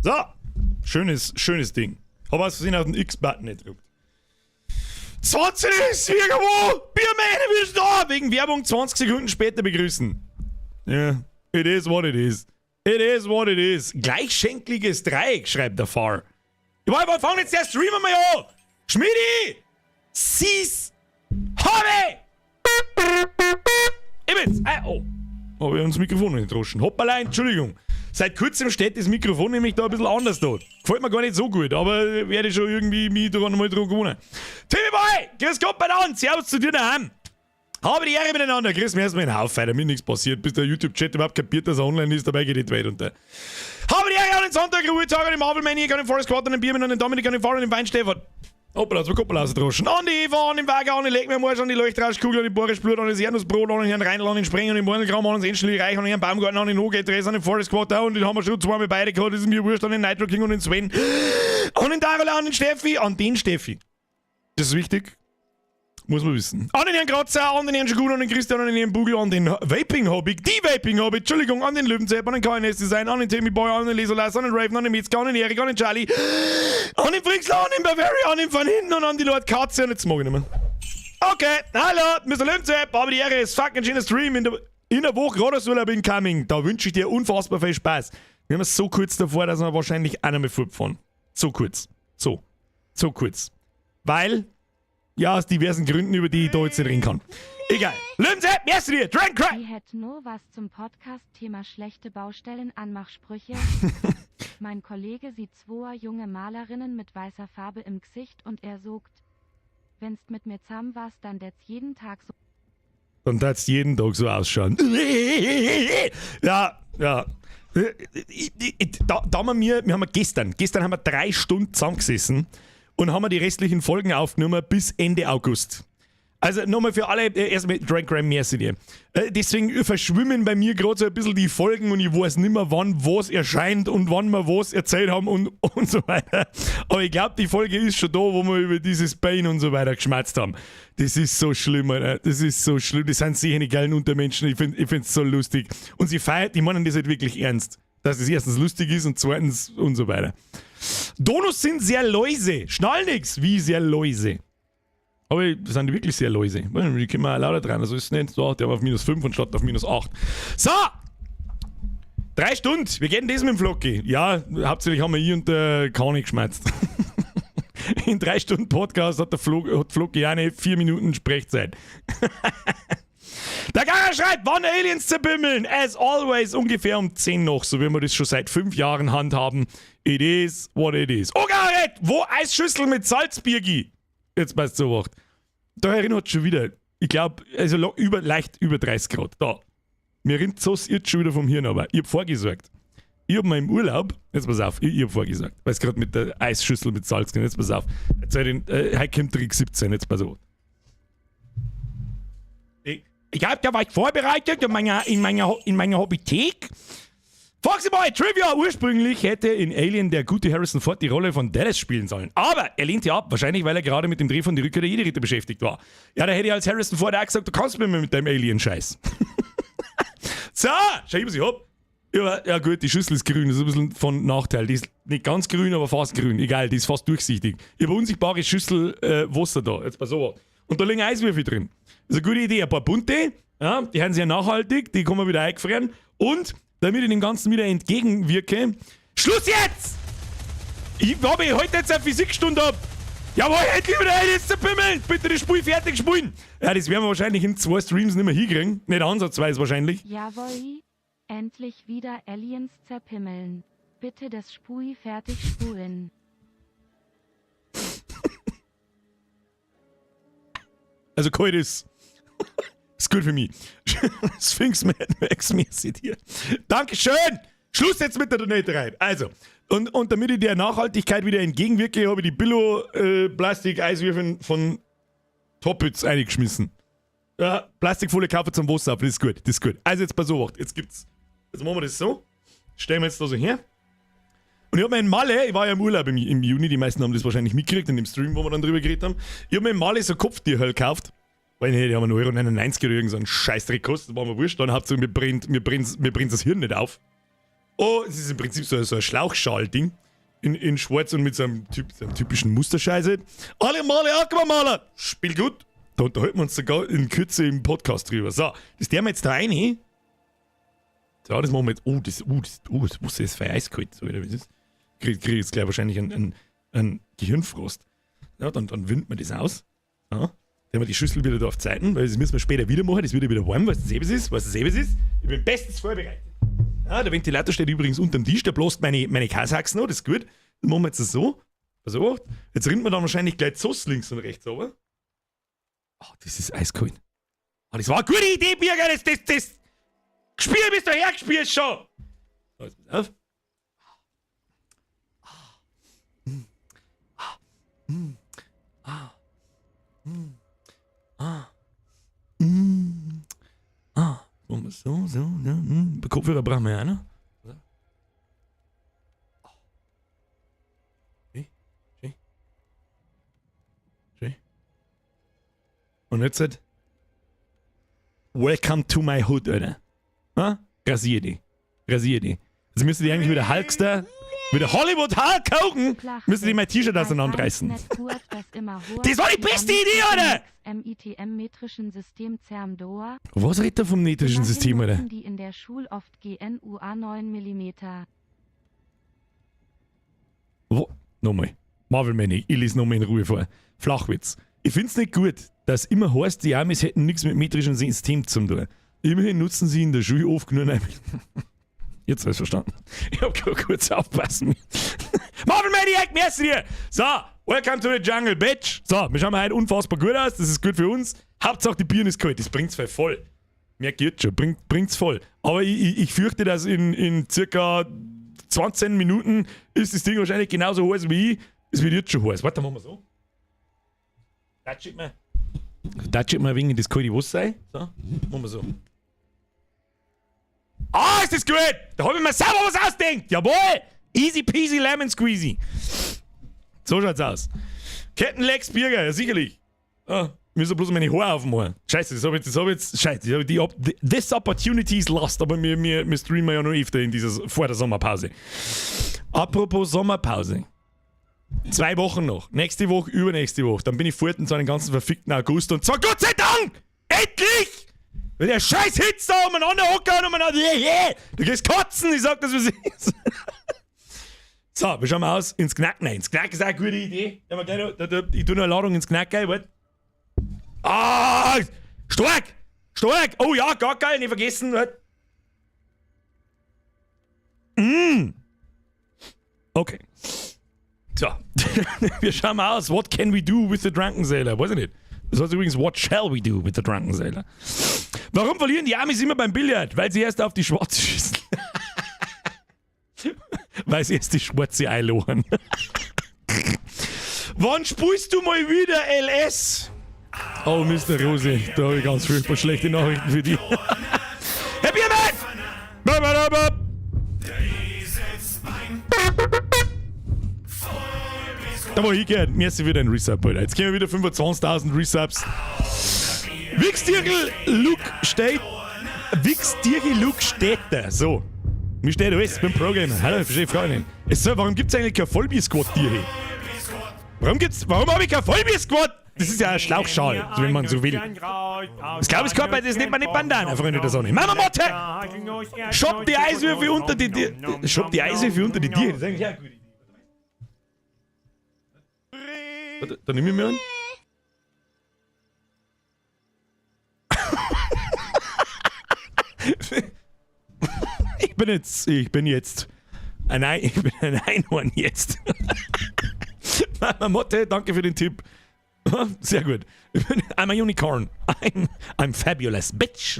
So, schönes, schönes Ding. Hab aus Versehen auf den X-Button gedrückt. 20 ist irgendwo! Biermähne bist da! Wegen Werbung 20 Sekunden später begrüßen. Ja, it is what it is. It is what it is. Gleichschenkliges Dreieck, schreibt der Far. Wann fängt jetzt der Streamer mal an? Schmidi! Sis! Habe! Ich bin's! Oh. Hab ich uns das Mikrofon nicht droschen. Hoppala, Entschuldigung. Seit kurzem steht das Mikrofon nämlich da ein bisschen anders da. Gefällt mir gar nicht so gut, aber werde ich schon irgendwie mich daran mal dran gewöhnen. Timmy Boy! Grüß Gott beieinander! Servus zu dir daheim! Habe die Ehre miteinander. Grüß mich erstmal in den Haufen, damit nichts passiert, bis der YouTube-Chat überhaupt kapiert, dass er online ist, dabei geht die Welt unter. Habe die Ehre an den Sonntag, Ruhetag, an den Marvel Maniac, an den Forest Squad, an den Biermann, an den Dominik, an den Fahrer, an den Weinstefan. Hoppala, jetzt war Koppel rausgedroschen. An die Eva, an den Wager, an den Leck mir am Arsch, an die Leuchtrauschkugel, an die Boris Blut, an das Erdnussbrot, an den Herrn Reinl, an den Sprenger, an den Bornelkram, an das Enschli Reich, an den Herrn Baumgarten, an den Hoge-Dress, an den Forest Squad, und den haben wir schon zweimal beide gehabt, das ist mir wurscht, an den Nitro King und den Sven, an den Darola, an den Steffi, an den Steffi. Das ist wichtig. Muss man wissen. An den Herrn Kratzer, an den Herrn Schagun, an den Christian, an den Herrn Bugel, an den Vaping Hobby, die Vaping Hobby, Entschuldigung, an den Löwenzepp, an den KNS Design, an den Timmy Boy, an den Lesolas, an den Raven, an den Metzger, an den Erik, an den Charlie, an den Frixler, an den Bavaria, an den Van hinten und an die Lord Katze und jetzt mag ich nicht mehr. Okay, hallo, Mr. Löwenzepp, habe die Ehre, ist fucking schöner Stream in der Woche Radesurlaub incoming. Da wünsche ich dir unfassbar viel Spaß. Wir haben es so kurz davor, dass wir wahrscheinlich auch noch mal fortfahren. So kurz. So. So kurz. Weil, ja, aus diversen Gründen, über die ich da jetzt nicht reden kann. Egal. Löwenzepp, merci dir. Drink Cry. I hätt no was zum Podcast-Thema schlechte Baustellen-Anmachsprüche. Mein Kollege sieht zwoa junge Malerinnen mit weißer Farbe im Gsicht und er sogt: Wennst mit mir zamm warst, dann dät's jeden Tag so. Dann darf's jeden Tag so ausschauen. Ja. Da haben wir haben gestern haben wir 3 Stunden zusammengesessen und haben wir die restlichen Folgen aufgenommen bis Ende August. Also nochmal für alle, erstmal Drag Gram, merci dir. Deswegen verschwimmen bei mir gerade so ein bisschen die Folgen und ich weiß nicht mehr, wann was erscheint und wann wir was erzählt haben und so weiter. Aber ich glaube, die Folge ist schon da, wo wir über dieses Pain und so weiter geschmatzt haben. Das ist so schlimm, Alter. Das ist so schlimm. Das sind sicher die geilen Untermenschen. Ich find's so lustig. Und sie feiert, die meinen das halt wirklich ernst. Dass es erstens lustig ist und zweitens und so weiter. Donuts sind sehr leise. Schnall nix. Wie sehr leise? Aber sind die wirklich sehr leise. Die können wir auch lauter dran. Also ist es nicht so, der war auf minus 5 und statt auf minus 8. So! 3 Stunden. Wie geht denn das mit dem Flocki? Ja, hauptsächlich haben wir ich und der Kani geschmatzt. In 3 Stunden Podcast hat Flocki eine 4 Minuten Sprechzeit. Der Gara schreibt, wann Aliens zerbimmeln? As always ungefähr um 10 noch, so wie wir das schon seit 5 Jahren handhaben. It is what it is. Oh, Gareth, wo Eisschüssel mit Salzbirgi? Jetzt passt so wacht. Da erinnert schon wieder, ich glaube, also leicht über 30 Grad. Da. Mir rinnt so jetzt schon wieder vom Hirn, aber ich hab vorgesorgt. Ich hab mal im Urlaub, jetzt pass auf, ich hab vorgesorgt, weil es gerade mit der Eisschüssel mit Salz geht, jetzt pass auf. Jetzt, heute kommt Trick 17, jetzt pass auf. Ich hab da was vorbereitet in meiner Hobbythek. Foxy Boy, Trivia! Ursprünglich hätte in Alien der gute Harrison Ford die Rolle von Dallas spielen sollen. Aber er lehnte ab, wahrscheinlich weil er gerade mit dem Dreh von Die Rückkehr der Jedi-Ritter beschäftigt war. Ja, da hätte ich als Harrison Ford auch gesagt, du kannst mir mit deinem Alien-Scheiß. So, schau, was ich hab. Ja, gut, die Schüssel ist grün, das ist ein bisschen von Nachteil. Die ist nicht ganz grün, aber fast grün. Egal, die ist fast durchsichtig. Ich habe eine unsichtbare Schüssel Wasser da. Jetzt pass auf. Und da liegen Eiswürfel drin. Das ist eine gute Idee. Ein paar bunte, ja, die haben sehr nachhaltig, die kann man wieder eingefrieren. Und damit ich dem Ganzen wieder entgegenwirke. Schluss jetzt! Ich habe heute jetzt eine Physikstunde ab. Jawohl, endlich wieder ein, jetzt zerbimmeln! Bitte das Spiel fertig spielen! Ja, das werden wir wahrscheinlich in zwei Streams nicht mehr hinkriegen. Nicht ansatzweise wahrscheinlich. Jawohl, endlich wieder Aliens zerpimmeln. Bitte das Spui fertig spulen. Also kalt ist. Ist gut für mich. Sphinx Mad Max, merci dir. Dankeschön! Schluss jetzt mit der Donaterei. Also, und damit ich der Nachhaltigkeit wieder entgegenwirke, habe ich die Billo-Plastik-Eiswürfel von Toppitz eingeschmissen. Ja, Plastikfolie kaufen zum Wasser auf, das ist gut, das ist gut. Also jetzt pass auf, jetzt machen wir das so. Stellen wir jetzt da so her. Und ich habe mir in Malle, ich war ja im Urlaub im Juni, die meisten haben das wahrscheinlich mitgekriegt in dem Stream, wo wir dann drüber geredet haben. Ich habe mir in Malle so Kopftücher gekauft. Weil nicht, die haben 1,99 Euro oder irgend so einen Scheißdreck gekostet, das war mir wurscht. Dann hauptsächlich mir brennt das Hirn nicht auf. Oh, es ist im Prinzip so ein Schlauchschal-Ding. In schwarz und mit so einem typischen Musterscheiße. Alle Male Aquamaler! Spiel gut! Da unterhalten wir uns sogar in Kürze im Podcast drüber. So, das der wir jetzt da rein. So, das machen wir jetzt. Oh, das Wasser ist voll eiskalt. So, oder wie ist das? Krieg jetzt gleich wahrscheinlich einen Gehirnfrost. Ja, dann windet man das aus. Ja. Dann haben wir die Schüssel wieder da auf Zeiten, weil das müssen wir später wieder machen. Das wird ja wieder warm, weißt du, was ist? Weißt du, was ist? Ich bin bestens vorbereitet. Ja, der Ventilator steht übrigens unterm Tisch, der bläst meine Kasachsen noch, das ist gut. Das machen wir jetzt so. Pass auf. Jetzt rinnt man dann wahrscheinlich gleich Sauce links und rechts runter. Oh, das ist eiskalt. Oh, das war eine gute Idee, Birger, das Gespielt bist du hergespielt schon. So, jetzt pass auf. Ah, ah, ah. Machen wir so, so, ja. Kopfhörer brauchen wir ja auch noch. So. Schön, schön. Schön. Und jetzt halt: Welcome to my hood, Alter. Ha? Rasier die. Rasier die. Also müsste die eigentlich wieder Hulkster, wieder Hollywood Hulk Hogan, müsste die mein T-Shirt auseinanderreißen. Das war die beste Idee, Alter! MITM metrischen System Zermdoa. Was redet er vom metrischen System, Alter? Die in der Schule oft GNUA 9 mm. Wo? Nochmal. Marvel Manic, ich lese nochmal in Ruhe vor. Flachwitz. Ich find's nicht gut, dass immer heißt, die Amis hätten nichts mit metrischen System zu tun. Immerhin nutzen sie in der Schule oft nur ein. Jetzt hab ich's verstanden. Ich hab kurz aufpassen. Marvel Maniac, merci dir! So, welcome to the jungle, bitch! So, wir schauen heute unfassbar gut aus, das ist gut für uns. Hauptsache, die Birne ist kalt, das bringt's voll voll. Merk ich jetzt schon, bringt's voll. Aber ich fürchte, dass in circa 20 Minuten ist das Ding wahrscheinlich genauso heiß wie ich. Es wird jetzt schon heiß. Warte, machen wir so. Touch it mal. Touch it mal ein wenig in das kalte Wasser rein. So, machen wir so. Ah, ist das gut! Da habe ich mir selber was ausdenkt! Jawohl! Easy peasy lemon squeezy. So schaut's aus. Kettenlegs Birger, ja sicherlich. Ah, müssen bloß meine Haare aufmachen. Scheiße, das hab ich jetzt, scheiße, das hab ich die, this opportunity is lost, aber wir streamen ja noch öfter in dieser, vor der Sommerpause. Apropos Sommerpause. 2 Wochen noch. Nächste Woche, übernächste Woche. Dann bin ich fort in so einen ganzen verfickten August und zwar Gott sei Dank! Endlich! Wenn der scheiß Hitze da umeinander hocken und umeinander. Du gehst kotzen, ich sag das, wie es ist. So, wir schauen mal aus. Ins Knack. Nein, ins Knack ist auch eine gute Idee. Ja, gleich noch, da, ich tue noch eine Ladung ins Knack, geil, warte. Ah! Stark! Stark! Oh ja, gar geil, nicht vergessen. Warte. Okay. So, wir schauen mal aus. What can we do with the Drunken Sailor? Weiß ich nicht. Das heißt übrigens: What shall we do with the Drunken Sailor? Warum verlieren die Amis immer beim Billard? Weil sie erst auf die Schwarze schießen. Weil sie erst die Schwarze einlochen. Wann spielst du mal wieder LS? Oh, Mr. Rose, da habe ich ganz furchtbar schlechte Nachrichten für dich. Herr Biermann! Ba, ba, ba, ba. Da war ich gern. Merci für den Resub, Alter. Jetzt kriegen wir wieder 25.000 Resubs. Wichstirgel Luke steht. Wichstirgel Luke steht da. So. Mir steht alles, ich bin Pro-Gamer. Hallo, ich verstehe Frage nicht. Warum gibt's eigentlich kein Vollbier-Squad-Tier hier? Warum habe ich kein Vollbier-Squad? Das ist ja ein Schlauchschal, wenn man so will. Das glaube ich, das nennt man nicht Bandana, Freunde der Sonne. Mama Motte! Shop die Eiswürfel unter die Tier. Shop die Eiswürfel unter die Tiere. Das ist eigentlich auch eine gute Idee. Warte, da nehme ich mir einen. Ich bin ein Einhorn jetzt. Mama Motte, danke für den Tipp. Sehr gut. I'm a unicorn. I'm fabulous, bitch.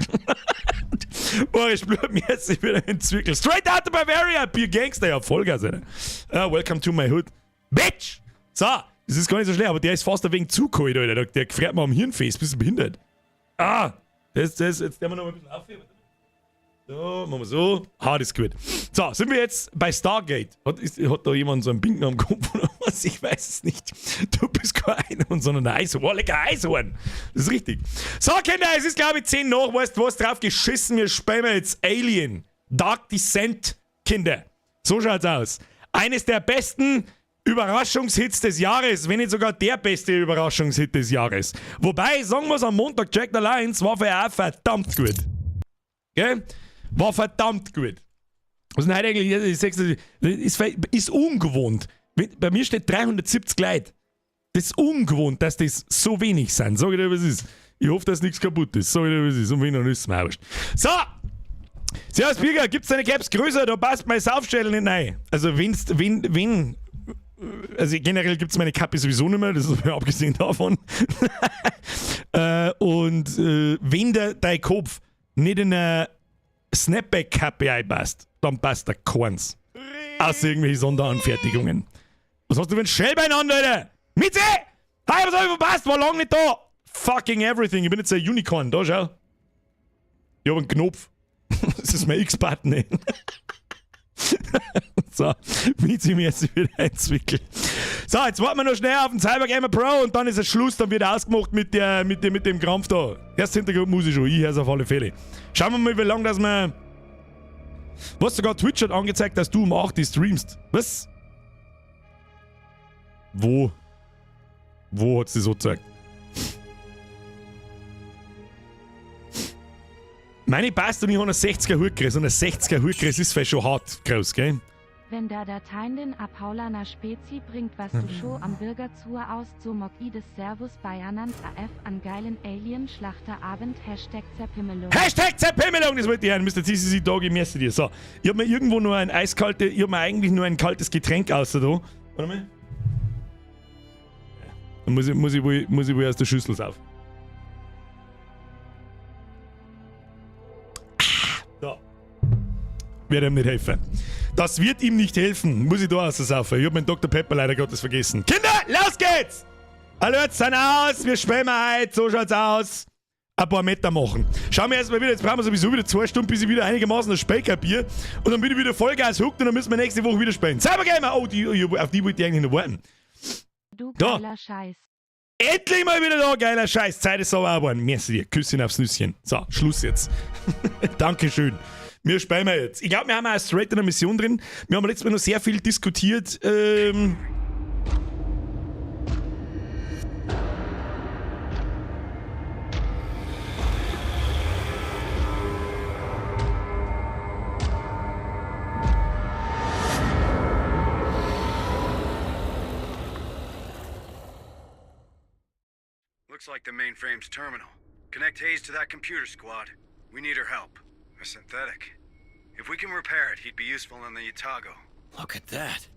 Boris Blut, mir jetzt ich bin ein Zwickel. Straight out of Bavaria, Bier Gangster, ja, Vollgas, Alter. Welcome to my hood. Bitch! So, das ist gar nicht so schlecht, aber der ist fast ein wenig zu kalt, Alter. Der gefriert mir am Hirn fest, bist du behindert? Ah, jetzt werden wir noch ein bisschen aufheben. So, machen wir so. Ah, das ist gut. So, sind wir jetzt bei Stargate? Hat da jemand so einen Binken am Kopf oder was? Ich weiß es nicht. Du bist kein Einhorn, sondern ein Eishorn. Oh, lecker Eishorn. Das ist richtig. So, Kinder, es ist, glaube ich, 10 nach. Weißt du was? Drauf geschissen. Wir spielen jetzt Alien. Dark Descent. Kinder. So schaut's aus. Eines der besten Überraschungshits des Jahres, wenn nicht sogar der beste Überraschungshit des Jahres. Wobei, sagen wir's am Montag, Jack the Lions war für auch verdammt gut. Gell? War verdammt gut. Was ist denn heute eigentlich? Ist, ist ungewohnt. Bei mir steht 370 Leute. Das ist ungewohnt, dass das so wenig sind. Sag ich dir, was ist. Ich hoffe, dass nichts kaputt ist. Sag ich dir, was ist. Und wenn, dann ist es mir wurscht. So! Servus, Birger, gibt's deine Caps größer? Da passt mein Saufschädel nicht rein. Also, wenn, also generell gibt's meine Kappe sowieso nicht mehr, das ist mal abgesehen davon. Und wenn dein Kopf nicht in eine Snapback-Kappe einpasst, dann passt da keins. Außer irgendwelche Sonderanfertigungen. Was hast du für ein Schellbein an, Alter? Mitzi! Hi, was hab ich verpasst? War lang nicht da! Fucking everything. Ich bin jetzt ein Unicorn. Da, schau. Ich hab einen Knopf. Das ist mein X-Button, ey. So, Mitzi mir jetzt wieder einzwickeln. So, jetzt warten wir noch schnell auf den Cybergamer Pro und dann ist es Schluss, dann wird ausgemacht mit dem Krampf da. Erst Hintergrundmusik schon, ich hör's auf alle Fälle. Schauen wir mal, wie lange das wir... Was, sogar Twitch hat angezeigt, dass du um 8 Uhr streamst. Was? Wo? Wo hat's das so gezeigt? Meine passt und ich habe einen 60er Hutgriss. Und ein 60er Hutgriss ist vielleicht schon hart groß, gell? Wenn der Dateien den Apaulaner Spezi bringt, was du schon am Bürger zur aus, so mock i des Servus Bayernand AF an geilen Alien Schlachterabend Hashtag Zerpimmelung. Hashtag Zerpimmelung, das wollte ich hören, Mr. TCC Doggy, merci dir. So, ich hab mir irgendwo nur ein eiskalte, ich hab mir eigentlich nur ein kaltes Getränk außer da. Warte mal. Dann muss ich wohl aus der Schüssel saufen. So. Wird ihm nicht helfen. Das wird ihm nicht helfen. Muss ich da aussaufen. Ich hab meinen Dr. Pepper leider Gottes vergessen. Kinder, los geht's! Alert sind aus, wir spielen heute, so schaut's aus. Ein paar Meter machen. Schauen wir erstmal wieder, jetzt brauchen wir sowieso wieder 2 Stunden, bis ich wieder einigermaßen das Spiel kapiere. Und dann bin ich wieder Vollgas hooked und dann müssen wir nächste Woche wieder spielen. Cybergamer! Oh, auf die wollte ich eigentlich noch warten. Du geiler Scheiß. Endlich mal wieder da, geiler Scheiß. Zeit ist sauber geworden. Merci dir. Küsschen aufs Nüsschen. So, Schluss jetzt. Dankeschön. Wir spielen jetzt. Ich glaube, wir haben auch straight in der Mission drin. Wir haben letztes Mal noch sehr viel diskutiert. Looks like the mainframe's terminal. Connect Hayes to that computer squad. We need her help. A synthetic. If we can repair it, he'd be useful in the Otago. Look at that.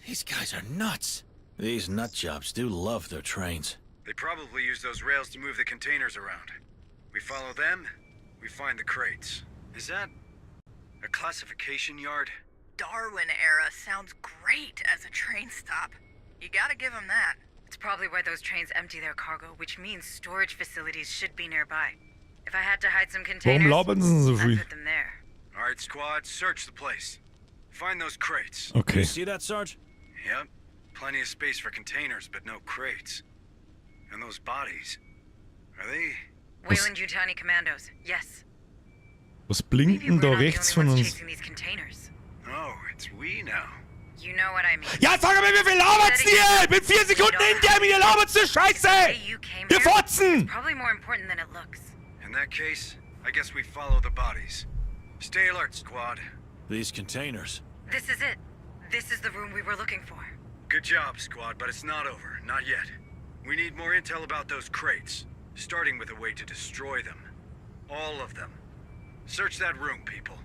These guys are nuts. These nut jobs do love their trains. They probably use those rails to move the containers around. We follow them, we find the crates. Is that a classification yard? Darwin era sounds great as a train stop. You gotta give them that. It's probably where those trains empty their cargo, which means storage facilities should be nearby. If I had to hide some containers, Warum labern sie so viel? I'd put them there. All right, squad, search the place. Find those crates. Okay. You see that, Sarge? Yep. Plenty of space for containers, but no crates. And those bodies. Are they... Weyland Yutani Commandos, yes. Was blinkt denn da rechts von uns? Oh, it's we now. You know what I mean. Ja, sag mal, wie viel labert's denn hier? Ich bin 4 Sekunden in Game, ihr labert's ne Scheiße! Ihr Fotzen! Probably more important than it looks. In that case, I guess we follow the bodies. Stay alert, squad. These containers. This is it. This is the room we were looking for. Good job, squad, but it's not over. Not yet. We need more intel about those crates, starting with a way to destroy them. All of them. Search that room, people.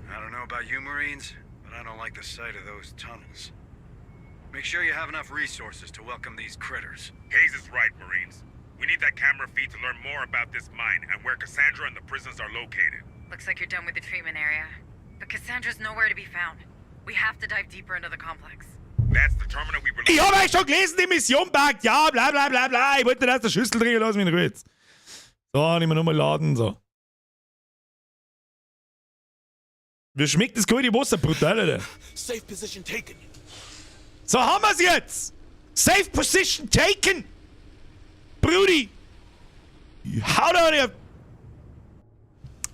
I don't know about you, Marines, but I don't like the sight of those tunnels. Make sure you have enough resources to welcome these critters. Hayes is right, Marines. We need that camera feed to learn more about this mine and where Cassandra and the prisoners are located. Looks like you're done with the treatment area. But Cassandra's nowhere to be found. We have to dive deeper into the complex. That's the terminal we were Ich hab euch schon gelesen, die Mission packt. Ja, bla bla bla bla. Ich wollte nicht aus der Schüssel trinken, lass mich in Ruhe jetzt. So, nehmen wir nochmal laden. So. Wie schmeckt das kalte Wasser? Brutal, Alter. Safe position taken. So haben wir's jetzt! Safe position taken! Brudi! Hau da dir!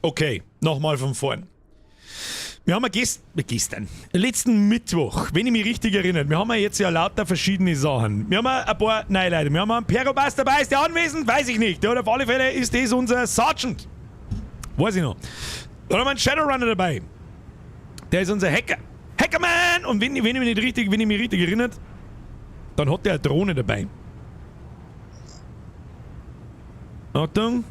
Okay, nochmal von vorn. Wir haben ja gestern, letzten Mittwoch, wenn ich mich richtig erinnere, wir haben ja jetzt ja lauter verschiedene Sachen. Wir haben ja ein paar, nein Leute, wir haben einen Perobas dabei, ist der anwesend? Weiß ich nicht. Der, auf alle Fälle ist das unser Sergeant. Weiß ich noch. Dann haben wir einen Shadowrunner dabei. Der ist unser Hacker. Hackerman! Und wenn ich mich nicht richtig, wenn ich mich richtig erinnere, dann hat der eine Drohne dabei. Achtung.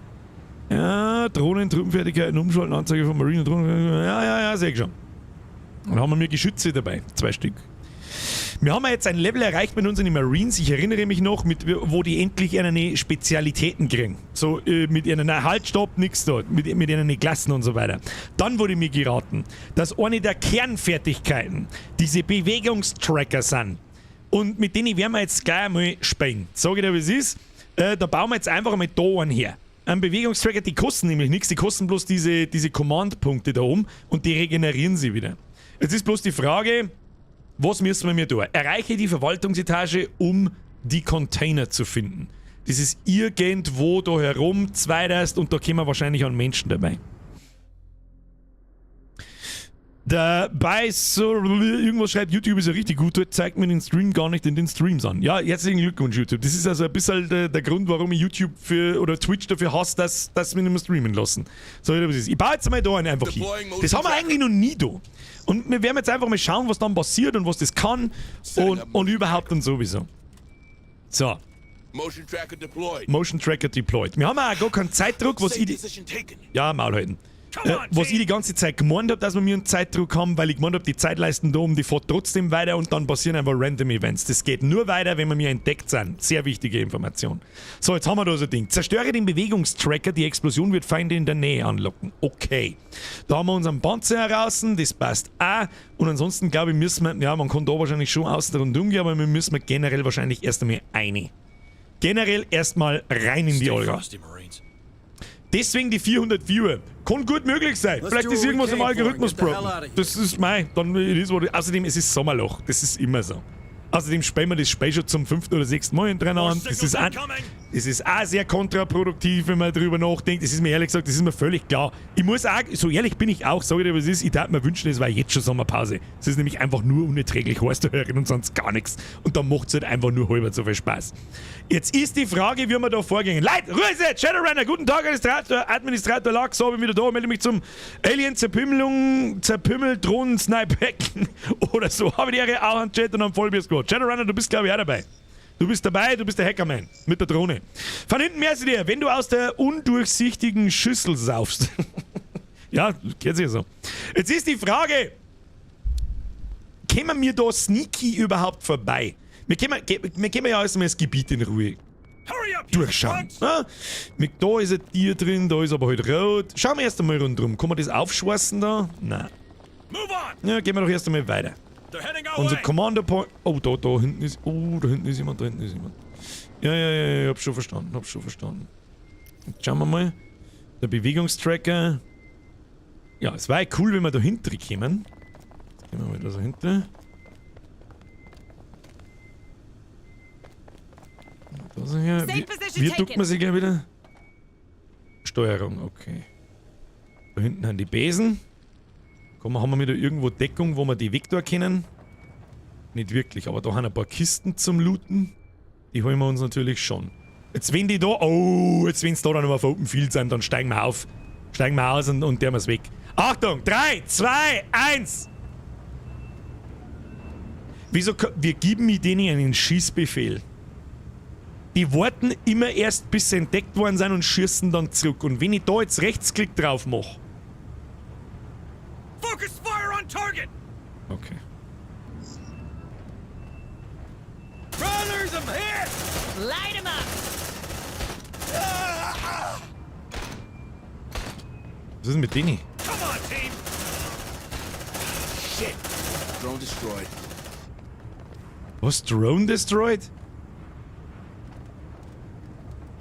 Ja, Drohnen, Truppenfertigkeiten, Umschalten, Anzeige von Marine, Drohnen. Ja, ja, ja, seh ich schon. Dann haben wir mir Geschütze dabei. 2 Stück. Wir haben ja jetzt ein Level erreicht mit unseren Marines, ich erinnere mich noch, wo die endlich eine Spezialitäten kriegen. So, mit ihren, na, halt, stopp, nix da, mit ihren Klassen und so weiter. Dann wurde mir geraten, dass eine der Kernfertigkeiten diese Bewegungstracker sind. Und mit denen werden wir jetzt gleich einmal spielen. Sag ich dir, wie es ist. Da bauen wir jetzt einfach einmal da einen her. Ein Bewegungstracker, die kosten nämlich nichts, die kosten bloß diese Command-Punkte da oben und die regenerieren sie wieder. Jetzt ist bloß die Frage, was müssen wir mir tun? Erreiche die Verwaltungsetage, um die Container zu finden. Das ist irgendwo da herum, zweiterst, und da kommen wir wahrscheinlich an Menschen dabei. Dabei so, irgendwas schreibt, YouTube ist ja richtig gut, dort zeigt mir den Stream gar nicht in den Streams an. Ja, herzlichen Glückwunsch, YouTube. Das ist also ein bisschen der Grund, warum ich YouTube für, oder Twitch dafür hasse, dass wir nicht mehr streamen lassen. So, was ist. Ich baue jetzt mal da einen einfach hin. Das haben wir eigentlich noch nie da. Und wir werden jetzt einfach mal schauen, was dann passiert und was das kann und überhaupt und sowieso. So. Motion Tracker deployed. Motion Tracker deployed. Wir haben auch gar keinen Zeitdruck, was ich die Ja, Maul halten. Was ich die ganze Zeit gemeint hab, dass wir mir einen Zeitdruck haben, weil ich gemeint hab, die Zeitleisten da oben, die fährt trotzdem weiter und dann passieren einfach random Events. Das geht nur weiter, wenn wir mir entdeckt sind. Sehr wichtige Information. So, jetzt haben wir da so ein Ding. Zerstöre den Bewegungstracker, die Explosion wird Feinde in der Nähe anlocken. Okay. Da haben wir unseren Panzer heraus, das passt auch. Und ansonsten, glaube ich, müssen wir, ja, man kann da wahrscheinlich schon außen rundum gehen, aber wir müssen generell wahrscheinlich erst einmal eine. Generell erstmal rein in die Olga. Deswegen die 400 Viewer. Kann gut möglich sein. Vielleicht ist irgendwas im Algorithmus broken. Das ist mei. Dann ist was. Außerdem, es ist Sommerloch. Das ist immer so. Außerdem spielen wir das Spiel schon zum 5. oder 6. Mal hintereinander. Das ist auch sehr kontraproduktiv, wenn man drüber nachdenkt. Das ist mir ehrlich gesagt, das ist mir völlig klar. Ich muss auch, so ehrlich bin ich auch, sag ich dir, was es ist, ich darf mir wünschen, es war jetzt schon Sommerpause. Es ist nämlich einfach nur unerträglich heiß da herin und sonst gar nichts. Und dann macht's halt einfach nur halber so viel Spaß. Jetzt ist die Frage, wie wir da vorgehen. Leute, Ruhe jetzt! Shadowrunner, guten Tag, Administrator Lachs, so bin ich wieder da, melde mich zum Alien Zerpümmelung, Zerpümmel, Drohnen, Snipe-Hacken oder so. Habe die Ehre auch an Chat und am Vollbier Squad. Shadowrunner, du bist, glaube ich, auch dabei. Du bist dabei, du bist der Hackerman mit der Drohne. Von hinten mehr zu dir, wenn du aus der undurchsichtigen Schüssel saufst. Ja, kennt sich ja so. Jetzt ist die Frage, kämen wir da sneaky überhaupt vorbei? Wir kämen ja erstmal das Gebiet in Ruhe durchschauen. Ja? Da ist ein Tier drin, da ist aber halt rot. Schauen wir erst einmal rundherum. Kann man das aufschweißen da? Nein. Ja, gehen wir doch erst einmal weiter. Unser Commander Point. Oh, da hinten ist. Oh, da hinten ist jemand, da hinten ist jemand. Ja, ja, ja, ich hab schon verstanden, hab schon verstanden. Jetzt schauen wir mal. Der Bewegungstracker. Ja, es war ja cool, wenn wir da hinten kommen. Jetzt gehen wir mal da so hinten. Da so her. Wie duckt man sich gleich wieder? Steuerung, okay. Da hinten haben die Besen. Komm, haben wir wieder irgendwo Deckung, wo wir die Vektor kennen? Nicht wirklich, aber da haben wir ein paar Kisten zum Looten. Die holen wir uns natürlich schon. Jetzt wenn die da... Oh, jetzt wenn's da dann noch auf Open Field sind, dann steigen wir auf. Steigen wir aus und der wir's weg. Achtung! 3, 2, 1! Wieso... Wir geben mit denen einen Schießbefehl. Die warten immer erst, bis sie entdeckt worden sind und schießen dann zurück. Und wenn ich da jetzt Rechtsklick drauf mache... Focus fire on target. Okay. Brothers, I'm hit. Light 'em up. Was ist denn mit denen? Come on, team. Shit. Drone destroyed. Was? Drone destroyed?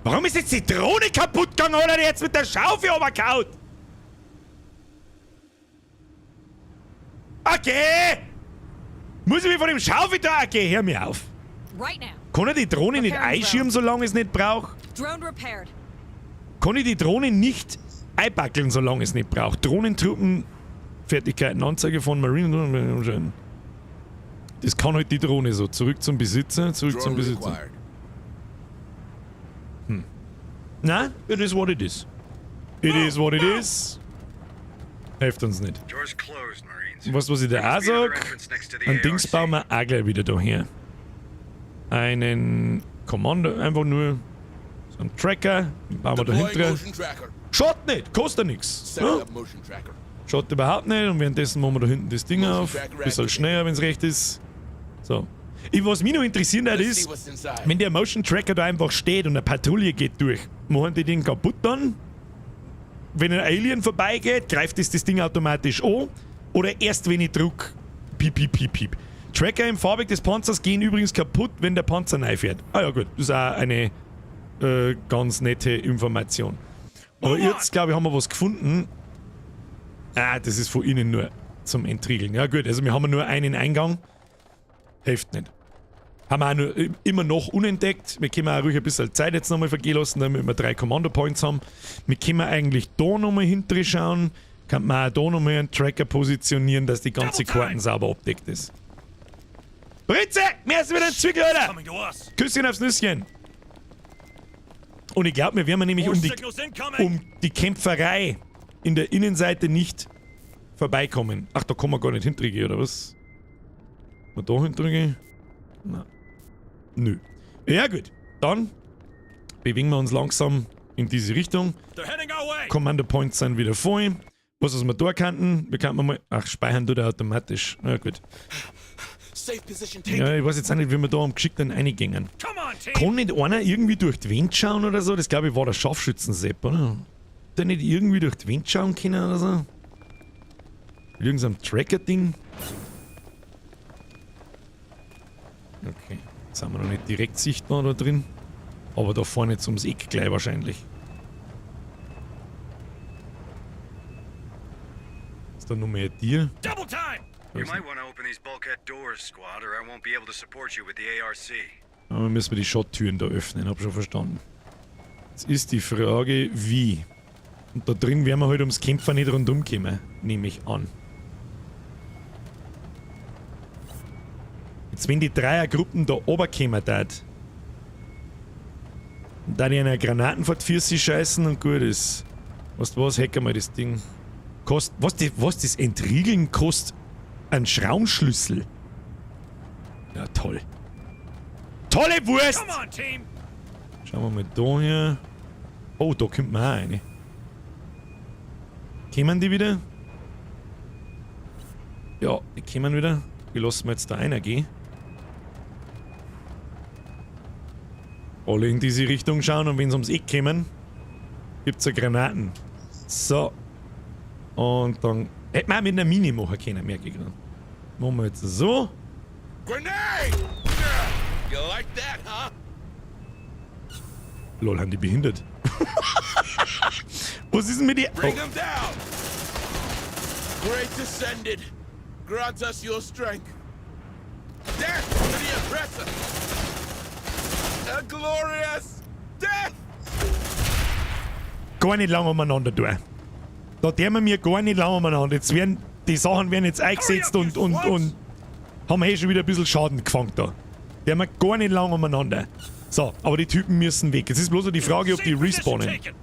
Warum ist jetzt die Drohne kaputt gegangen oder jetzt mit der Schaufel runtergehauen? Okay! Muss ich mich von dem Schaufel da... Okay, hör mir auf. Right now. Kann ich die Drohne nicht Repairing einschirmen, solange ich es nicht brauche? Drone repaired. Kann ich die Drohne nicht einpackeln, solange ich es nicht brauche? Drohnentruppen Fertigkeiten, Anzeige von Marine. Das kann halt die Drohne so. Zurück zum Besitzer, zurück zum Drone Besitzer. required. Na, it is what it is. It is what it is. Hilft uns nicht. Door's closed, Marines. Weißt du, was ich da There auch must be another sag? entrance next to the Ein Dings ARC. bauen wir auch gleich wieder da her. Einen Kommando, einfach nur so einen Tracker. Den bauen wir da Deploying hinten. motion tracker. Schaut nicht, kostet nichts. Setting Ja? up motion tracker. Schaut überhaupt nicht und währenddessen machen wir da hinten das Ding Motion auf. Tracker Bisschen activated. schneller, wenn es recht ist. So. Was mich noch interessieren würde, Let's see ist, what's inside. wenn der Motion Tracker da einfach steht und eine Patrouille geht durch, machen die den kaputt dann? Wenn ein Alien vorbeigeht, greift es das Ding automatisch an? Oder erst wenn ich druck? Piep, piep, piep, piep. Tracker im Fahrwerk des Panzers gehen übrigens kaputt, wenn der Panzer reinfährt. Ah ja gut, das ist auch eine ganz nette Information. Aber jetzt, glaube ich, haben wir was gefunden. Ah, das ist von innen nur zum Entriegeln. Ja gut, also wir haben nur einen Eingang. Hilft nicht. Haben wir auch nur, immer noch unentdeckt. Wir können auch ruhig ein bisschen Zeit jetzt nochmal vergehen lassen, damit wir 3 Commando Points haben. Wir können eigentlich da nochmal hinter schauen. Kann man auch da nochmal einen Tracker positionieren, dass die ganze Karten sauber abdeckt ist. Britze! Mehr ist wieder ein Zwickel, Alter! Coming to us. Küsschen aufs Nüsschen! Und ich glaub, wir werden nämlich More signals incoming. um die Kämpferei in der Innenseite nicht vorbeikommen. Ach, da kann man gar nicht hintergehen, oder was? Mal da hintergehen? Na. Nö. Ja gut, dann bewegen wir uns langsam in diese Richtung. They're heading our way. Commando Points sind wieder voll. Was wir da kannten? Wir könnten mal... Ach, speichern tut er automatisch. Na gut. Safe position taken. Ja, ich weiß jetzt auch nicht, wie wir da am geschickten reingängen. Come on, team. Kann nicht einer irgendwie durch die Wand schauen oder so? Das glaube ich war der Scharfschützensepp, oder? Der nicht irgendwie durch die Wand schauen können oder so? Irgend so ein Tracker-Ding? Okay, jetzt sind wir noch nicht direkt sichtbar da drin. Aber da vorne jetzt ums Eck gleich wahrscheinlich. Ist da noch mehr Tier? Double time. You might want to open these bulkhead doors, squad, or I won't be able to support you with the ARC. Aber müssen wir die Schotttüren da öffnen, hab schon verstanden. Jetzt ist die Frage, wie. Und da drin werden wir halt ums Kämpfen nicht rundum kommen, nehme ich an. Jetzt, wenn die Dreiergruppen da oben kommen, dat, und da die einer Granaten vor die Füße scheißen und gut ist. Weißt du was, hack mal das Ding. Kost, was, die, was das Entriegeln kostet? Ein Schraubenschlüssel. Ja, toll. Tolle Wurst! Come on, team. Schauen wir mal da her. Oh, da kommt man auch rein. Kommen die wieder? Ja, die kommen wieder. Die lassen wir jetzt da einer gehen. Alle in diese Richtung schauen und wenn sie ums Eck kommen, gibt's ja Granaten. So. Und dann hätten wir auch mit einer Mini machen können, merke ich gerade. Machen wir jetzt so. Grenade! You like that, huh? Lol, haben die behindert. Was ist denn mit dir? Bring Oh, them down! Great Ascended, grant us your strength. Death to the oppressor! A glorious death! gar nicht lange umeinander da. Da tun wir mir gar nicht lange umeinander. Jetzt werden die Sachen werden jetzt eingesetzt und haben wir eh schon wieder ein bisschen Schaden gefangen da. Die haben wir gar nicht lange umeinander. So, aber die Typen müssen weg. Jetzt ist bloß noch die Frage, ob die Safe position respawnen. taken.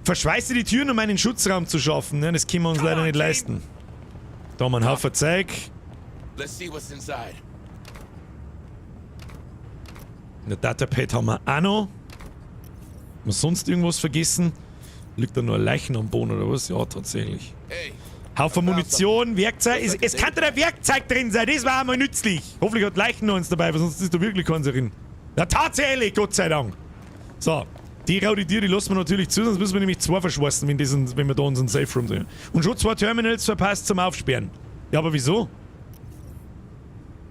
Verschweiße die Türen, um einen Schutzraum zu schaffen. Ja, das können wir uns leider nicht leisten. Da haben wir einen Haufen Zeug. Let's see what's inside. Eine Datapad haben wir auch noch. Haben wir sonst irgendwas vergessen? Liegt da nur ein Leichen am Boden oder was? Ja, tatsächlich. Hey, Haufen Munition, Werkzeug. Es kann da Werkzeug drin sein, das war einmal nützlich. Hoffentlich hat Leichen noch eins dabei, weil sonst ist da wirklich keins drin. Ja, tatsächlich, Gott sei Dank. So, die rote Tür, die lassen wir natürlich zu, sonst müssen wir nämlich zwei verschweißen, wenn wir da unseren Safe Room sind. Und schon 2 Terminals verpasst zum Aufsperren. Ja, aber wieso?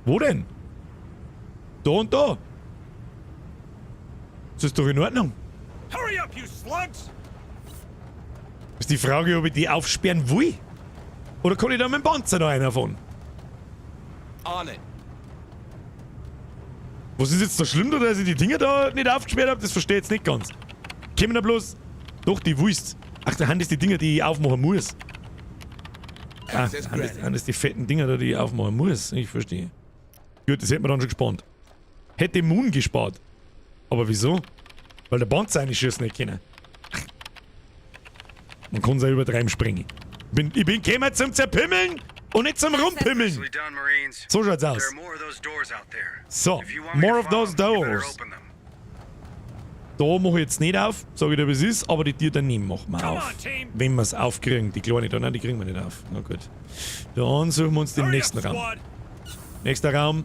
Wo denn? Da und da. Das ist doch in Ordnung. Hurry up, you slugs! Ist die Frage, ob ich die aufsperren will. Oder kann ich da mit dem Panzer noch einer fahren? On it. Was ist jetzt so schlimm, da, dass ich die Dinger da nicht aufgesperrt hab? Das verstehe ich jetzt nicht ganz. Kommen da bloß... Doch, die Wurst. Ach, da haben das die Dinger, die ich aufmachen muss. Ah, sind das die fetten Dinger da, die ich aufmachen muss? Ich verstehe. Gut, das hätten wir dann schon gespart. Hätte Moon gespart. Aber wieso? Weil der Panzer eigentlich schießen nicht können. Man kann es auch übertreiben sprengen. Ich bin gekommen zum Zerpimmeln und nicht zum Rumpimmeln. So schaut's aus. So, more of those doors. Da mache ich jetzt nicht auf, sage ich dir, wie es ist, aber die Tür daneben machen wir auf. Wenn wir es aufkriegen. Die kleine da, nein, die kriegen wir nicht auf. Na gut. Dann suchen wir uns den nächsten Raum. Nächster Raum.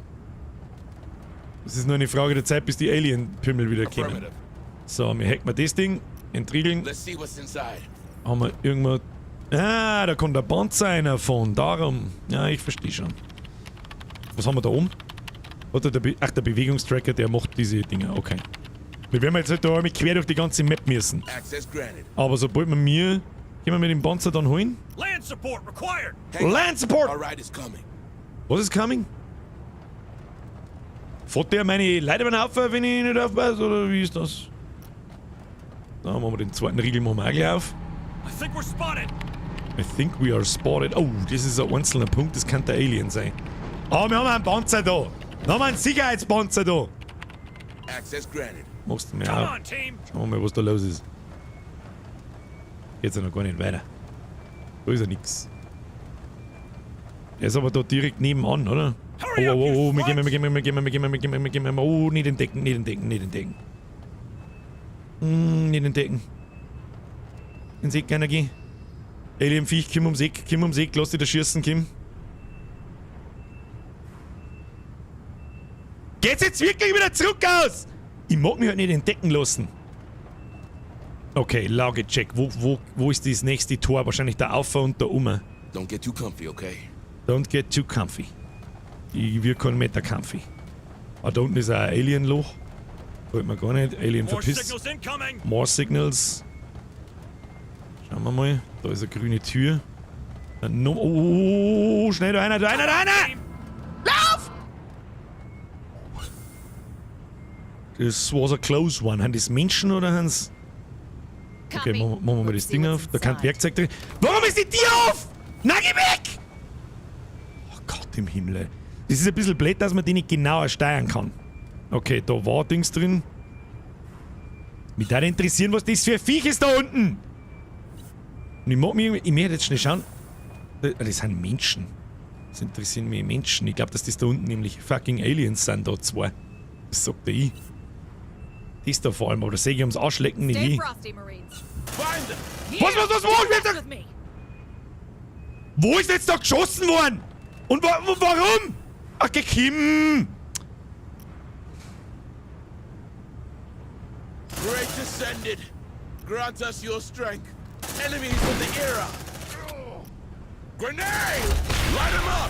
Es ist nur eine Frage der Zeit, bis die Alien-Pimmel wieder kommen. So, wir hacken mal das Ding, entriegeln. Haben wir irgendwo... Ah, da kommt der Panzer einer von, darum. Ja, ich verstehe schon. Was haben wir da oben? Oder der, ach, der Bewegungstracker, der macht diese Dinger, okay. Wir werden jetzt halt da einmal quer durch die ganze Map müssen. Aber sobald wir mir... Können wir mit dem Panzer dann holen? Land support required. Land support! Was ist coming? Fährt der meine Leute über den Haufen, wenn ich nicht aufpasse, oder wie ist das? Da machen wir den zweiten Riegel machen wir auch gleich auf. I think we're spotted. I think we are spotted. Oh, das ist ein einzelner Punkt, das kann der Alien sein. Ah, wir haben einen Panzer da. Wir haben einen Sicherheitspanzer da. Access granted. Machst du mir auch. Schauen wir mal, was da los ist. Geht's ja noch gar nicht weiter. Da ist ja nix. Der ist aber da direkt nebenan, oder? Oh, oh, oh, oh, wir gehen, wir gehen, wir gehen, wir gehen, wir gehen, wir gehen, oh, nicht entdecken, nicht entdecken, nicht entdecken. Nicht entdecken. Ins Eck einer gehen. Alien-Viech, komm ums Eck, komm ums Eck, lass dich da schießen, komm. Geht's jetzt wirklich wieder zurück aus? Ich mag mich halt nicht entdecken lassen. Okay, Lagecheck. Wo ist das nächste Tor? Wahrscheinlich da auf und da um. Don't get too comfy, okay? Don't get too comfy. Ich will keinen Meter comfy. Ah, da unten ist auch ein Alien-Loch. Wollt man gar nicht. Alien verpisst. More signals. Schauen wir mal. Da ist eine grüne Tür. No, oh, schnell, da einer, da einer, da einer! Lauf! Das was a close one. Haben das Menschen oder haben's... Okay, machen wir mal das Ding auf. Da kann Werkzeug drin. Warum ist die Tür auf? Na, geh weg! Oh Gott im Himmel. Das ist ein bisschen blöd, dass man die nicht genauer steuern kann. Okay, da war Dings drin. Mich würde interessieren, was das für ein Viech ist da unten. Und ich mag mich irgendwie, ich möchte jetzt schnell schauen. Das sind Menschen. Das interessieren mich Menschen. Ich glaube, dass das da unten nämlich fucking Aliens sind, da zwei. Das sagt der ich. Das da vor allem, aber das sehe ich ums Arschlecken nicht ich. Was, wo ist jetzt da geschossen worden? Und warum? Ach, Kim! Great Descended, grant us your strength. Enemies of the era. Grenade! Light 'em up!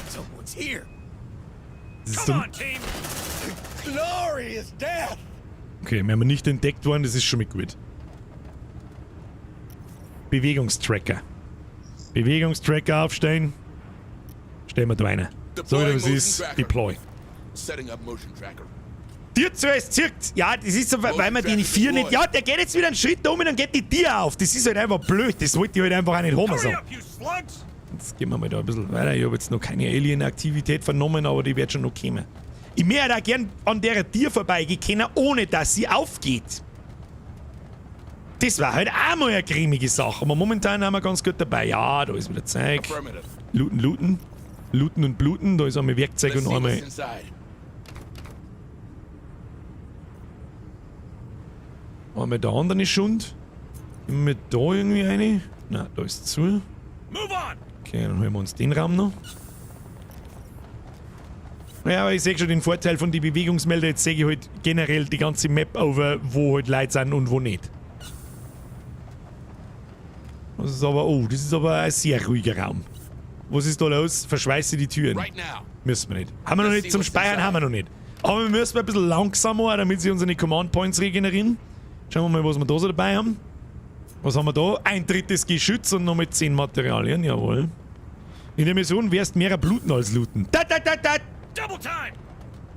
Someone's here. Come on, team. Glorious death. Okay, wir haben nicht entdeckt worden, das ist schon mal gut. Bewegungstracker. Bewegungstracker aufstellen. Stellen wir da rein. So, das ist Deploy. Tür zuerst zirkt. Ja, das ist so, weil man die vier nicht... Ja, der geht jetzt wieder einen Schritt da um und dann geht die Tür auf. Das ist halt einfach blöd. Das wollte ich halt einfach auch nicht haben. So. Jetzt gehen wir mal da ein bisschen weiter. Ich habe jetzt noch keine Alien-Aktivität vernommen, aber die wird schon noch kommen. Ich möchte halt auch gern an der Tür vorbeigehen, ohne dass sie aufgeht. Das war halt auch mal eine cremige Sache. Aber momentan haben wir ganz gut dabei. Ja, da ist wieder Zeug. Looten, looten. Looten und bluten. Da ist einmal Werkzeug und einmal... Einmal der andere Schund. Immer da irgendwie eine. Na, da ist zu. Okay, dann holen wir uns den Raum noch. Ja, aber ich sehe schon den Vorteil von den Bewegungsmelder. Jetzt sehe ich halt generell die ganze Map over, wo halt Leute sind und wo nicht. Das ist aber, oh, das ist aber ein sehr ruhiger Raum. Was ist da los? Verschweiße die Türen. Müssen wir nicht. Haben wir noch nicht zum Speichern, haben wir noch nicht. Aber wir müssen ein bisschen langsamer, damit sie unsere Command Points regenerieren. Schauen wir mal, was wir da so dabei haben. Was haben wir da? Ein drittes Geschütz und noch mit 10 Materialien, jawohl. In der Mission wärst mehr bluten als looten. Da, da, da, da! Double time!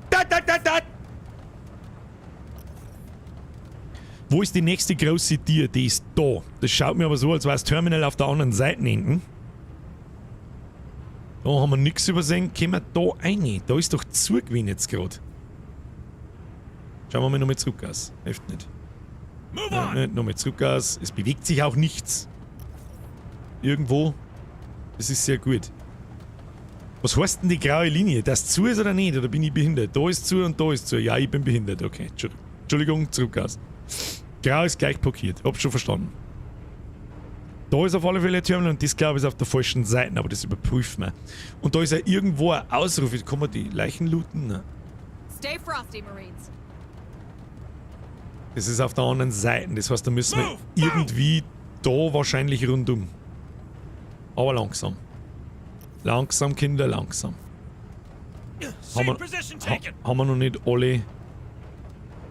Da, da, da, da! Wo ist die nächste große Tür? Die ist da. Das schaut mir aber so, als wäre das Terminal auf der anderen Seite hinten. Da haben wir nichts übersehen. Können wir da rein? Da ist doch zu gewesen jetzt gerade. Schauen wir mal nochmal zurück aus. Hilft nicht. Ja, nicht. Nochmal zurück aus. Es bewegt sich auch nichts. Irgendwo. Das ist sehr gut. Was heißt denn die graue Linie? Dass zu ist oder nicht? Oder bin ich behindert? Da ist zu und da ist zu. Ja, ich bin behindert. Okay. Entschuldigung, zurück aus. Grau ist gleich blockiert. Hab schon verstanden. Da ist auf alle Fälle ein Terminal und das, glaube ich, ist auf der falschen Seite, aber das überprüfen wir. Und da ist ja irgendwo ein Ausruf. Kann man die Leichen looten? Nein. Stay frosty, Marines. Das ist auf der anderen Seite. Das heißt, da müssen wir irgendwie da wahrscheinlich rundum. Aber langsam. Langsam, Kinder, langsam. Haben wir noch nicht alle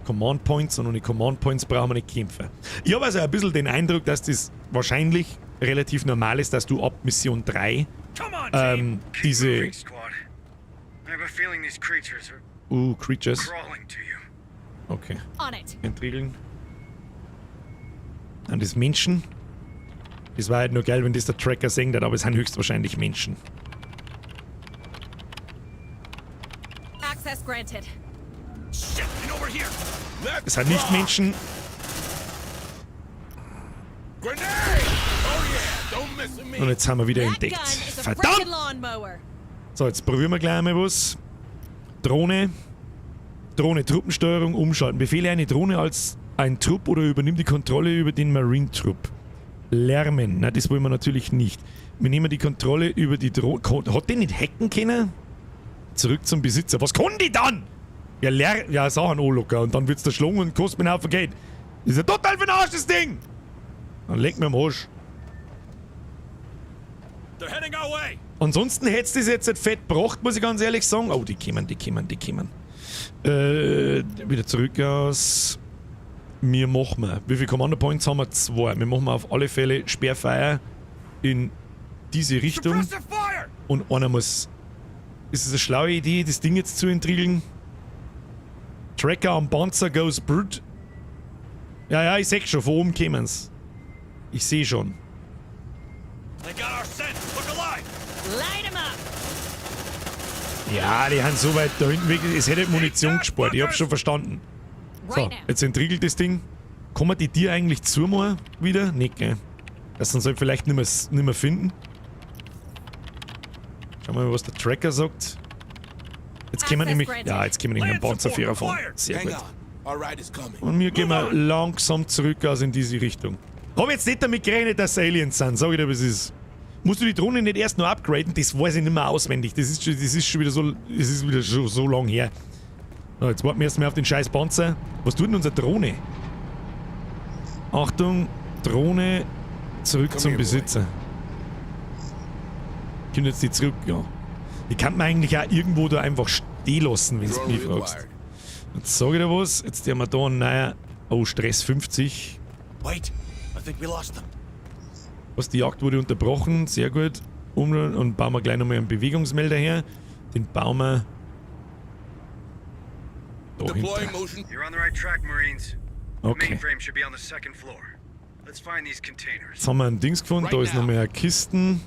Command Points und ohne Command Points brauchen wir nicht kämpfen. Ich habe also ein bisschen den Eindruck, dass das wahrscheinlich relativ normal ist, dass du ab Mission 3 diese... Creatures. Okay. Entriegeln. An das Menschen. Das war halt nur geil, wenn das der Tracker sehen hat, aber es sind höchstwahrscheinlich Menschen. Access granted. Es sind nicht Menschen. Und jetzt haben wir wieder entdeckt. Verdammt! So, jetzt probieren wir gleich einmal was. Drohne. Drohne, Truppensteuerung umschalten. Befehle eine Drohne als ein Trupp oder übernimm die Kontrolle über den Marine-Trupp. Lärmen. Na, das wollen wir natürlich nicht. Wir nehmen die Kontrolle über die Drohne. Hat die nicht hacken können? Zurück zum Besitzer. Was kann die dann? Ja, ja, Sachen anlocker und dann wird's der schlagen und kostet mir einen Haufen Geld. Das ist ja total für den Arsch, das Ding! Dann leck mir am Arsch. Ansonsten hättest du das jetzt nicht fett gebracht, muss ich ganz ehrlich sagen. Oh, die kommen, die kommen, die kommen. Wieder zurück aus. Wir machen wir. Wie viele Commando Points haben wir? 2. Wir machen auf alle Fälle Sperrfeuer in diese Richtung. Und einer muss... Ist es eine schlaue Idee, das Ding jetzt zu entriegeln? Tracker am Panzer goes brut. Ja, ja, ich seh schon, von oben kämen's. Ich seh schon. Ja, die haben so weit da hinten weg. Es hätte Munition gespart, ich hab's schon verstanden. So, jetzt entriegelt das Ding. Kann man die Tier eigentlich zumachen wieder? Nicht, gell? Das uns halt vielleicht nicht mehr finden. Schauen wir mal, was der Tracker sagt. Jetzt können wir nämlich. Ja, jetzt können wir nämlich einen Panzerführer fahren. Sehr gut. Und wir gehen mal langsam zurück aus in diese Richtung. Hab jetzt nicht damit gerechnet, dass es Aliens sind, sag ich dir, was es ist. Musst du die Drohne nicht erst noch upgraden? Das weiß ich nicht mehr auswendig. Das ist schon wieder so. Das ist wieder schon so lang her. So, jetzt warten wir erstmal auf den scheiß Panzer. Was tut denn unsere Drohne? Achtung, Drohne zurück zum Besitzer. Kommt jetzt die zurück, ja. Die kann man eigentlich auch irgendwo da einfach stehen lassen, wenn du mich fragst. Jetzt sag ich dir was, jetzt haben wir da einen neuen... Oh, Stress 50. Wait, I think we lost them. Was, die Jagd wurde unterbrochen, sehr gut. Und bauen wir gleich nochmal einen Bewegungsmelder her. Den bauen wir da hinten. Okay. Jetzt haben wir ein Dings gefunden, da ist nochmal eine Kisten.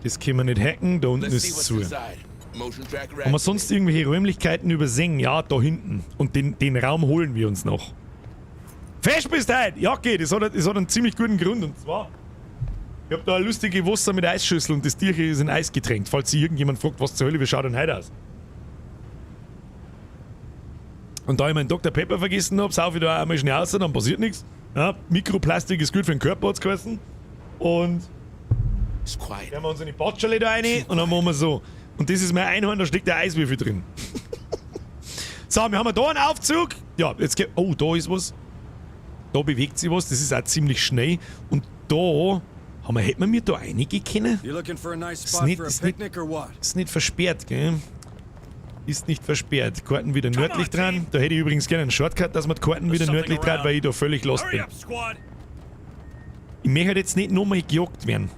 Das können wir nicht hacken, da unten ist zu. Haben wir sonst irgendwelche Räumlichkeiten übersehen? Ja, da hinten. Und den Raum holen wir uns noch. Fesch bist du heute! Ja, okay, das hat einen ziemlich guten Grund. Und zwar, ich hab da eine lustige Wasser mit Eisschüssel und das Tier ist in Eis getränkt. Falls sich irgendjemand fragt, was zur Hölle, wie schaut denn heute aus? Und da ich meinen Dr. Pepper vergessen hab, sauf ich da einmal schnell raus, dann passiert nichts. Ja, Mikroplastik ist gut für den Körper, hat's geheißen. Und dann haben wir uns in die Batschale da rein und dann machen wir so. Und das ist mein Einhorn, da steckt der Eiswürfel drin. So, wir haben da einen Aufzug. Ja, jetzt geht. Oh, da ist was. Da bewegt sich was, das ist auch ziemlich schnell. Und da haben wir, hätten wir mir da reingehen können? Ist nicht versperrt, gell? Ist nicht versperrt. Karten wieder nördlich dran. Da hätte ich übrigens gerne einen Shortcut, dass man die Karten wieder nördlich dran, weil ich da völlig lost bin. Ich möchte halt jetzt nicht nochmal gejagt werden.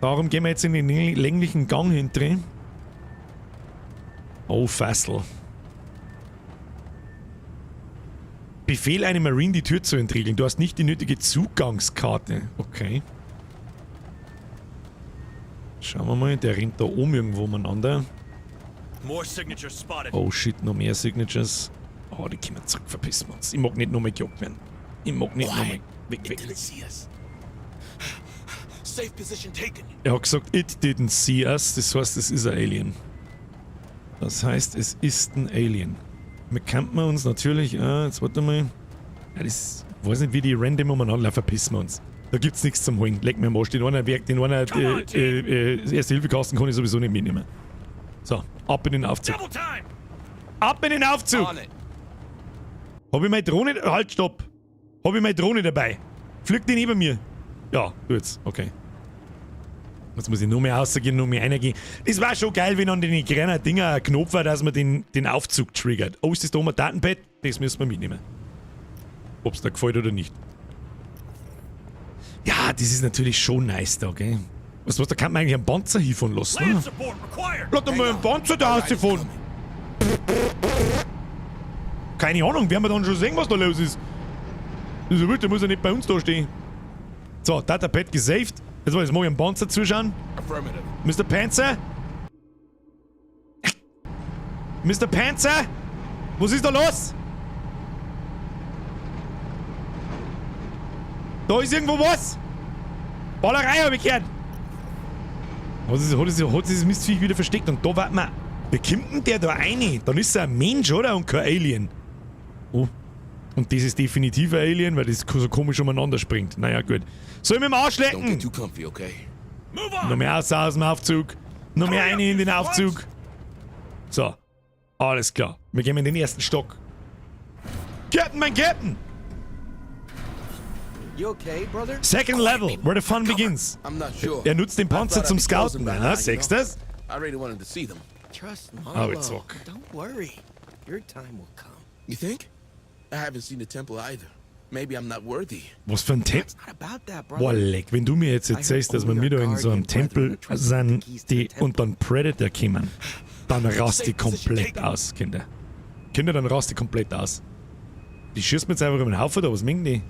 Darum gehen wir jetzt in den länglichen Gang hinten. Oh, Fassel. Befehl einem Marine, die Tür zu entriegeln. Du hast nicht die nötige Zugangskarte. Okay. Schauen wir mal, der rennt da oben irgendwo umeinander. Oh shit, noch mehr Signatures. Oh, die kommen zurück, verpissen wir uns. Ich mag nicht nochmal gejagt werden. Ich mag nicht nochmal. Weg, weg, weg. Er hat gesagt, it didn't see us. Das heißt, es ist ein Alien. Das heißt, es ist ein Alien. Wir könnten uns natürlich, jetzt warte mal. Ja, das, ich weiß nicht, wie die random umeinander verpissen wir uns. Da gibt's nichts zum Holen. Leck mir am Arsch. Den einen, den einen Erste-Hilfe-Kasten kann ich sowieso nicht mitnehmen. So, ab in den Aufzug. Ab in den Aufzug! Hab ich meine Drohne... Halt, stopp! Hab ich meine Drohne dabei? Fliegt die neben mir? Ja, tut's. Okay. Jetzt muss ich nur mehr rausgehen, nur mehr reingehen. Das war schon geil, wenn an den kleinen Dinger ein Knopf war, dass man den Aufzug triggert. Oh, ist das da oben ein Datenpad? Das müssen wir mitnehmen. Ob's da gefällt oder nicht. Ja, das ist natürlich schon nice da, gell? Weißt du was, da kann man eigentlich einen Panzer hinfahren lassen. Ne? Lass doch mal einen Panzer da rausfahren. Keine Ahnung, werden wir dann schon sehen, was da los ist. Das ist ja wild, der muss ja nicht bei uns da stehen. So, Datapad gesaved. Jetzt mal ich einen Panzer zuschauen. Mr. Panzer? Mr. Panzer? Was ist da los? Da ist irgendwo was! Ballerei habe ich gehört! Hat dieses Mistviech wieder versteckt und da warten wir. Wie kommt denn der da rein? Dann ist er ein Mensch, oder? Und kein Alien. Oh. Und das ist definitiv ein Alien, weil das so komisch umeinander springt. Naja, gut. Soll ich mit dem Arsch lecken? Comfy, okay? Noch mehr raus aus dem Aufzug. Noch mehr rein in den Aufzug. So. Alles klar. Wir gehen in den ersten Stock. Captain, mein Captain! You okay, brother? Second level, where the fun begins. I'm not sure. Er nutzt den Panzer zum Scouten. Now, siehst du das? I really wanted to see them. Trust Oh, Marlowe. it's ok. Don't worry. Your time will come. You think? I haven't seen the temple either. Maybe I'm not worthy. Was für ein Tempel? Not about that, brother. Boah, leck, wenn du mir jetzt erzählst, dass wir wieder in so einem Tempel sind, die und dann Predator kommen, dann rast ich komplett aus, Kinder. Kinder, dann rast ich komplett aus. Die schießt mir jetzt einfach über den Haufen da, was meinen die?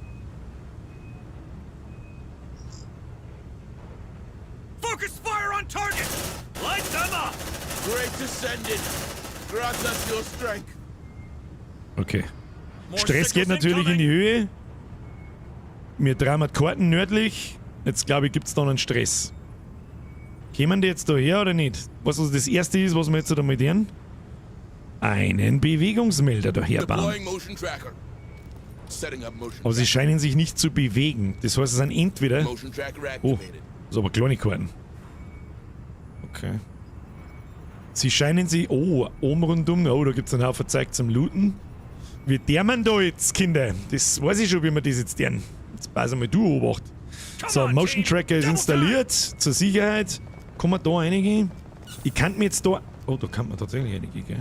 Focus fire on target! Light them up! Great Descendant, grant us your strength. Okay. Stress geht natürlich in die Höhe. Wir drehen die Karten nördlich. Jetzt glaube ich, gibt es dann einen Stress. Kommen die jetzt da her oder nicht? Was also das erste ist, was wir jetzt da mal tun? Einen Bewegungsmelder daher bauen. Deploying motion tracker. Setting up motion. Aber sie scheinen sich nicht zu bewegen. Das heißt, es sind entweder... Motion tracker Oh, activated. das ist aber kleine Karten. Okay. Sie scheinen sich... Oh, oben rundum. Oh, da gibt es einen Haufen Zeug zum Looten. Wie der man da jetzt, Kinder? Das weiß ich schon, wie man das jetzt deren. Jetzt pass einmal du, Obacht. So, Motion Tracker ist installiert. Zur Sicherheit. Kann man da reingehen? Ich kann mir jetzt da... Oh, da kann man tatsächlich reingehen, gell?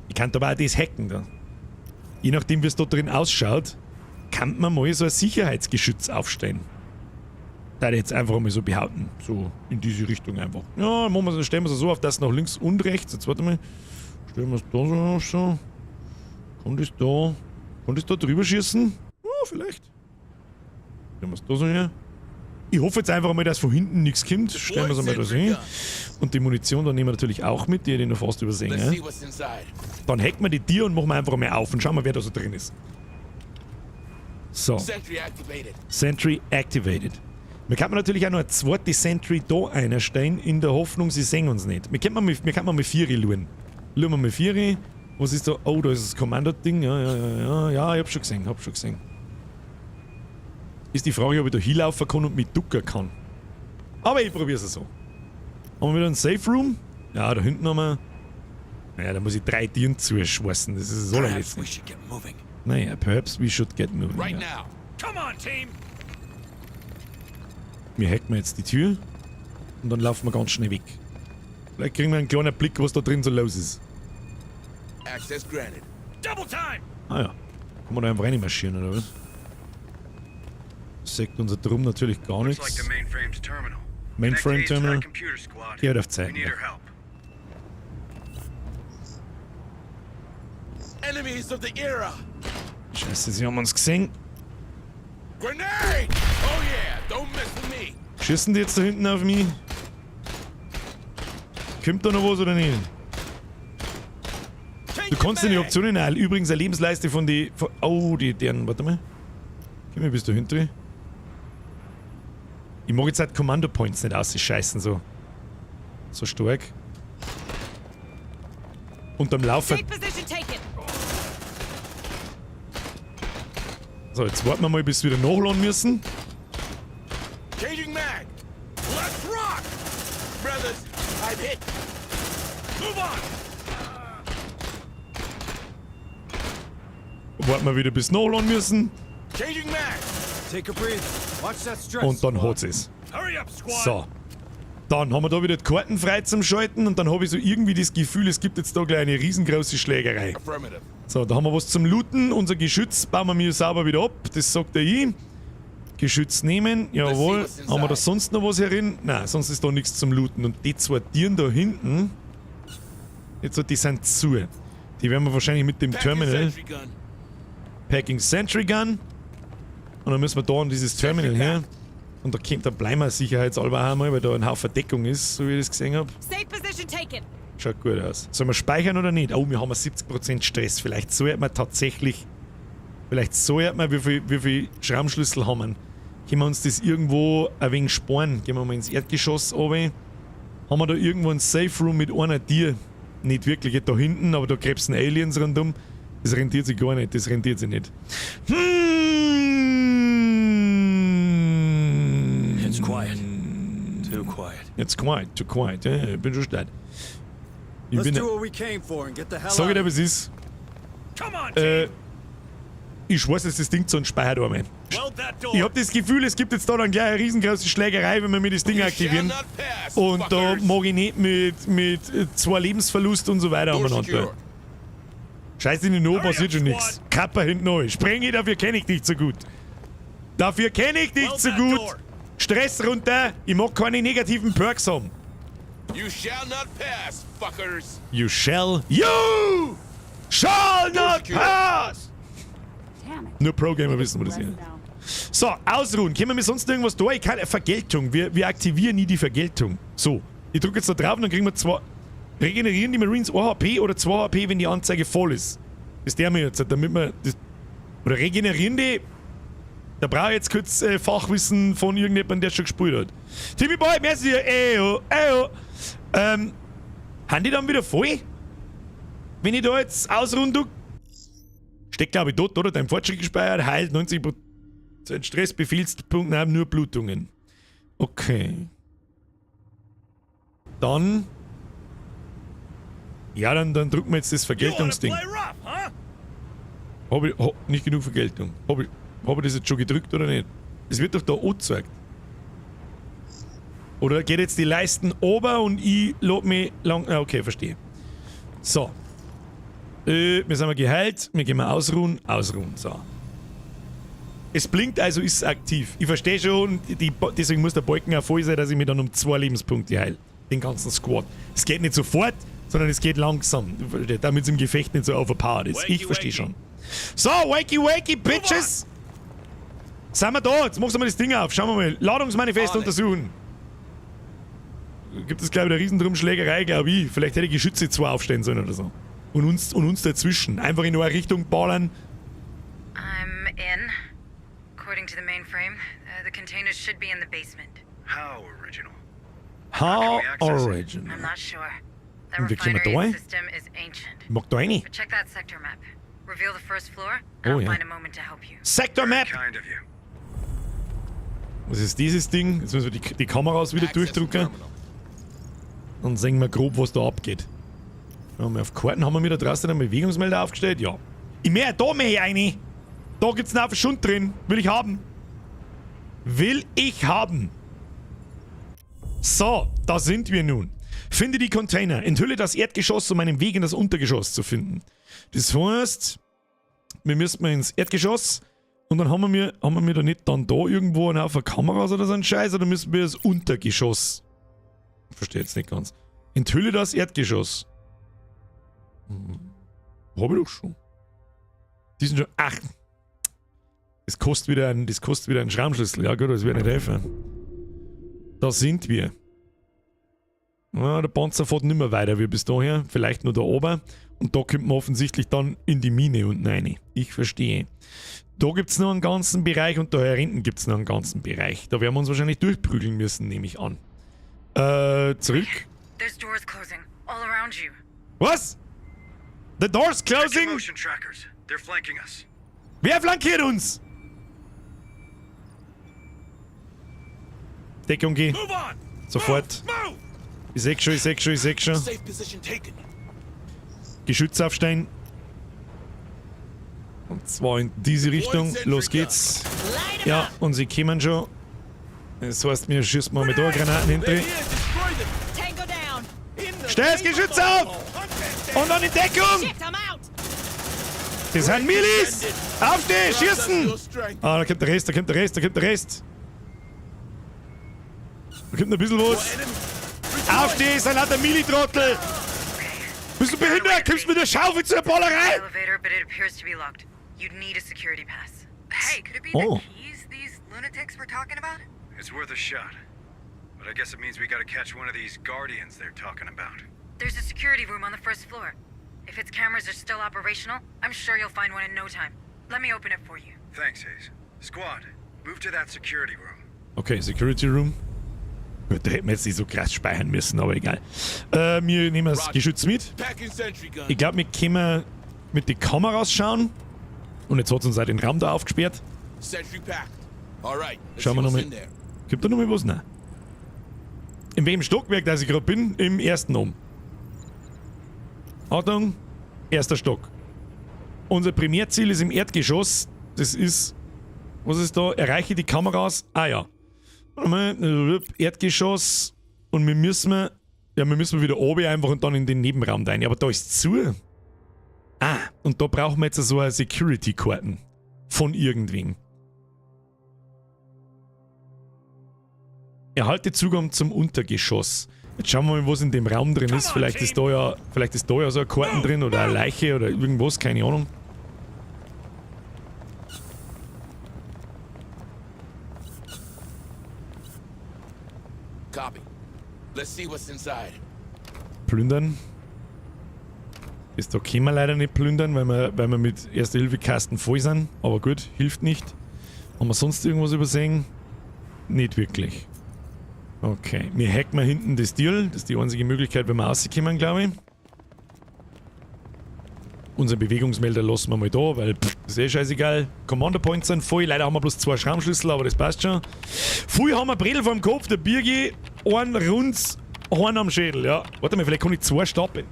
Ich kann aber auch das hacken da. Je nachdem, wie es da drin ausschaut, kann man mal so ein Sicherheitsgeschütz aufstellen. Da ich jetzt einfach mal so behaupten. So in diese Richtung einfach. Ja, machen wir, stellen wir es so auf, dass nach links und rechts. Jetzt warte mal. Stellen wir es da so auf, so. Kommt es da? Kommt es da drüber schießen? Ja, vielleicht. Stellen wir es da so her. Ich hoffe jetzt einfach mal, dass von hinten nichts kommt. Stellen wir es einmal da so hin. Und die Munition, dann nehmen wir natürlich auch mit, die hätte ich noch fast übersehen. Let's Ja? see what's inside. Dann hacken wir die Tür und machen wir einfach mal auf und schauen mal, wer da so drin ist. So. Sentry activated. Sentry activated. Wir könnten natürlich auch noch eine zweite Sentry da einstellen, in der Hoffnung, sie sehen uns nicht. Wir könnten mal, wir Vieri schauen. Schauen wir mal Vieri. Was ist da? Oh, da ist das Kommando-Ding. Ja, ja, ja, ja, ja, ich hab schon gesehen, hab schon gesehen. Ist die Frage, ob ich da hinlaufen kann und mich ducken kann. Aber ich probier's so. Haben wir wieder einen Safe Room? Ja, da hinten haben wir... Naja, da muss ich 3 Tieren zuschweißen. Das ist das allerletzte. Perhaps we should get moving. Naja, perhaps we should get moving. Right ja. now. Come on, team! Wir hacken jetzt die Tür und dann laufen wir ganz schnell weg. Vielleicht kriegen wir einen kleinen Blick, was da drin so los ist. Access granted. Double time! Ah ja. Kann man da einfach reinmarschieren, oder was? Das sagt unser Drum natürlich gar Looks like nichts. the mainframe's terminal. Mainframe Connect Hayes to Terminal. that computer squad. Geh halt auf We Zeiten. need her help. Enemies of the era. Scheiße, sie haben uns gesehen. Grenade! Oh yeah, don't mess with me. Schießen die jetzt da hinten auf mich? Kommt da noch was oder nicht? Du kannst in die Optionen auch. Übrigens eine Lebensleiste von die. Von, oh, die deren. Warte mal. Gib mir bis dahinter. Ich mag jetzt halt Kommando Points nicht ausscheißen so. So stark. Und am Laufen. Safe position taken. So, jetzt warten wir mal, bis wir wieder nachladen müssen. Changing mag. Let's rock! Brothers, I'm hit. Move on! Warten wir wieder, bis nachladen müssen. Changing mag. Take a breather. Watch that stress. Und dann hat's es. Hurry up, squad! So. Dann haben wir da wieder die Karten frei zum Schalten und dann habe ich so irgendwie das Gefühl, es gibt jetzt da gleich eine riesengroße Schlägerei. Affirmative. So, da haben wir was zum Looten. Unser Geschütz bauen wir mir sauber wieder ab. Das sagt er ich. Geschütz nehmen, jawohl. Haben wir da sonst noch was herin? Nein, sonst ist da nichts zum Looten. Und die zwei Tieren da hinten, jetzt so, die sind zu. Die werden wir wahrscheinlich mit dem Packing Terminal. sentry gun. Packing Sentry Gun. Und dann müssen wir da an dieses Terminal her. Und da, kommt, da bleiben wir sicherheitshalber auch einmal, weil da ein Haufen Deckung ist, so wie ich das gesehen habe. Safe position taken. Schaut gut aus. Sollen wir speichern oder nicht? Oh, wir haben 70% Stress. Vielleicht sollte man tatsächlich. Vielleicht sollte man, wie viel Schraubenschlüssel haben wir? Können wir uns das irgendwo ein wenig sparen? Gehen wir mal ins Erdgeschoss runter. Haben wir da irgendwo ein Safe Room mit einer Tür? Nicht wirklich, da hinten, aber da krebsen Aliens rundum. Das rentiert sich gar nicht, das rentiert sich nicht. It's quiet. Too quiet. It's quiet, too quiet. Ja, ich bin schon stark. Ich Let's bin. do what we came for and get the hell Sag ich out. dir, wie es ist. Come on, team! Ich schmeiß jetzt das Ding zu und speichert einmal. Weld that door! Ich hab das Gefühl, es gibt jetzt da dann gleich eine riesengroße Schlägerei, wenn wir mir das Ding You shall aktivieren. not pass, Und da fuckers. mag ich nicht mit zwei Lebensverlust und so weiter Door umeinander. secure. Scheiß in die No, Hurry passiert up, schon nichts. Kappa hinten neu. Spreng ich, dafür kenne ich dich zu gut. Dafür kenne ich dich Weld zu that gut. door. Stress runter. Ich mag keine negativen Perks haben. You shall not pass, fuckers. You shall. You shall not secure. pass! Damn it. Nur Pro-Gamer wissen, wo das ist. So, ausruhen. Können wir mir sonst irgendwas da? Ich kann Vergeltung. Wir aktivieren nie die Vergeltung. So, ich drücke jetzt da drauf und dann kriegen wir zwei. Regenerieren die Marines 1 HP oder 2 HP, wenn die Anzeige voll ist. Das der mir jetzt, damit wir. Das, oder regenerieren die. Da brauche ich jetzt kurz Fachwissen von irgendjemandem, der schon gespielt hat. Timmy Boy, merci dir. Eyo, eyo. Haben die dann wieder voll? Wenn ich da jetzt ausruhen tue? Steckt, glaube ich, dort, oder? Dein Fortschritt gespeichert, heilt 90% Stress, Befehlspunkt, nein, nur Blutungen. Okay. Dann. Ja, dann drücken wir jetzt das You wanna Vergeltungsding. play rough, huh? Hab ich hab nicht genug Vergeltung. Hab ich das jetzt schon gedrückt oder nicht? Es wird doch da angezeigt. Oder geht jetzt die Leisten ober und ich lad mich lang. Ah, okay, verstehe. So. Wir sind mal geheilt. Wir gehen mal ausruhen. Ausruhen. So. Es blinkt also, ist es aktiv. Ich verstehe schon, deswegen muss der Balken auch voll sein, dass ich mich dann um 2 Lebenspunkte heil. Den ganzen Squad. Es geht nicht sofort, sondern es geht langsam. Damit es im Gefecht nicht so overpowered ist. Ich Wakey, verstehe wakey. schon. So, wakey, wakey, bitches! Sind wir da? Jetzt machst du mal das Ding auf. Schauen wir mal. Ladungsmanifest On it. untersuchen. Gibt es, glaube ich, eine Riesendrumschlägerei, glaube ich. Vielleicht hätte ich Geschütze zwei aufstellen sollen oder so. Und uns dazwischen. Einfach in eine Richtung ballern. I'm in. According to the mainframe, the containers should be in the basement. How original. How can we access it? original. I'm not sure. The Und wie kommen wir da refinery rein? system is ancient. Ich mag da rein. But check that sector map. Reveal the first floor, and Oh, I'll ja. find a moment to help you. Sector Map! Kind of you. Was ist dieses Ding? Jetzt müssen wir die Kameras wieder Access durchdrücken. terminal. Dann sehen wir grob, was da abgeht. Schauen wir auf Karten. Haben wir mir da draußen einen Bewegungsmelder aufgestellt? Ja. Ich mehr, da mehr eine. Da gibt's einen Haufen Schund drin. Will ich haben. Will ich haben. So, da sind wir nun. Finde die Container. Enthülle das Erdgeschoss, um einen Weg in das Untergeschoss zu finden. Das heißt, wir müssen mal ins Erdgeschoss und dann haben wir da nicht dann da irgendwo einen Haufen Kameras oder so einen Scheiß, oder müssen wir das Untergeschoss? Ich verstehe jetzt nicht ganz. Enthülle das Erdgeschoss. Hab ich doch schon. Die sind schon. Ach. Das kostet wieder einen Schraubenschlüssel. Ja gut, das wird nicht helfen. Da sind wir. Ja, der Panzer fährt nicht mehr weiter wie bis daher. Vielleicht nur da oben. Und da kommt man offensichtlich dann in die Mine unten rein. Ich verstehe. Da gibt es noch einen ganzen Bereich und da hinten gibt es noch einen ganzen Bereich. Da werden wir uns wahrscheinlich durchprügeln müssen, nehme ich an. Zurück. There's doors closing all around you. Was? The doors Check your closing? motion trackers. They're flanking us. Wer flankiert uns? Deckung geh. Move on! Sofort. Move! Ich seh schon, ich seh schon, ich seh schon. Safe position taken. Geschütz aufstellen. Und zwar in diese Richtung. Los geht's. Ja, und sie kommen schon. Das heißt, wir schießen mal mit da Granaten They're hinter. here! Destroy them! Tango down. In the Stell das name of Geschütz the auf! law! Hunt them down! Und dann in Deckung! Shit, I'm out. Das sind Milis! Aufstehen, Grant us schießen! your strength. Ah, da kommt der Rest, da kommt der Rest, da kommt der Rest. Da kommt noch ein bisschen was. Enemy! Aufstehen, sind lauter Mili-Trottel! Bist du behindert? Kommst du mit der Schaufel zur Ballerei? Elevator, but it appears to be locked. You'd need a security pass. Hey, could it be Oh. the keys these lunatics were talking about? It's worth a shot. But I guess it means we gotta catch one of these guardians they're talking about. There's a security room on the first floor. If its cameras are still operational, I'm sure you'll find one in no time. Let me open it for you. Thanks, Hayes. Squad, move to that security room. Okay, Security Room. Gut, da hätten wir jetzt nicht so krass speichern müssen, aber egal. Wir nehmen das Geschütz mit. Packing sentry gun. Ich glaube, wir können mit den Kameras schauen. Und jetzt hat uns auch den Raum da aufgesperrt. Sentry packed. All right. Let's Schauen wir see what's nochmal. in there. Gibt da noch mal was? Nein. In welchem Stockwerk, da ich gerade bin? Im ersten oben. Achtung, erster Stock. Unser Primärziel ist im Erdgeschoss. Das ist. Was ist da? Erreiche die Kameras. Ah ja. Warte mal. Erdgeschoss. Und wir müssen. Ja, wir müssen wieder oben einfach und dann in den Nebenraum rein. Aber da ist zu. Ah, und da brauchen wir jetzt so eine Security-Karten. Von irgendwem. Erhalte Zugang zum Untergeschoss. Jetzt schauen wir mal, was in dem Raum drin ist. Vielleicht ist da ja, vielleicht ist da ja so eine Karten drin oder eine Leiche oder irgendwas, keine Ahnung. Copy. Let's see what's inside. Plündern. Das da können wir leider nicht plündern, weil wir mit Erste-Hilfe-Kasten voll sind. Aber gut, hilft nicht. Haben wir sonst irgendwas übersehen? Nicht wirklich. Okay, wir hacken mal hinten das Deal. Das ist die einzige Möglichkeit, wenn wir rauskommen, glaube ich. Unseren Bewegungsmelder lassen wir mal da, weil pff, ist eh scheißegal. Commander Points sind voll. Leider haben wir bloß 2 Schraubenschlüssel, aber das passt schon. Voll haben wir Bredel vorm Kopf, der Birgi, ein Runz, einen am Schädel, ja. Warte mal, vielleicht kann ich 2 stapeln.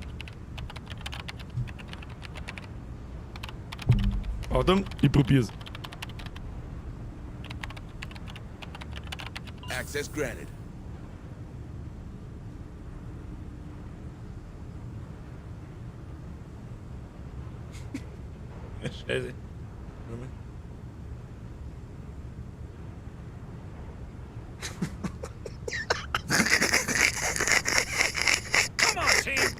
Achtung, ich probier's. Access granted. Scheiße. Warte mal. Come on, team!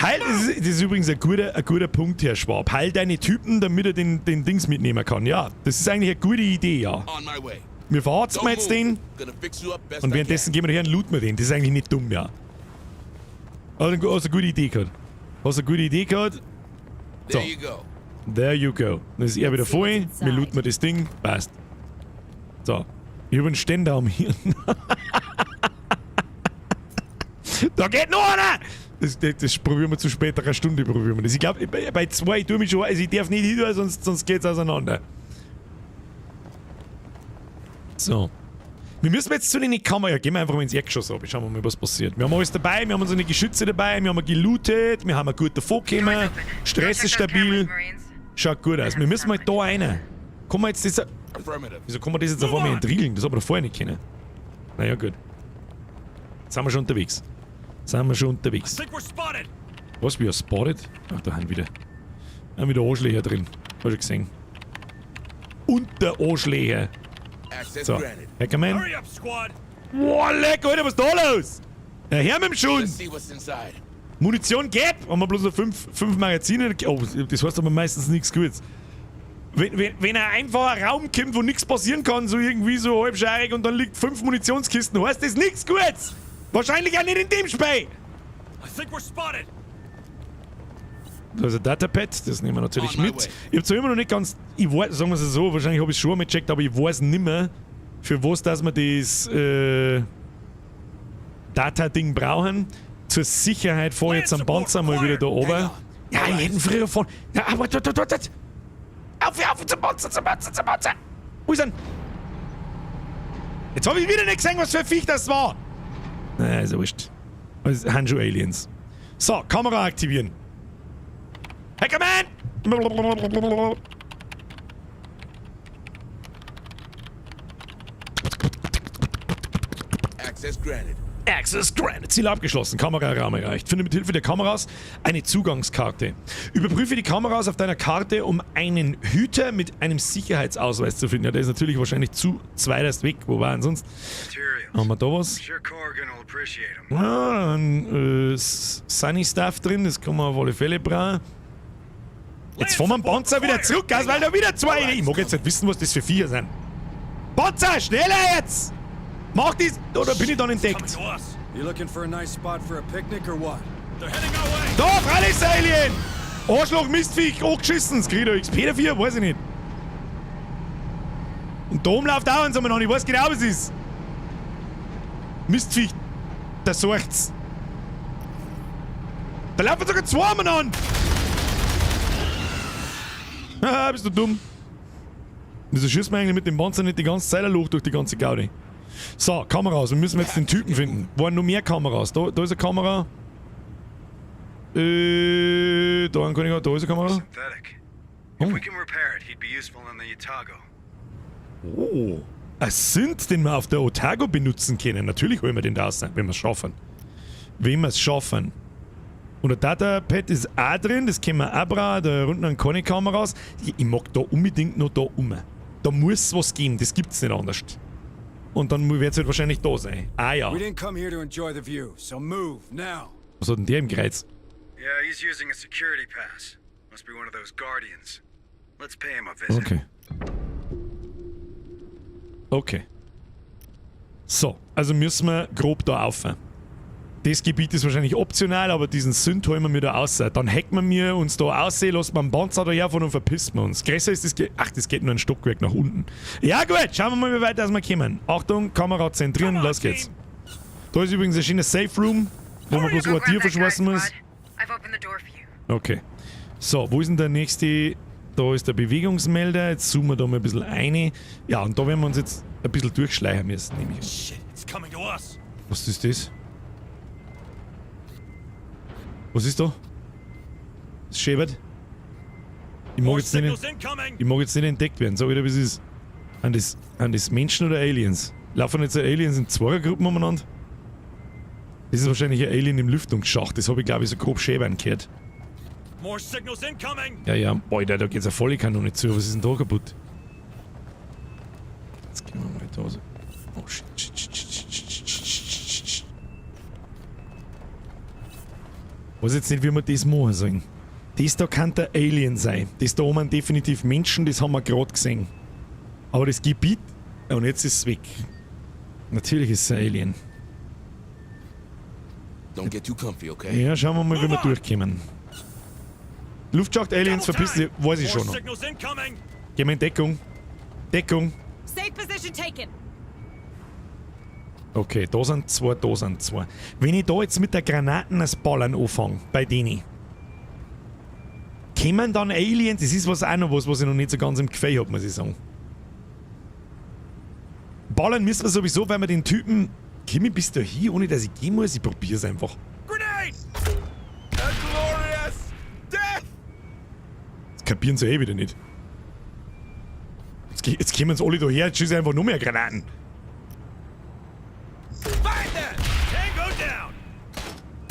Heil, das ist übrigens ein guter Punkt, Herr Schwab. Heil deine Typen, damit er den Dings mitnehmen kann. Ja, das ist eigentlich eine gute Idee, ja. On my way. Wir verarzen Don't jetzt move. den Gonna fix you up best und I währenddessen can. gehen wir her und looten wir den. Das ist eigentlich nicht dumm, ja. Hast eine gute Idee gehabt. Hast eine gute Idee gehabt. So. There you go. There you go. Dann ist er wieder voll. Wir looten wir das Ding. Passt. So. Ich hab einen Ständer am Hirn. Da geht noch einer! Das probieren wir zu späterer Stunde. Probieren wir das. Ich glaube, bei 2 tue ich mich schon. Also ich darf nicht hin, sonst geht's auseinander. So. Wir müssen jetzt zu den Kamera. Ja, gehen wir einfach mal ins Erdgeschoss ab. Schauen wir mal, was passiert. Wir haben alles dabei, wir haben unsere Geschütze dabei, wir haben gelootet, wir haben gut davor gekommen. Stress ist stabil. Schaut gut aus. Wir müssen mal da rein. Kann man jetzt das. Affirmative. Wieso kann man das jetzt auf einmal entriegeln? Das haben wir doch vorher nicht können. Naja, gut. Jetzt sind wir schon unterwegs. Sind wir schon unterwegs. Think we're spotted! Was, wir spotted? Ach, da haben wieder. Da haben wieder Arschlöcher drin. Hab ich schon gesehen. Und der Arschlöcher. Access So, granted. Hackerman. Hurry up, squad! Boah, leck, Alter, was ist da los? Ja, her mit dem Let's Schuss. see what's inside. Munition gäb! Haben wir bloß noch fünf Magazine. Oh, das heißt aber meistens nichts Gutes. Wenn ein einfacher Raum kommt, wo nichts passieren kann, so irgendwie so halbscharig und dann liegt 5 Munitionskisten, heißt das nichts Gutes! Wahrscheinlich auch nicht in dem Spiel! I think we're spotted. Da ist ein Datapad, das nehmen wir natürlich On my mit. way. Ich hab zwar immer noch nicht ganz, ich weiß, sagen wir es so, wahrscheinlich hab ich's schon mal gecheckt, aber ich weiß nimmer, für was, dass wir das Data-Ding brauchen. Zur Sicherheit fahr ich jetzt am Panzer mal wieder da runter. Ja, ich hätte ihn früher fahren. Ja, aber warte, warte, warte. Auf, auf, zum Panzer, zum Panzer, zum Panzer. Wo ist er? Jetzt hab ich wieder nicht gesehen, was für ein Viech das war. Naja, ist ja wurscht. Das sind schon Aliens. So, Kamera aktivieren. Hackerman! Access granted. Access granted. Ziel abgeschlossen. Kameraraum erreicht. Finde mit Hilfe der Kameras eine Zugangskarte. Überprüfe die Kameras auf deiner Karte, um einen Hüter mit einem Sicherheitsausweis zu finden. Ja, der ist natürlich wahrscheinlich zu zweiterst weg. Wo war ansonsten? Materials. Haben wir da was? Sure Corrigan will appreciate them. Ah, ein Sunny Stuff drin, das kann man auf alle Fälle brauchen. Jetzt fahren wir den Panzer wieder zurück, also, weil da wieder zwei. Ich mag jetzt nicht wissen, was das für Viecher sind. Panzer, schneller jetzt! Mach dies! Oder bin ich dann entdeckt? Coming to us. You looking for a nice spot for a picnic or what? They're heading our way. Da, freilich ist ein Alien! Arschloch, Mistviech, angeschissen. Das kriegt er XP dafür? Weiß ich nicht. Und da oben läuft auch eins umeinander. Ich weiß genau, was es ist. Mistviech, da sorgt's. Da laufen sogar zwei umeinander. Haha, bist du dumm. Wieso schießt man eigentlich mit dem Panzer nicht die ganze Zeit ein Loch durch die ganze Gaudi? So, Kameras. Wir müssen jetzt den Typen finden. Waren noch mehr Kameras? Da ist eine Kamera. Da kann ich auch, da ist eine Kamera. Synthetic. Oh. If we can repair it, he'd be useful on the Otago. Oh. Ein Synth, den wir auf der Otago benutzen können. Natürlich holen wir den da raus, wenn wir's schaffen. Wenn wir's schaffen. Und der Datapad ist auch drin, das können wir auch brauchen. Da unten sind keine Kameras. Ich mag da unbedingt noch da um. Da muss was geben, das gibt's nicht anders. Und dann wird's halt wahrscheinlich da sein. Ah ja. We didn't come here to enjoy the view, so move now. Was hat denn der im Kreuz? Yeah, he's using a security pass. Must be one of those guardians. Let's pay him a visit. Okay. Okay. So, also müssen wir grob da auf. Das Gebiet ist wahrscheinlich optional, aber diesen Synth holen wir mir da raus. Dann hacken wir uns da raus, lassen wir einen Panzer da herfahren und verpissen wir uns. Größer ist das Ge-, ach, das geht nur ein Stockwerk nach unten. Ja gut, schauen wir mal, wie weit das wir kommen. Achtung, Kamera zentrieren, los geht's. Da ist übrigens ein schöner Safe Room, wo man bloß Go ein grab Tier that guy, verschweißen muss. squad. I've opened the door for you. Okay. So, wo ist denn der nächste? Da ist der Bewegungsmelder. Jetzt zoomen wir da mal ein bisschen rein. Ja, und da werden wir uns jetzt ein bisschen durchschleichen müssen, nehme ich an. Shit, it's coming to us. Was ist das? Was ist da? Es schäbert. Ich mag More jetzt nicht, signals incoming. ich mag jetzt nicht entdeckt werden. Sag ich dir, wie es ist. Sind das Menschen oder Aliens? Laufen jetzt Aliens in Zweiergruppen umeinander? Das ist wahrscheinlich ein Alien im Lüftungsschacht. Das hab ich, glaub ich, so grob schäbern gehört. More signals incoming. Ja, ja. Boah, da geht's ja volle Kanone zu. Was ist denn da kaputt? Jetzt gehen wir mal da so. Oh, shit, shit, shit, shit, shit, shit, shit, shit, shit. Weiß jetzt nicht, wie wir das machen sollen. Das da kann der Alien sein. Das da oben definitiv Menschen, das haben wir grad gesehen. Aber das Gebiet... Und jetzt ist es weg. Natürlich ist es ein Alien. Don't get too comfy, okay? Ja, schauen wir mal, wie wir durchkommen. Luftschacht-Aliens verpissen sich, weiß ich schon noch. More signals incoming. Gehen wir in Deckung. Deckung. Safe position taken. Okay, da sind zwei, da sind zwei. Wenn ich da jetzt mit der Granaten das Ballern anfange, bei denen, kommen dann Aliens? Das ist was auch noch was, was ich noch nicht so ganz im Gefühl hab, muss ich sagen. Ballern müssen wir sowieso, weil wir den Typen... Komm ich bis da hin, ohne dass ich gehen muss? Ich probier's einfach. Grenade! A glorious death! Das kapieren sie eh wieder nicht. Jetzt kommen sie alle da her, jetzt schießen einfach nur mehr Granaten. Find that! Tango down!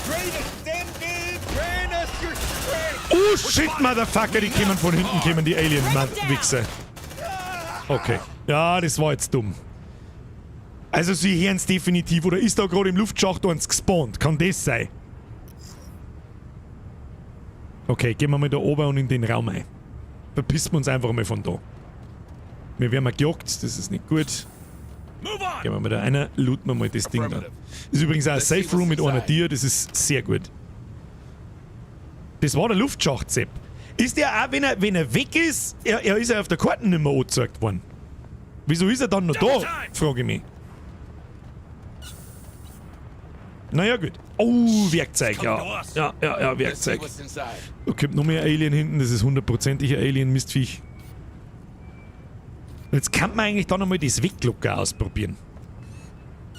Great ascended, grant us your strength! Oh shit, Motherfucker, die kommen von hinten, kommen die Alien-Wichser. Okay. Ja, das war jetzt dumm. Also sie hören's definitiv, oder ist da gerade im Luftschacht eins gespawnt? Kann das sein? Okay, gehen wir mal da oben und in den Raum ein. Verpissen wir uns einfach mal von da. Wir werden mal gejagt, das ist nicht gut. Gehen wir mal da rein, looten wir mal das Ding da. Ist übrigens auch ein Safe Room mit einer Tür, das ist sehr gut. Das war der Luftschacht, Sepp. Ist der auch, wenn er weg ist, er ist ja auf der Karte nicht mehr angezeigt worden. Wieso ist er dann noch da, frage ich mich. Naja, gut. Oh, Werkzeug, ja. Ja, ja, ja, Werkzeug. Da kommt noch mehr Alien hinten, das ist hundertprozentig ein Alien-Mistviech. Jetzt kann man eigentlich da nochmal das Weglocker ausprobieren.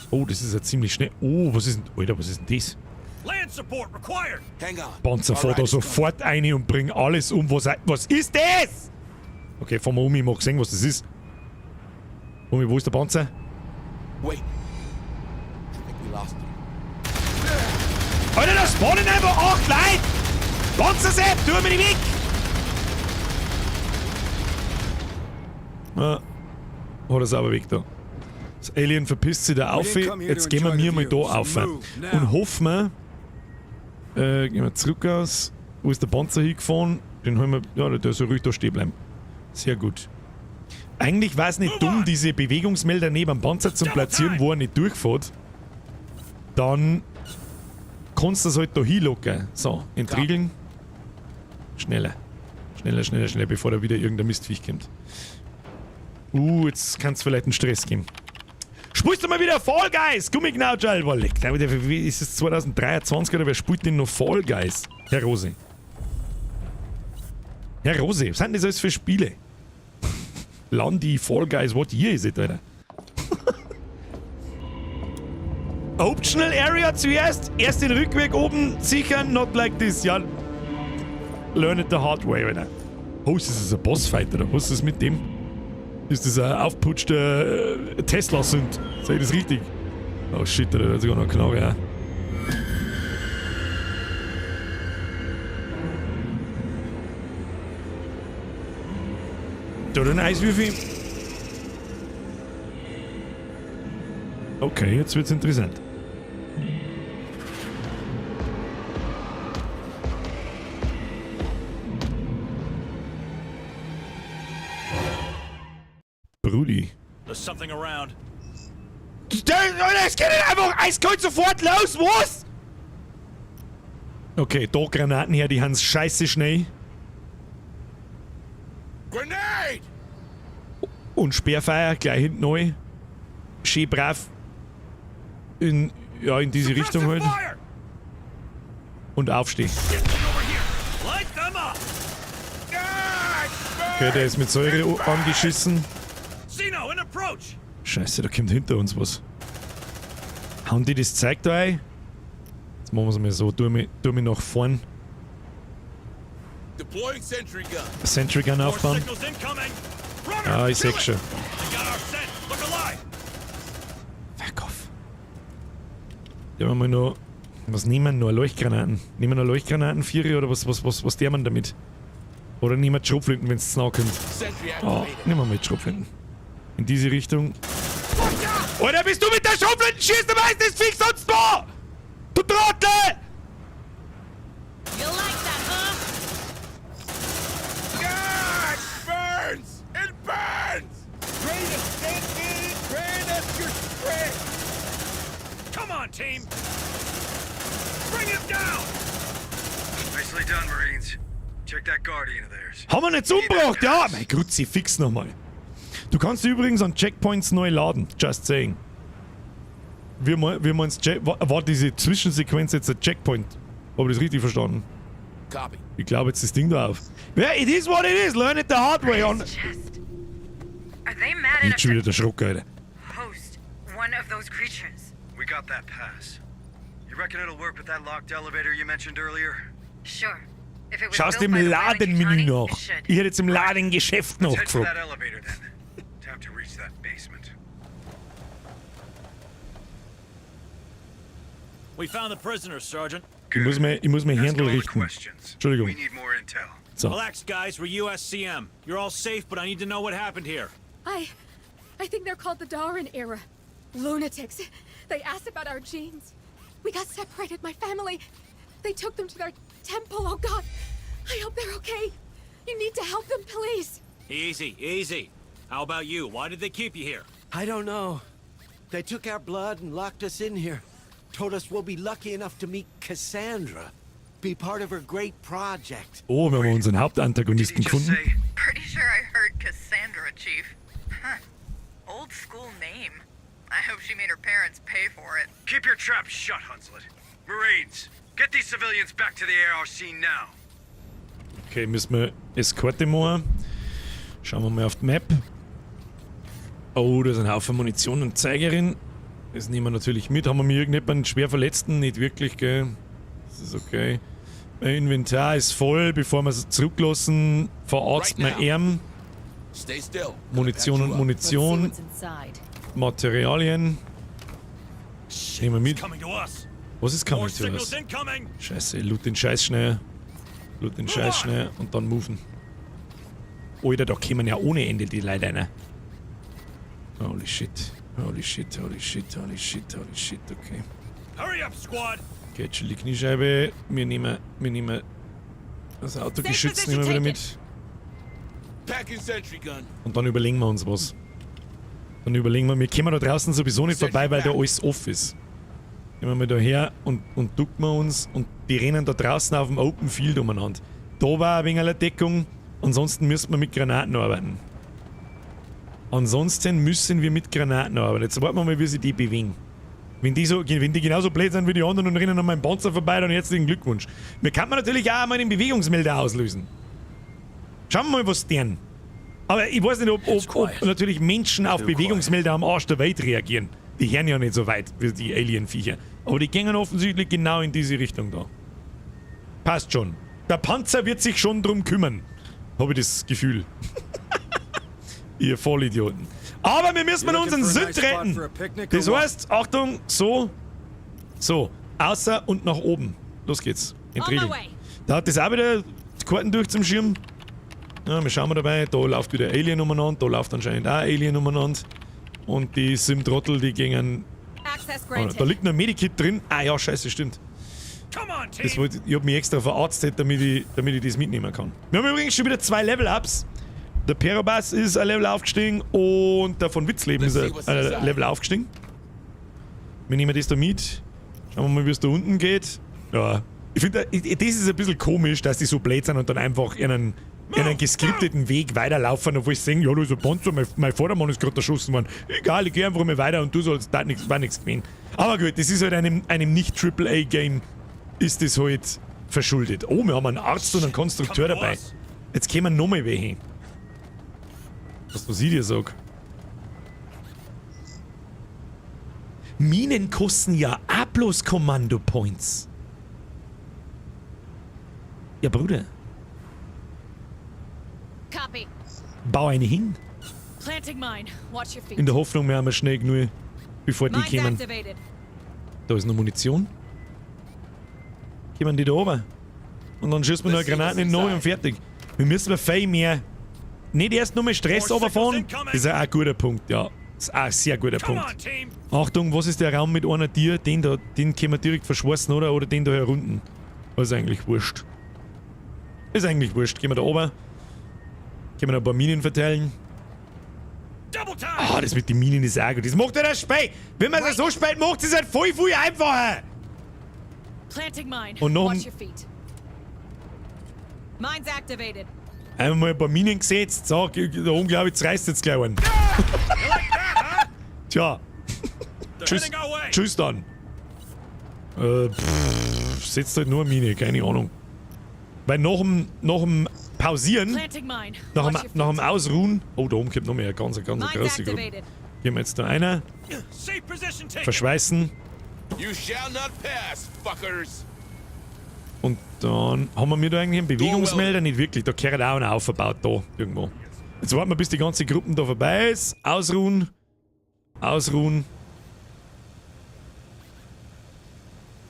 Oh, das ist ja ziemlich schnell. Oh, was ist denn... Alter, was ist denn das? Panzer fährt da sofort rein und bringt alles um. Was ist das? Okay, fahren wir um, ich mag sehen, was das ist. Omi, wo ist der Panzer? Wait. I think we lost him. Alter, da spawnen einfach 8 Leute! Panzer Sepp, tu mir nicht weg! Ah, hat er sauber weg da. Das Alien verpisst sich da auf. Jetzt gehen wir mal da auf. Und hoffen wir. Gehen wir zurück aus. Wo ist der Panzer hingefahren? Den holen wir. Ja, der soll ruhig da stehen bleiben. Sehr gut. Eigentlich war es nicht dumm, diese Bewegungsmelder neben dem Panzer zu platzieren, wo er nicht durchfährt. Dann kannst du das halt da hinlocken. So, entriegeln. Schneller. Schneller, schneller, schneller, bevor da wieder irgendein Mistviech kommt. Jetzt kann's vielleicht einen Stress geben. Spielst du mal wieder Fall Guys? Gummiknautschal, war leck. Ist es 2023 oder wer spielt denn noch Fall Guys? Herr Rose. Herr Rose, was sind das alles für Spiele? Landi, Fall Guys, what year is it, Alter? Optional Area zuerst. Erst den Rückweg oben sichern, not like this. Ja, learn it the hard way, Alter. Oh, ist das ein Bossfight, oder? Was ist das mit dem? Ist das ein aufputschter Tesla-Sünd? Sehe ich das richtig? Oh shit, da hat sogar noch eine Knarre, ja. Da den Eiswürfel. Okay, jetzt wird's interessant. Brudi. There's something around. Es geht nicht einfach eiskalt sofort los, was? Okay, da Granaten her, die haben scheiße schnell. Grenade! Und Sperrfeuer gleich hinten neu. Schön brav. In diese Richtung halt. Und aufstehen. Okay, der ist mit Säure angeschissen. Scheiße, da kommt hinter uns was. Hauen die das Zeug da ein? Jetzt machen wir es mal so. Tu mich nach vorn. Sentry Gun aufbauen. Ah, ich seh schon. Fuck off. Ja, wir mal noch. Was nehmen wir noch? Leuchtgranaten. Nehmen wir noch Leuchtgranaten, Viere oder was der man damit? Oder nehmen wir die Schrotflinten, wenn es zu nah kommt. Oh, nehmen wir mal die Schrotflinten. In diese Richtung. Alter, bist du mit der Schrotflinten schießt, du weißt, das fix sonst wo! Du Trottel! You like that, huh? God, burns! It burns! Great ascending, grant us your strength! Come on, team! Bring him down! Nicely done, Marines. Check that Guardian of theirs. Haben wir nicht umgebracht? Ja, mein Grützi, fix nochmal. Du kannst übrigens an Checkpoints neu laden. Just saying. Wie meinst du, war diese Zwischensequenz jetzt ein Checkpoint? Hab ich das richtig verstanden? Copy. Ich glaube jetzt das Ding da auf. Yeah, it is what it is. Learn it the hard way. On. Chest. Are they mad enough Jetzt schon wieder der Schrock, Alter. host one of those creatures? We got that pass. You reckon it'll work with that locked elevator you mentioned earlier? Sure. If it was Schaust built im by the Ladenmenü Weyland-Yutani, nach. it should. Ich hätte jetzt im Ladengeschäft Let's head for nachgefragt. that elevator then. Time to reach that basement. We found the prisoners, Sergeant. Ich muss mein Ask Händel all the richten. questions. Entschuldigung. We need more intel. So. Relax, guys. We're USCM. You're all safe, but I need to know what happened here. I think they're called the Darwin era. Lunatics. They asked about our genes. We got separated, my family. They took them to their temple. Oh God. I hope they're okay. You need to help them, please. Easy, easy. How about you? Why did they keep you here? I don't know. They took our blood and locked us in here. Told us we'll be lucky enough to meet Cassandra. Be part of her great project. Oh, wir haben unseren Hauptantagonisten gefunden. Pretty sure I heard Cassandra, Chief. Huh. Old school name. I hope she made her parents pay for it. Keep your trap shut, Hunslet. Marines, get these civilians back to the ARC now. Okay, müssen wir Eskorte machen. Schauen wir mal auf die Map. Oh, da ist ein Haufen Munition und Zeigerin. Das nehmen wir natürlich mit. Haben wir mir irgendjemanden schwer Verletzten? Nicht wirklich, gell? Das ist okay. Mein Inventar ist voll. Bevor wir es zurücklassen, verarzt wir ihn. Stay still. Munition und Munition. Materialien. Nehmen wir mit. Coming to us. Was ist coming More to signals us? incoming. Scheiße, loot den Scheiß schnell. Loot den Scheiß schnell und dann moven. Alter, da kommen ja ohne Ende die Leute rein. Holy shit. Holy shit, holy shit, holy shit, holy shit, okay. Hurry up, squad. Okay, chill die Kniescheibe. Wir nehmen das Autogeschütz nehmen wir wieder mit. Packing sentry gun. Und dann überlegen wir uns was. Dann überlegen wir, wir kommen da draußen sowieso nicht vorbei, weil da alles off ist. Gehen wir mal da her und ducken wir uns und die rennen da draußen auf dem Open Field umeinander. Da war ein wenig eine Deckung, ansonsten müssen wir mit Granaten arbeiten. Ansonsten müssen wir mit Granaten arbeiten. Jetzt warten wir mal, wie sich die bewegen. Wenn die genauso blöd sind wie die anderen und rennen an meinem Panzer vorbei, dann herzlichen Glückwunsch. Wir kann man natürlich auch einmal den Bewegungsmelder auslösen. Schauen wir mal, was deren. Aber ich weiß nicht, ob natürlich Menschen auf Bewegungsmelder am Arsch der Welt reagieren. Die hören ja nicht so weit wie die Alien-Viecher. Aber die gehen offensichtlich genau in diese Richtung da. Passt schon. Der Panzer wird sich schon drum kümmern. Habe ich das Gefühl. Ihr Vollidioten. Aber wir müssen unseren Sünd retten. Das heißt, Achtung, so, so, außer und nach oben. Los geht's. Entriegeln. Da hat das auch wieder die Karten durch zum Schirm. Ja, wir schauen mal dabei. Da läuft wieder Alien umeinander. Da läuft anscheinend auch Alien umeinander. Und die Sim-Trottel, die gingen. Oh, da liegt noch ein Medikit drin. Ah ja, scheiße, stimmt. Das wollte, ich hab mich extra verarztet, damit ich das mitnehmen kann. Wir haben übrigens schon wieder zwei Level-Ups. Der Perobas ist ein Level aufgestiegen und der von Witzleben ist ein Level aufgestiegen. Wir nehmen das da mit. Schauen wir mal, wie es da unten geht. Ja. Ich finde, das ist ein bisschen komisch, dass die so blöd sind und dann einfach einen geskripteten Weg weiterlaufen, obwohl sie sehen, ja, da ist ein Panzer, mein Vordermann ist gerade erschossen worden. Egal, ich gehe einfach mal weiter und du sollst da nichts, war nichts gewinnen. Aber gut, das ist halt einem nicht-AAA-Game ist das halt verschuldet. Oh, wir haben einen Arzt und einen Konstrukteur dabei. Jetzt kämen noch mal welche. Was ich dir sag. Minen kosten ja auch bloß Kommando-Points. Ja, Bruder. Copy. Bau eine hin. Planting mine. Watch your feet. In der Hoffnung, wir haben schnell genug, bevor die Mines kommen. activated. Da ist noch Munition. Kommen die da oben. Und dann schießt man noch eine Granaten in den Nagel und fertig. Wir müssen wir viel mehr. Nicht erst nur mal Stress runterfahren. Das ist auch ein guter Punkt, ja. Das ist auch ein sehr guter Punkt. Achtung, was ist der Raum mit einer Tür? Den da, den können wir direkt verschweißen, oder? Oder den da herunten. Das ist eigentlich wurscht. Ist eigentlich wurscht. Gehen wir da oben. Können wir da ein paar Minen verteilen. Ah, das mit den Minen ist auch gut. Das macht ja das Spiel. Wenn man es so spät macht, ist es halt voll viel einfacher. Planting mine. Und noch Watch your feet. Mines activated. Einmal mal ein paar Minen gesetzt. So, da oben glaube ich, reißt jetzt gleich einen. Tja. Tschüss. Tschüss dann. Pff, setzt halt nur eine Mine, keine Ahnung. Weil nach dem Pausieren, Planting mine. nach Watch your dem, nach dem feet. Ausruhen. Oh, da oben kommt noch mehr, eine ganz, ganz Mines große Gruppe. activated. Gehen wir jetzt da einer. Safe position taken. Verschweißen. You shall not pass, fuckers. Und dann haben wir mir da eigentlich einen Bewegungsmelder? Nicht wirklich, da gehört auch einer aufgebaut, da irgendwo. Jetzt warten wir, bis die ganze Gruppe da vorbei ist. Ausruhen. Ausruhen.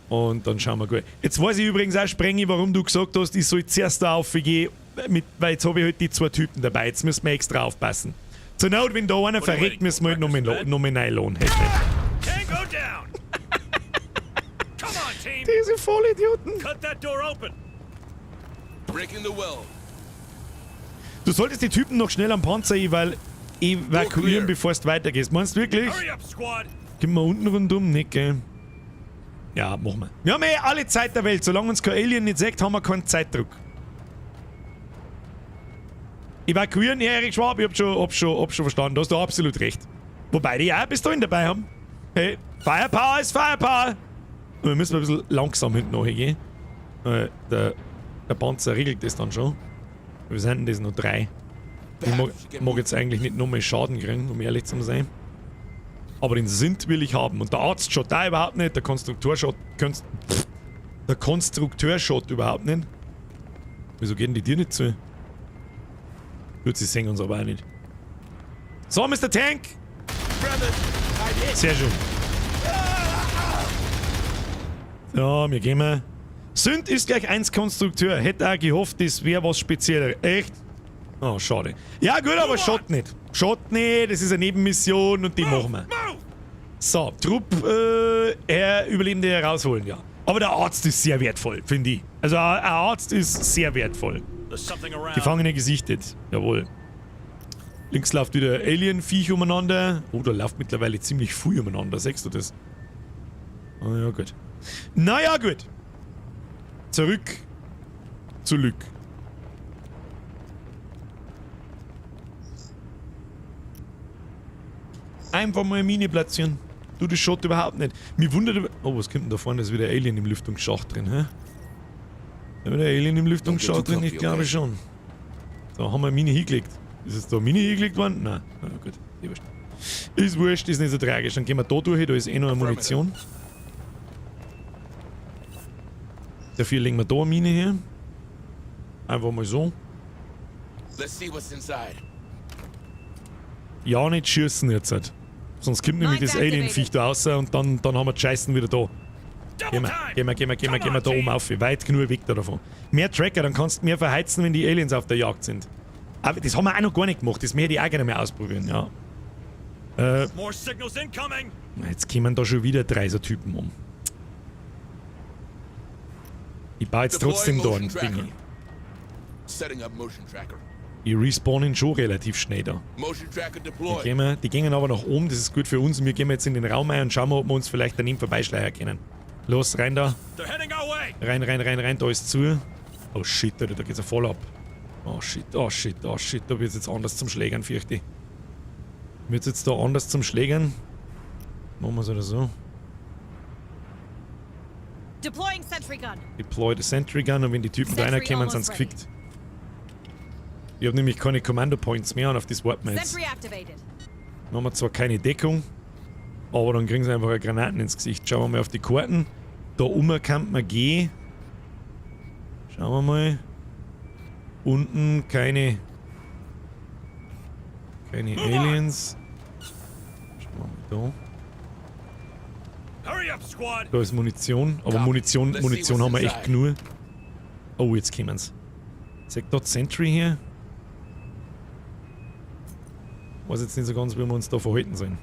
Und dann schauen wir gut. Jetzt weiß ich übrigens auch, Sprengi, warum du gesagt hast, ich soll zuerst da aufgehen, mit, weil jetzt habe ich halt die zwei Typen dabei. Jetzt müssen wir extra aufpassen. Zur Not, wenn da einer verreckt, müssen wir halt nochmal reinladen. Hey, Tango down. Come on, team. Diese Vollidioten. Cut that door open. Breaking the weld. Du solltest die Typen noch schnell am Panzer evakuieren, bevor es weitergeht. Meinst du wirklich? Hurry up, squad! Gehen wir unten rundum? Nicht, gell? Ja, machen wir. Wir haben eh alle Zeit der Welt. Solange uns kein Alien nicht sagt, haben wir keinen Zeitdruck. Evakuieren, ja, Erik Schwab, ich hab schon verstanden. Da hast du absolut recht. Wobei die auch bis dahin dabei haben. Hey, Firepower ist Firepower! Und wir müssen ein bisschen langsam hinten nachgehen. Der Panzer regelt das dann schon. Wir sind denn das noch 3. Ich mag jetzt eigentlich nicht nochmal Schaden kriegen, um ehrlich zu sein. Aber den Synth will ich haben. Und der Arzt schaut da überhaupt nicht, der Konstrukteur schaut. Der Konstrukteur schaut überhaupt nicht. Wieso gehen die dir nicht zu? Gut, sie sehen uns aber auch nicht. So, Mr. Tank! Sehr schön. So, wir gehen mal. Synth ist gleich 1 Konstrukteur. Hätte auch gehofft, das wäre was Spezielles. Echt? Oh, schade. Ja gut, aber schaut nicht. Schaut nicht, das ist eine Nebenmission und die machen wir. So, Trupp, Überlebende herausholen, ja. Aber der Arzt ist sehr wertvoll, finde ich. Also ein Arzt ist sehr wertvoll. Gefangene gesichtet, jawohl. Links läuft wieder Alien-Viech umeinander. Oh, da läuft mittlerweile ziemlich viel umeinander, siehst du das? Oh ja, gut. Naja, gut. Zurück zu Luc. Einfach mal eine Mine platzieren. Du, das schaut überhaupt nicht. Mir wundert... Oh, was kommt denn da vorne? Da ist wieder Alien im Lüftungsschacht drin, hä? Da ist wieder Alien im Lüftungsschacht drin? Ich glaube schon. So, haben wir eine Mine hingelegt. Ist es da eine Mine hingelegt worden? Nein. Na gut, ist wurscht, ist nicht so tragisch. Dann gehen wir da durch, da ist eh noch eine Munition. Dafür legen wir da eine Mine her. Einfach mal so. Ja, nicht schießen jetzt halt. Sonst kommt nämlich das Alien-Viech da raus und dann haben wir die Scheißen wieder da. Gehen wir da oben auf. Weit genug weg da davon. Mehr Tracker, dann kannst du mehr verheizen, wenn die Aliens auf der Jagd sind. Aber das haben wir auch noch gar nicht gemacht. Das möchte ich auch gerne mal ausprobieren, ja. Jetzt kommen da schon wieder 3 so Typen um. Ich baue jetzt trotzdem da ein Ding. Die respawnen schon relativ schnell da. Die gehen aber nach oben, das ist gut für uns. Wir gehen jetzt in den Raum ein und schauen mal, ob wir uns vielleicht daneben vorbeischleichen können. Los, rein da. Rein, rein, rein, rein, da ist zu. Oh shit, Alter, da geht's ja voll ab. Oh shit, oh shit, oh shit, da wird's jetzt anders zum Schlägern, fürchte ich. Wird's jetzt da anders zum Schlägern? Machen wir's oder so. Deploying Sentry Gun. Deploy the Sentry Gun und wenn die Typen da reinkommen, sind sie gefickt. Ich habe nämlich keine Kommando Points mehr und auf das warten wir jetzt. Dann haben wir zwar keine Deckung, aber dann kriegen sie einfach eine Granaten ins Gesicht. Schauen wir mal auf die Karten. Da oben kann man gehen. Schauen wir mal. Unten keine Aliens. Schauen wir mal da. Da ist Munition, aber Munition haben wir echt genug. Oh, jetzt kommen's. Sagt dort Sentry hier? Weiß jetzt nicht so ganz, wie wir uns da verhalten sollen.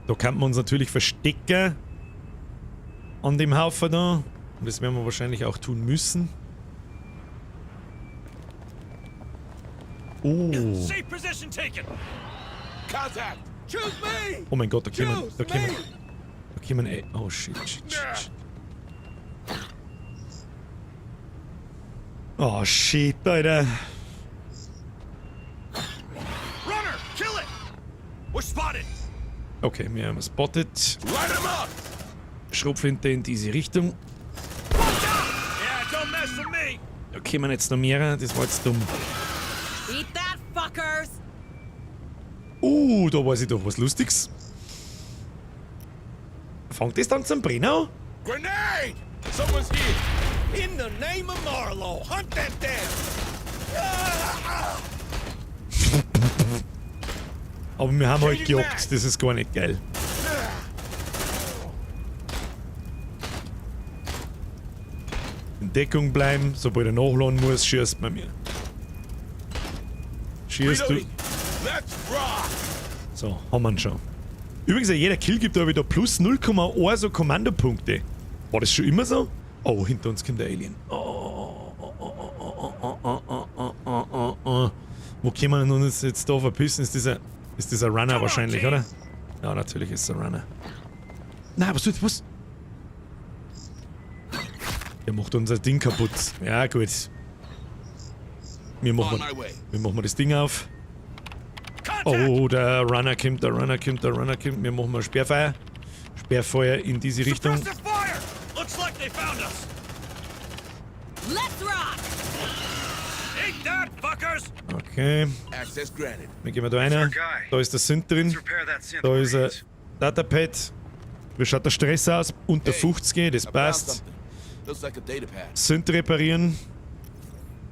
Da kann man uns natürlich verstecken. An dem Haufen da. Und das werden wir wahrscheinlich auch tun müssen. Oh. Oh mein Gott, da kommen, ey. Oh shit, shit, shit, shit. Oh shit, Alter. Okay, wir haben spotted. Schrotflinte in diese Richtung. Da kommen jetzt noch mehrere, das war jetzt dumm. Da weiß ich doch was Lustiges. Fangt das dann zum Brennen an? Grenade! Someone's here! In the name of Marlowe, hunt that down! Aber wir haben halt gejagt, das ist gar nicht geil. In Deckung bleiben, sobald er nachladen muss, schießt man mir. Schießt du. So, haben wir ihn schon. Übrigens, jeder Kill gibt da wieder plus 0,1 so Kommandopunkte. War das schon immer so? Oh, hinter uns kommt der Alien. Oh, oh, oh, oh, oh, oh, Wo können wir uns jetzt da verpissen? Ist dieser Runner wahrscheinlich, oder? Ja, natürlich ist es ein Runner. Na, was tut, was? Der macht unser Ding kaputt. Ja, gut. Wir machen mal das Ding auf. Oh, der Runner kommt, der Runner kommt, der Runner kommt. Wir machen mal Sperrfeuer. Sperrfeuer in diese Richtung. Okay. Wir gehen mal da rein. Da ist der Synth drin. Da ist ein Datapad. Wie schaut der Stress aus? Unter 50, das passt. Synth reparieren.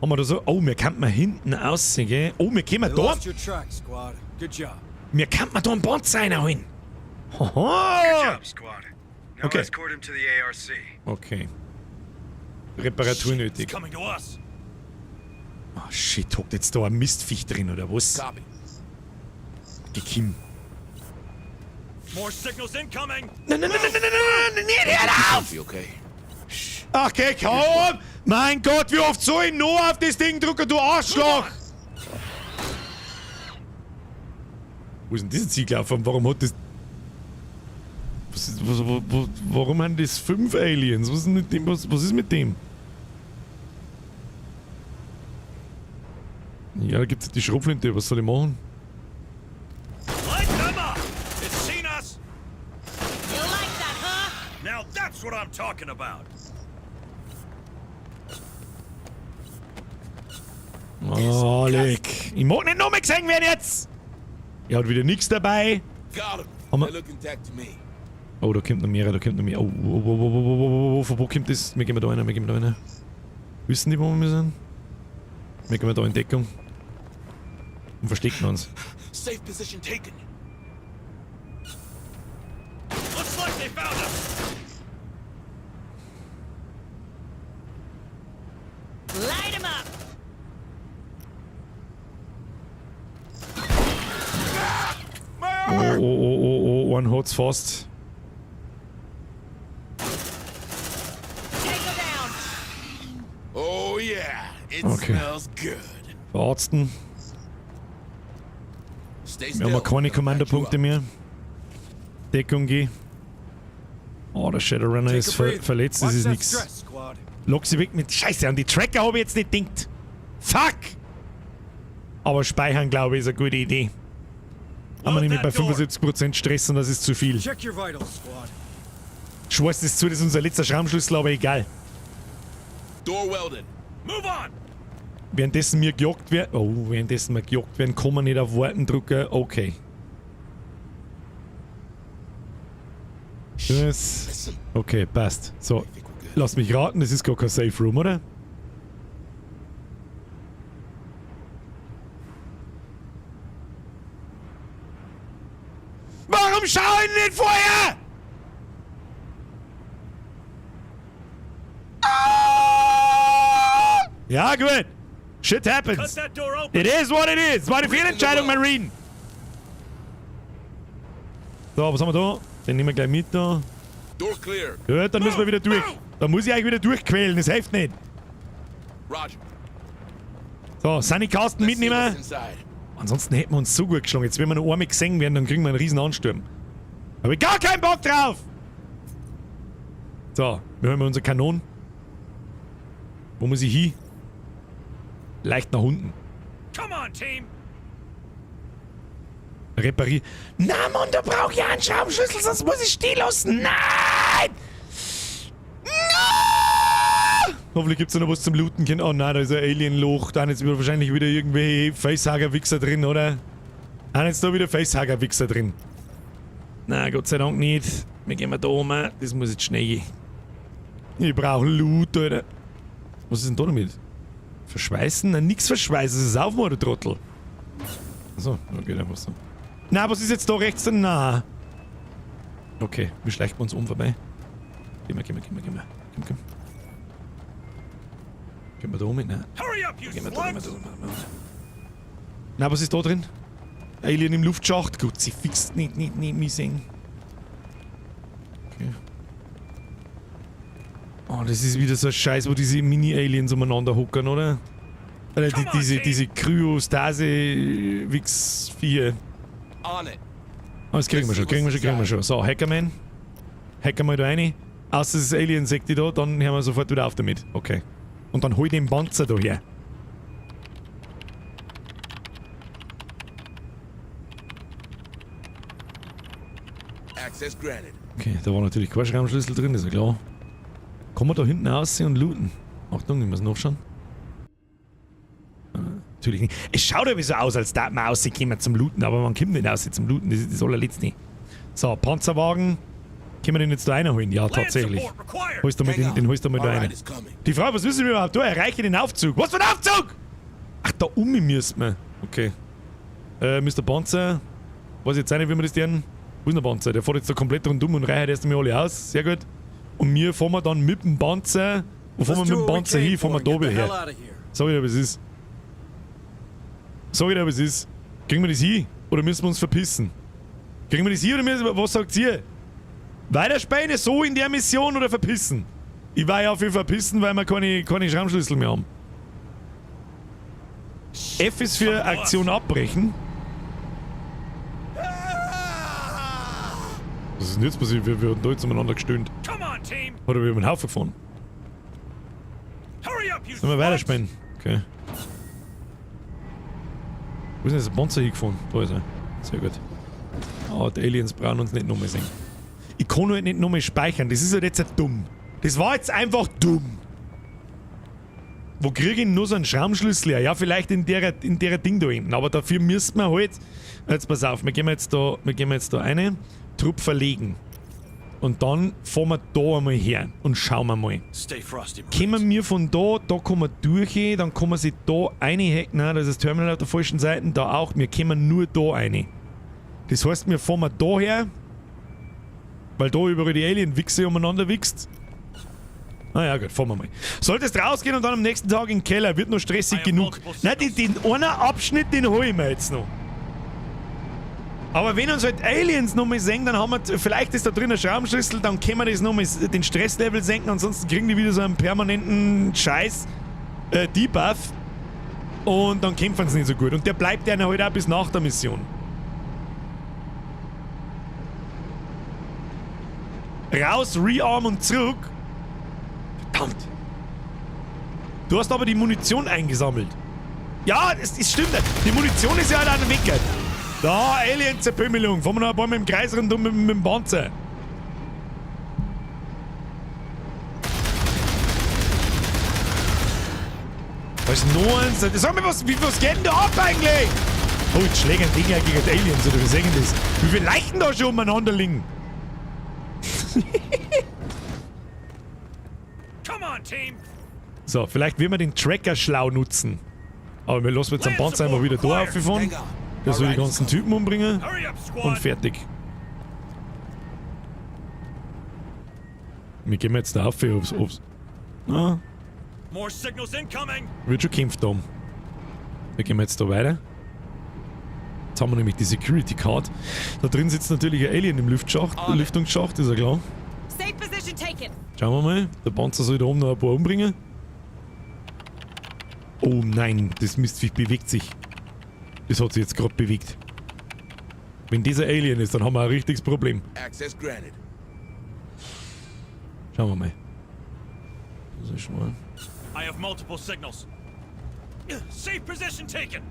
Haben wir da so? Oh, wir könnten mal hinten aussehen, gell? Oh, wir können da. Wir könnten da einen Panzer reinholen. Hoho! Okay. Okay. Reparatur nötig. Oh shit, hockt jetzt da ein Mistviech drin, oder was? Gekim. Nein, nein, nein, nein, nein, nein, nein, nein, hör auf! Okay, komm! Mein Gott, wie oft soll ich noch auf das Ding drücken, du Arschloch! Wo ist denn dieser Ziegel gelaufen? Warum hat das... Warum haben das 5 Aliens? Was ist mit dem? Was ist mit dem? Ja, da gibt's die Schrotflinte. Was soll ich machen? Light them up! It's seen us! You like that, huh? Now that's what I'm talking about. Oh, leck. Ich mag nicht nochmal gesehen werden jetzt! Er hat wieder nichts dabei. Oh, da kommt noch mehr, da kommt noch mehr. Oh, oh, oh, oh, oh, oh, oh, von wo kommt das? Wir gehen da rein, wir gehen da rein. Wissen die, wo wir sind? Wir gehen da in Deckung. Und verstecken uns. Safe position taken. Looks like they found us. Light 'em up. Oh, oh, oh, oh, oh, einen hat's fast. Oh yeah, it Okay. smells good. Verarzten. Stay Wir haben keine Kommandopunkte mehr. Deckung geh. Oh, der Shadowrunner ist verletzt, das ist nix. Lock sie weg mit Scheiße, an die Tracker habe ich jetzt nicht gedacht. Fuck! Aber speichern, glaube ich, ist eine gute Idee. Haben wir nämlich bei 75% Stress und das ist zu viel. Schweiß das zu, das ist unser letzter Schraubenschlüssel, aber egal. Door welded. Move on. Währenddessen wir gejagt werden. Oh, währenddessen wir gejagt werden, kann man nicht auf Warten drücken. Okay. Das. Okay, passt. So, lass mich raten, das ist gar kein Safe Room, oder? Warum schau ich nicht vorher? Ah! Ja, gut. Shit happens. It is what it is. War die Fehlentscheidung, Marine. So, was haben wir da? Den nehmen wir gleich mit da. Door clear. Gut, dann müssen wir wieder durch. Da muss ich eigentlich wieder durchquälen, das hilft nicht. Roger. So, Sunny-Kasten mitnehmen. Ansonsten hätten wir uns so gut geschlagen. Jetzt, wenn wir noch einmal gesehen werden, dann kriegen wir einen riesen Ansturm. Hab ich gar keinen Bock drauf! So, wir holen mal unsere Kanonen. Wo muss ich hin? Leicht nach unten. Come on, Team. Reparier. Na Mann, da brauch ich einen Schraubenschlüssel, sonst muss ich stehen lassen. Nein! Nein! Hoffentlich gibt's da noch was zum Looten. Oh nein, da ist ein Alien-Loch. Da sind jetzt wahrscheinlich wieder irgendwelche Facehugger-Wichser drin, oder? Da sind jetzt da wieder Facehugger-Wichser drin. Na, Gott sei Dank nicht. Wir gehen mal da um. Das muss jetzt schnell gehen. Ich brauche Loot, Alter. Was ist denn da damit? Verschweißen? Nein, nix verschweißen. Das ist Aufmachen, du Trottel. Achso, okay, einfach so. Na, was ist jetzt da rechts denn? Na. Okay, wir schleichen uns um vorbei. Gehen wir, gehen wir, gehen wir, gehen wir. Komm, komm. Gehen wir da um? Nein. Gehen wir da, gehen wir da, gehen wir da. Na, was ist da drin? Alien im Luftschacht. Gut, sie fixt nicht, nicht, nicht, mich sehen. Okay. Oh, das ist wieder so ein Scheiß, wo diese Mini-Aliens umeinander hockern, oder? Die, diese Kryostase Wix 4. On it. Das kriegen wir schon, kriegen wir schon, kriegen wir schon. So, Hackerman. Hacker mal da rein. Außer es ist Alien-Sekti da, dann hören wir sofort wieder auf damit. Okay. Und dann hol den Panzer da her. Access granted. Okay, da war natürlich kein Schraubenschlüssel drin, ist ja klar. Kann man da hinten aussehen und looten? Achtung, ich muss nachschauen. Natürlich nicht. Es schaut aber so aus, als da man rauskommen zum Looten, aber man kommt nicht raus zum Looten, das ist das allerletzte. So, Panzerwagen. Können wir den jetzt da reinholen? Ja, tatsächlich. Holst du mal den, den holst du mal da rein. Die Frage, was müssen wir überhaupt tun? Erreiche den Aufzug. Was für ein Aufzug? Ach, da um müssen wir. Okay. Mr. Panzer. Weiß jetzt auch nicht, wie wir das tun. Wo ist der Panzer? Der fährt jetzt da komplett rundum und reicht erst einmal alle aus. Sehr gut. Und wir fahren wir dann mit dem Panzer. Wo fahren wir mit dem Panzer hin? Fahren wir da her. Sag ich dir, was es ist. Sag ich dir, was es ist. Kriegen wir das hin? Oder müssen wir uns verpissen? Kriegen wir das hin oder müssen wir, was sagt ihr? Weiterspielen so in der Mission oder verpissen? Ich war ja auf jeden Fall verpissen, weil wir keine Schraubenschlüssel mehr haben. F ist für Aktion abbrechen. Was ist denn jetzt passiert? Wir haben da jetzt umeinander gestöhnt. Come on, team. Oder wir haben einen Haufen gefahren. Hurry up, you Sollen wir weiterspielen? Okay. Wo ist denn das Panzer hingefahren? Da ist er. Sehr gut. Ah, die Aliens brauchen uns nicht nochmal sehen. Ich kann halt nicht nochmal speichern. Das ist halt jetzt dumm. Das war jetzt einfach dumm. Wo krieg ich denn nur so einen Schraubenschlüssel her? Ja, vielleicht in der Ding da hinten. Aber dafür müssten wir halt... Jetzt pass auf, wir gehen jetzt da rein. Trupp verlegen. Und dann fahren wir da einmal her und schauen wir mal. Stay frosty, Kommen wir von da, da kommen wir durch, dann kommen wir sich da reinhacken. Nein, da ist das Terminal auf der falschen Seite, da auch. Wir kommen nur da rein. Das heißt, wir fahren da her, weil da überall die Alien-Wichse umeinander wichst. Naja, gut, fahren wir mal. Solltest rausgehen und dann am nächsten Tag in den Keller, wird noch stressig genug. Nein, den einen Abschnitt, den hol ich mir jetzt noch. Aber wenn uns halt Aliens nochmal sehen, dann haben wir, vielleicht ist da drin ein Schraubenschlüssel, dann können wir das nochmal, den Stresslevel senken, ansonsten kriegen die wieder so einen permanenten Scheiß Debuff. Und dann kämpfen sie nicht so gut. Und der bleibt ja halt auch bis nach der Mission. Raus, Rearm und zurück. Verdammt. Du hast aber die Munition eingesammelt. Ja, das stimmt nicht. Die Munition ist ja halt auch weg. Da, Alien-Zerpümmelung. Fahren wir noch ein paar Mal im Kreis rund um mit dem Panzer. Da ist noch eins. Sag mal, was geht denn da ab eigentlich? Oh, jetzt schlägt ein Ding ja gegen die Aliens, oder wie sehen das? Wie viele Leichen da schon umeinander liegen? Come on, Team. So, vielleicht werden wir den Tracker schlau nutzen. Aber wir lassen jetzt am Panzer einmal wieder da auffahren. Der soll die ganzen Typen umbringen. Und fertig. Wir gehen jetzt da auf, ob's. Na. More signals incoming. Wird schon kämpft da. Wir gehen jetzt da weiter. Jetzt haben wir nämlich die Security Card. Da drin sitzt natürlich ein Alien im Lüftungsschacht, ist ja klar. Safe position taken. Schauen wir mal. Der Panzer soll da oben noch ein paar umbringen. Oh nein, das Mistviech bewegt sich. Das hat sich jetzt gerade bewegt. Wenn dieser Alien ist, dann haben wir ein richtiges Problem. Access granted. Schauen wir mal. Das ist schon mal. I have multiple signals. Safe position taken.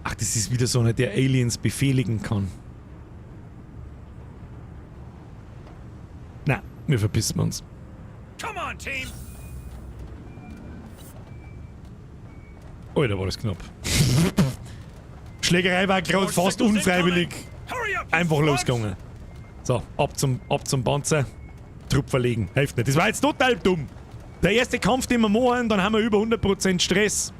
Ach, das ist wieder so einer, der Aliens befehligen kann. Na, wir verpissen uns. Come on, Team. Alter, war das knapp. Schlägerei war gerade fast unfreiwillig einfach losgegangen. So, ab zum Panzer. Trupp verlegen. Hilft nicht. Das war jetzt total dumm. Der erste Kampf, den wir machen, dann haben wir über 100% Stress.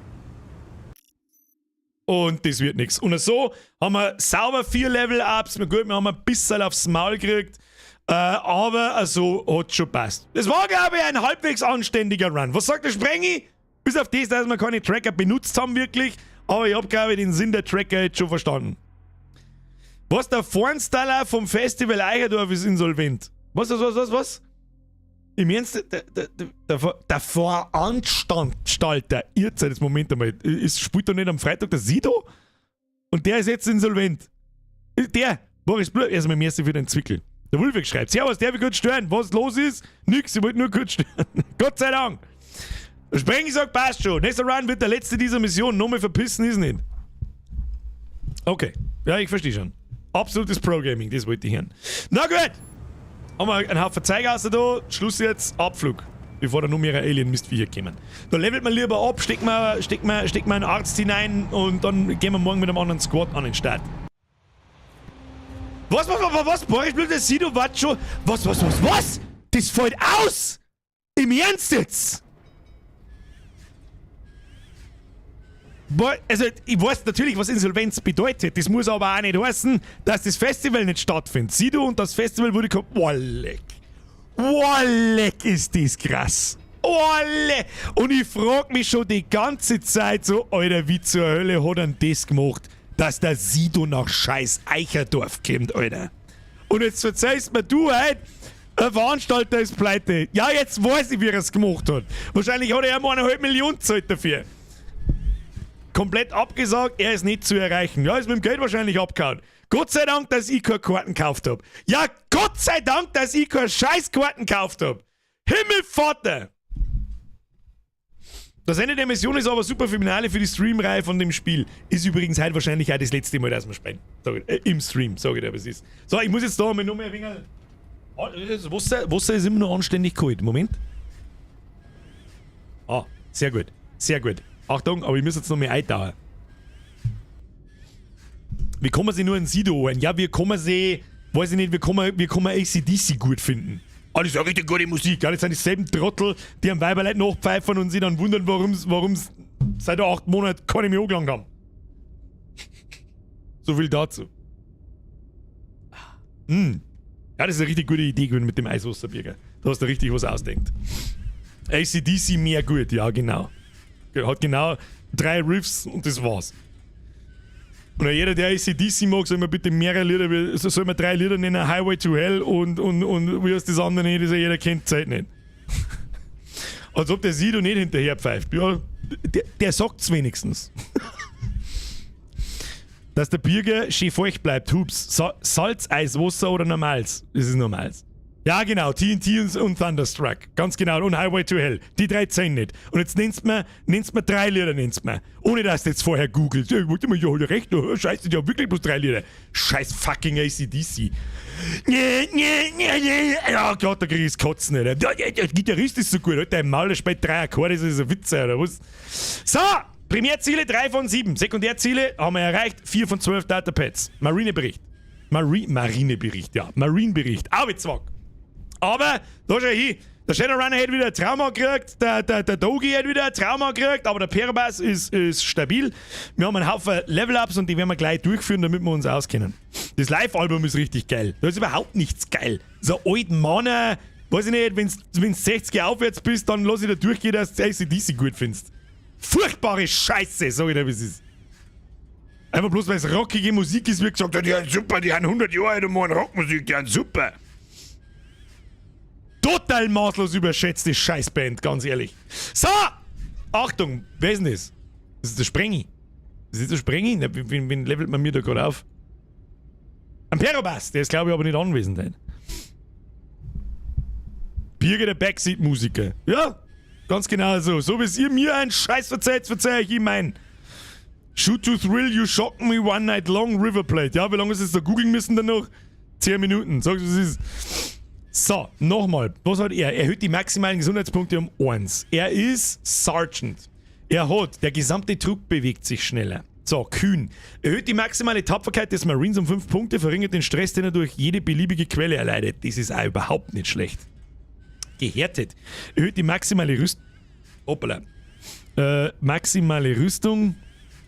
Und das wird nix. Und so haben wir sauber 4 Level-Ups. Gut, wir haben ein bisschen aufs Maul gekriegt. Aber so hat schon passt. Das war, glaube ich, ein halbwegs anständiger Run. Was sagt der Sprengi? Bis auf das, dass wir keine Tracker benutzt haben, wirklich. Aber ich hab, glaube ich, den Sinn der Tracker jetzt schon verstanden. Was, der Vornstaller vom Festival Eicherdorf ist insolvent. Was, was, was, was, was? Im Ernst, der Veranstalter, ihr seid jetzt, Moment einmal, ist, spielt doch nicht am Freitag der Sido? Und der ist jetzt insolvent. Der, Boris Blöd, erstmal merci für den Zwickel. Der Wulfig schreibt, Servus, darf ich kurz stören? Was los ist? Nix, ich wollte nur kurz stören. Gott sei Dank. Der Sprengi sagt, passt schon. Nächster Run wird der letzte dieser Mission. Nochmal verpissen ist nicht. Okay. Ja, ich verstehe schon. Absolutes Pro-Gaming, das wollte ich hören. Na gut. Haben wir einen Haufen Zeug aus da. Schluss jetzt. Abflug. Bevor da noch mehr Alien-Mistviecher kommen. Da levelt man lieber ab, steckt man einen Arzt hinein und dann gehen wir morgen mit einem anderen Squad an den Start. Was, was, was, was? Boris Blöd, der Sido, was schon? Was, was, was, was? Das fällt aus! Im Ernst jetzt? Boah, also ich weiß natürlich, was Insolvenz bedeutet. Das muss aber auch nicht heißen, dass das Festival nicht stattfindet. Sido und das Festival wurde kommen. Boah, leck. Boah, leck ist das krass. Boah, leck. Und ich frag mich schon die ganze Zeit so, Alter, wie zur Hölle hat er denn das gemacht, dass der Sido nach scheiß Eicherdorf kommt, Alter. Und jetzt verzeihst mir du halt, ein Veranstalter ist pleite. Ja, jetzt weiß ich, wie er es gemacht hat. Wahrscheinlich hat er ja mal 1,5 Millionen gezahlt dafür. Komplett abgesagt, er ist nicht zu erreichen. Ja, ist mit dem Geld wahrscheinlich abgehauen. Gott sei Dank, dass ich keine Karten gekauft hab. Ja, Gott sei Dank, dass ich keine Scheißkarten gekauft hab. Himmelvater! Das Ende der Mission ist aber super Finale für die Streamreihe von dem Spiel. Ist übrigens heute wahrscheinlich auch das letzte Mal, dass wir spielen. Sag ich, im Stream, sag ich dir, was ist. So, ich muss jetzt da mal noch mehr ein wenig. Ah, das Wasser ist immer noch anständig kalt. Moment. Ah, sehr gut. Sehr gut. Achtung, aber ich muss jetzt noch mehr eintauchen. Wie kann man sich nur einen Sido holen? Ja, wir kann man sie, weiß ich nicht, wie kann man AC/DC gut finden? Ah, das ist ja richtig gute Musik. Ja, das sind dieselben Trottel, die am Weiberleut nachpfeifen und sich dann wundern, warum's seit 8 Monaten keine mehr angelangt haben. So viel dazu. Ja, das ist eine richtig gute Idee gewesen mit dem Eiswasserbürger. Da hast du richtig was ausdenkt. AC/DC mehr gut, ja, genau. Hat genau 3 Riffs und das war's. Und jeder, der AC/DC mag, soll mir bitte mehrere Lieder, soll mir 3 Lieder nennen, Highway to Hell und wie heißt das andere nicht, das jeder kennt, Zeit nicht. Als ob der Sido nicht hinterher pfeift. Ja, der sagt's wenigstens. Dass der Birger schön feucht bleibt, hups. Salz, Eis, Wasser oder normals? Das ist normals. Ja, genau, TNT und Thunderstruck. Ganz genau, und Highway to Hell. Die 3 zählen nicht. Und jetzt nennst mir 3 Lieder, nennst mir. Ohne dass du jetzt vorher googelst. Ja, ich wollte immer, ja, hat er recht. Oh, scheiße, die haben wirklich bloß 3 Lieder. Scheiß fucking AC/DC. Nee, nee, nee, nee. Ja, Gott, da krieg ich's Kotzen, Alter. Ja, ja, der Gitarrist ist so gut. Alter, dein Maul, der spielt 3 Akkorde, das ist ein Witz, oder was? So, Primärziele 3 von 7. Sekundärziele haben wir erreicht. 4 von 12 Datapads. Marinebericht. Marinebericht, ja. Marinebericht. Arbeitszwack. Aber, da schau hin, der Shadowrunner hat wieder ein Trauma gekriegt, der Dogi hat wieder ein Trauma gekriegt, aber der Perabas ist stabil. Wir haben einen Haufen Level-Ups und die werden wir gleich durchführen, damit wir uns auskennen. Das Live-Album ist richtig geil. Da ist überhaupt nichts geil. So alten Mann, weiß ich nicht, wenn's 60 aufwärts bist, dann lass ich dir durchgehen, dass du AC/DC gut findest. Furchtbare Scheiße, sag ich dir, wie es ist. Einfach bloß, weil's rockige Musik ist, wird gesagt, ja, die sind super, die haben 100 Jahre alt und machen Rockmusik, die sind super. Total maßlos überschätzte Scheißband, ganz ehrlich. So! Achtung, wer ist denn das? Das ist der Sprengi. Das ist der Sprengi? Na, wen levelt man mir da gerade auf? Ein Perobas, der ist glaube ich aber nicht anwesend. Heute. Birger, der Backseat-Musiker. Ja, ganz genau so. So wie es ihr mir einen Scheiß verzeiht, verzeih ich ihm einen. Shoot to thrill, you shock me one night long, River Plate. Ja, wie lange ist es da googeln müssen dann noch? 10 Minuten. Sagst du, was ist. So, nochmal. Was hat er? Er erhöht die maximalen Gesundheitspunkte um 1. Er ist Sergeant. Der gesamte Trupp bewegt sich schneller. So, kühn. Erhöht die maximale Tapferkeit des Marines um 5 Punkte, verringert den Stress, den er durch jede beliebige Quelle erleidet. Das ist auch überhaupt nicht schlecht. Gehärtet. Erhöht die maximale Rüstung. Hoppala. Maximale Rüstung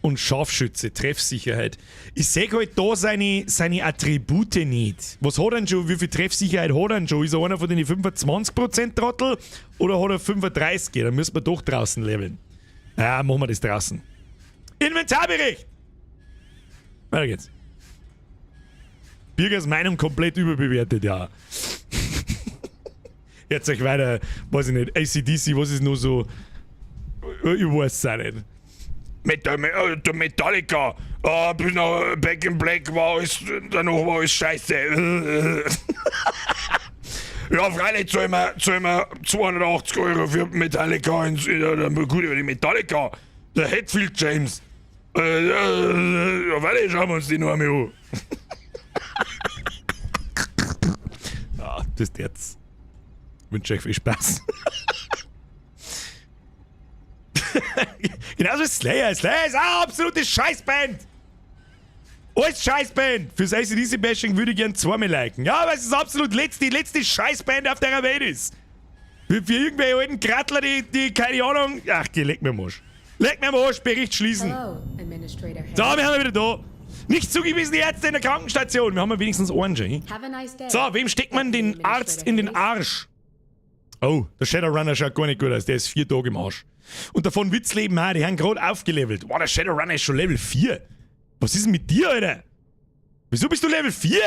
und Scharfschütze, Treffsicherheit. Ich seh halt da seine Attribute nicht. Was hat er denn schon? Wie viel Treffsicherheit hat er denn schon? Ist er einer von den 25% Trottel oder hat er 35? Dann müssen wir doch draußen leveln. Ja, machen wir das draußen. Inventarbericht! Weiter geht's. Birgers Meinung komplett überbewertet, ja. Jetzt euch weiter, weiß ich nicht, AC/DC, was ist nur so, ich weiß es auch nicht. Der Metallica, bis nach Back in Black war alles, danach war alles scheiße. Ja, freilich zahlen wir 280 Euro für Metallica. Gut, über die Metallica, der Hetfield James. Ja, freilich schauen wir uns die noch einmal an. Ja, das ist jetzt. Wünsche euch viel Spaß. Genauso ist Slayer. Slayer ist auch absolute Scheißband. Alles Scheißband. Fürs AC/DC-Bashing würde ich gern zweimal liken. Ja, aber es ist absolut die letzte Scheißband auf der Welt ist. Für irgendwelche alten Krattler, die keine Ahnung. Ach, geh, leck mir am Arsch. Leck mir am Arsch, Bericht schließen. Hello, Administrator So, Hayes. wir haben wieder da. Nicht zugewiesene Ärzte in der Krankenstation. Wir haben ja wenigstens Orange. Hm? Have a nice day. So, wem steckt man den Arzt in den Arsch? Oh, der Shadowrunner schaut gar nicht gut aus. Der ist 4 Tage im Arsch. Und davon Witzleben auch, die haben gerade aufgelevelt. Boah, der Shadowrunner ist schon Level 4. Was ist denn mit dir, Alter? Wieso bist du Level 4?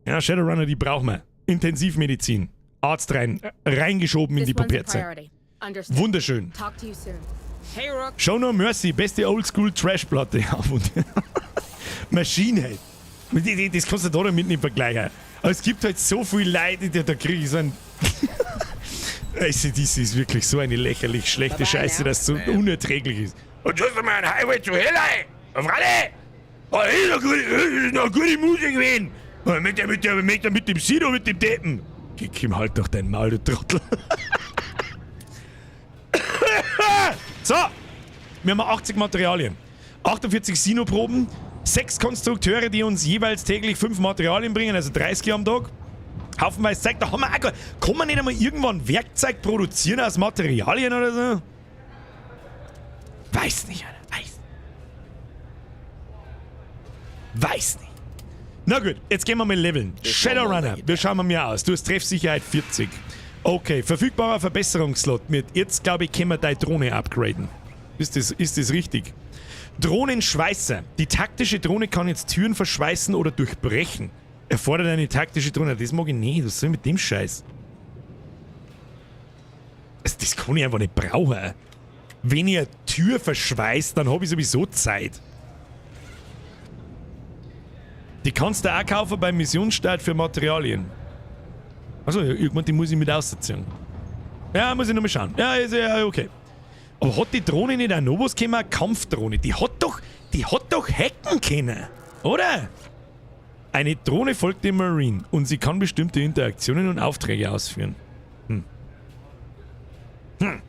Ja, Shadowrunner, die brauchen wir. Intensivmedizin. Arzt reingeschoben in This die one's a Poperze. priority. Understood. Wunderschön. Talk to you soon. Hey, Rook. Show No Mercy, beste Oldschool-Trash-Platte. Ja, und Machine Head. Das kannst du da damit nicht vergleichen. Aber es gibt halt so viele Leute, die da kriege ich so ein... AC/DC ist wirklich so eine lächerlich schlechte Bye-bye Scheiße, now. dass es so unerträglich ist. Und just mal ein Highway to Hell, ey! Auf alle! Oh, das ist noch gute, das ist noch gute Musik gewesen! Und mit dem Sido, mit dem Deppen! Geh, Kim, halt doch dein Maul, du Trottel! So! Wir haben 80 Materialien. 48 Sinoproben, 6 Konstrukteure, die uns jeweils täglich 5 Materialien bringen, also 30 am Tag. Haufenweise Zeug, da haben wir auch gar, kann man nicht einmal irgendwann Werkzeug produzieren aus Materialien oder so? Weiß nicht, Alter. Weiß. Weiß nicht. Na gut, jetzt gehen wir mal leveln. Shadowrunner, wir schauen mal mehr aus. Du hast Treffsicherheit 40. Okay, verfügbarer Verbesserungsslot. Mit jetzt, glaube ich, können wir deine Drohne upgraden. Ist das richtig? Drohnenschweißer. Die taktische Drohne kann jetzt Türen verschweißen oder durchbrechen. Erfordert eine taktische Drohne. Das mag ich nicht. Was soll ich mit dem Scheiß? Also, das kann ich einfach nicht brauchen. Wenn ich eine Tür verschweißt, dann hab ich sowieso Zeit. Die kannst du auch kaufen beim Missionsstart für Materialien. Achso, irgendwann die muss ich mit ausziehen. Ja, muss ich nochmal schauen. Ja, ist ja okay. Aber hat die Drohne nicht auch noch was gekommen? Eine Kampfdrohne. Die hat doch hacken können, oder? Eine Drohne folgt dem Marine und sie kann bestimmte Interaktionen und Aufträge ausführen. Hm. Hm.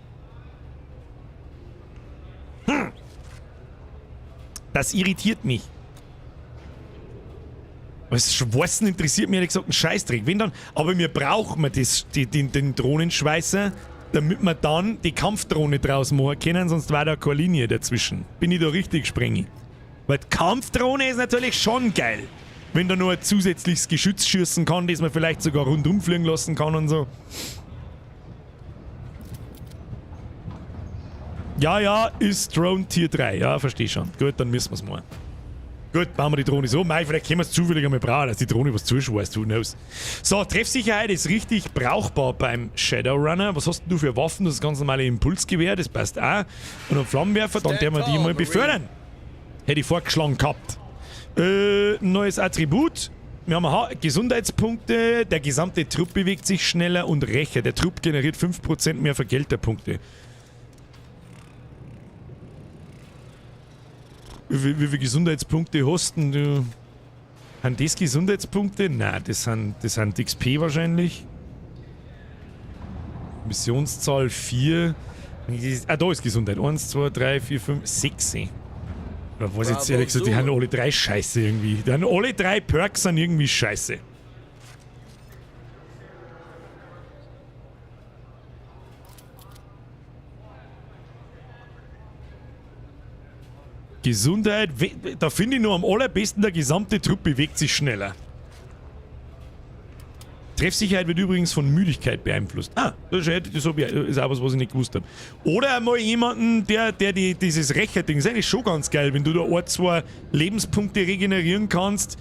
Hm. Das irritiert mich. Was Schweißen interessiert mich ehrlich gesagt ein Scheißdreck. Wenn dann, aber wir brauchen das, den Drohnenschweißer, damit wir dann die Kampfdrohne draus machen können, sonst war da keine Linie dazwischen. Bin ich da richtig, Sprengi? Weil die Kampfdrohne ist natürlich schon geil. Wenn da nur ein zusätzliches Geschütz schießen kann, das man vielleicht sogar rundum fliegen lassen kann und so. Ja, ja, ist Drone Tier 3. Ja, verstehe schon. Gut, dann müssen wir's machen. Gut, bauen wir die Drohne so. Mei, vielleicht können wir es zufällig einmal brauchen, dass die Drohne was zuschweißt, who knows. So, Treffsicherheit ist richtig brauchbar beim Shadowrunner. Was hast denn du für Waffen? Das ist ganz normale Impulsgewehr, das passt auch. Und ein Flammenwerfer, dann werden wir die mal befördern. Hätte ich vorgeschlagen gehabt. Neues Attribut. Wir haben Gesundheitspunkte. Der gesamte Trupp bewegt sich schneller und Rächer. Der Trupp generiert 5% mehr Vergelterpunkte. Wie viele Gesundheitspunkte hast denn du? Sind das Gesundheitspunkte? Nein, das sind XP wahrscheinlich. Missionszahl 4. Ah, da ist Gesundheit. 1, 2, 3, 4, 5, 6. Oder was jetzt ehrlich gesagt, die haben alle drei Scheiße irgendwie. Die haben alle drei Perks sind irgendwie Scheiße. Gesundheit, da finde ich nur am allerbesten, der gesamte Trupp bewegt sich schneller. Treffsicherheit wird übrigens von Müdigkeit beeinflusst. Ah, das ist auch was, was ich nicht gewusst habe. Oder einmal jemanden, der dieses Rächer-Ding, ist eigentlich schon ganz geil, wenn du da ein, zwei Lebenspunkte regenerieren kannst,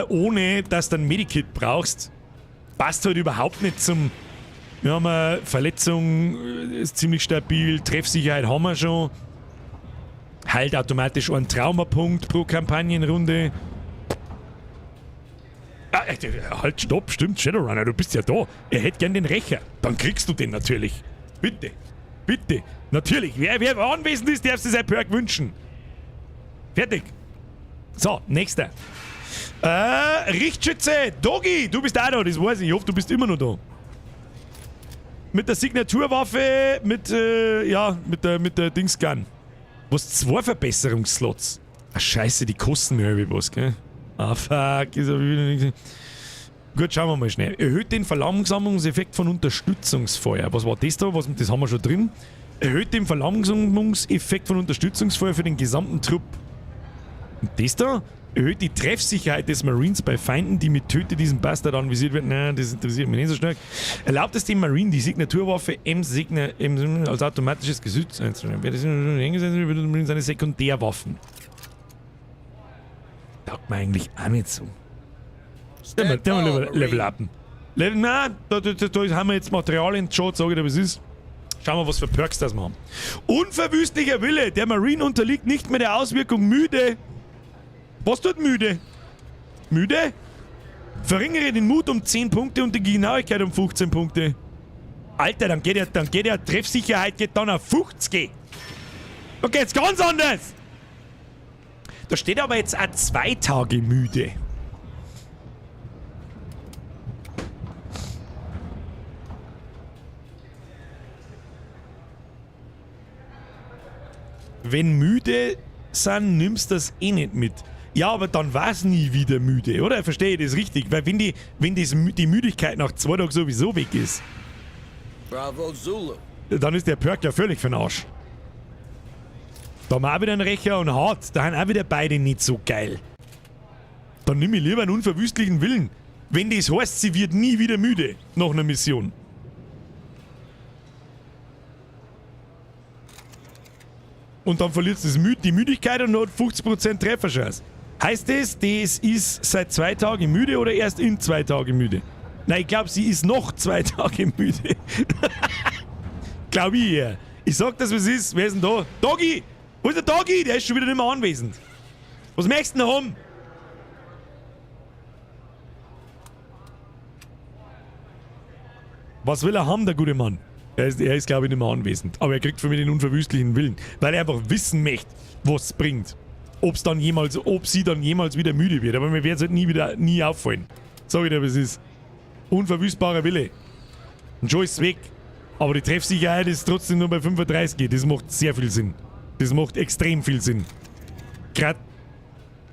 ohne dass du ein Medikit brauchst. Passt halt überhaupt nicht zum Wir haben eine Verletzung, ist ziemlich stabil. Treffsicherheit haben wir schon. Heilt automatisch einen Traumapunkt pro Kampagnenrunde. Ah, halt, stopp, stimmt, Shadowrunner, du bist ja da. Er hätte gern den Rächer. Dann kriegst du den natürlich. Bitte. Bitte. Natürlich. Wer anwesend ist, darf sich sein Perk wünschen. Fertig. So, nächster. Richtschütze, Doggy, du bist auch da, das weiß ich. Ich hoffe, du bist immer noch da. Mit der Signaturwaffe, mit, ja, mit der Dingsgun. Was, 2 Verbesserungsslots? Ah, scheiße, die kosten mir irgendwie was, gell? Ah, fuck, ist ja wieder nichts. Gut, schauen wir mal schnell. Erhöht den Verlangsamungseffekt von Unterstützungsfeuer. Was war das da? Was, das haben wir schon drin. Erhöht den Verlangsamungseffekt von Unterstützungsfeuer für den gesamten Trupp. Und das da? Erhöht die Treffsicherheit des Marines bei Feinden, die mit Töte diesen Bastard anvisiert werden. Nein, das interessiert mich nicht so stark. Erlaubt es dem Marine, die Signaturwaffe M-Signa M als automatisches Geschütz einzunehmen. Wer das eingesetzt wird, wird Marine seine Sekundärwaffen. Taugt mir eigentlich auch nicht so. Den wir Level upen. Level, nein, da haben wir jetzt Material in Chat, sag ich dir, was ist. Schauen wir, was für Perks das wir haben. Unverwüstlicher Wille. Der Marine unterliegt nicht mehr der Auswirkung müde. Was tut müde? Müde? Verringere den Mut um 10 Punkte und die Genauigkeit um 15 Punkte. Alter, dann geht ja Treffsicherheit geht dann auf 50. Da geht's ganz anders. Da steht aber jetzt auch 2 Tage müde. Wenn müde sind, nimmst du das eh nicht mit. Ja, aber dann war's nie wieder müde, oder? Verstehe ich das richtig? Weil wenn die Müdigkeit nach 2 Tagen sowieso weg ist, Bravo Zulu. Dann ist der Perk ja völlig für den Arsch. Da haben wir auch wieder einen Rächer und hart. Da sind auch wieder beide nicht so geil. Dann nimm ich lieber einen unverwüstlichen Willen. Wenn das heißt, sie wird nie wieder müde nach einer Mission. Und dann verliert sie die Müdigkeit und hat 50% Trefferchance. Heißt das, das ist seit 2 Tagen müde oder erst in 2 Tagen müde? Nein, ich glaube, sie ist noch 2 Tage müde. Glaube ich ja. Ich sag das, was ist. Wer ist denn da? Doggy! Wo ist der Doggy? Der ist schon wieder nicht mehr anwesend. Was möchtest du denn haben? Was will er haben, der gute Mann? Er ist glaube ich, nicht mehr anwesend. Aber er kriegt von mir den unverwüstlichen Willen. Weil er einfach wissen möchte, was es bringt. Ob's dann jemals, ob sie dann jemals wieder müde wird. Aber mir wird es halt nie auffallen. Sag ich dir, was es ist. Unverwüstbarer Wille. Und schon ist es weg. Aber die Treffsicherheit ist trotzdem nur bei 35. Das macht sehr viel Sinn. Das macht extrem viel Sinn. Grad.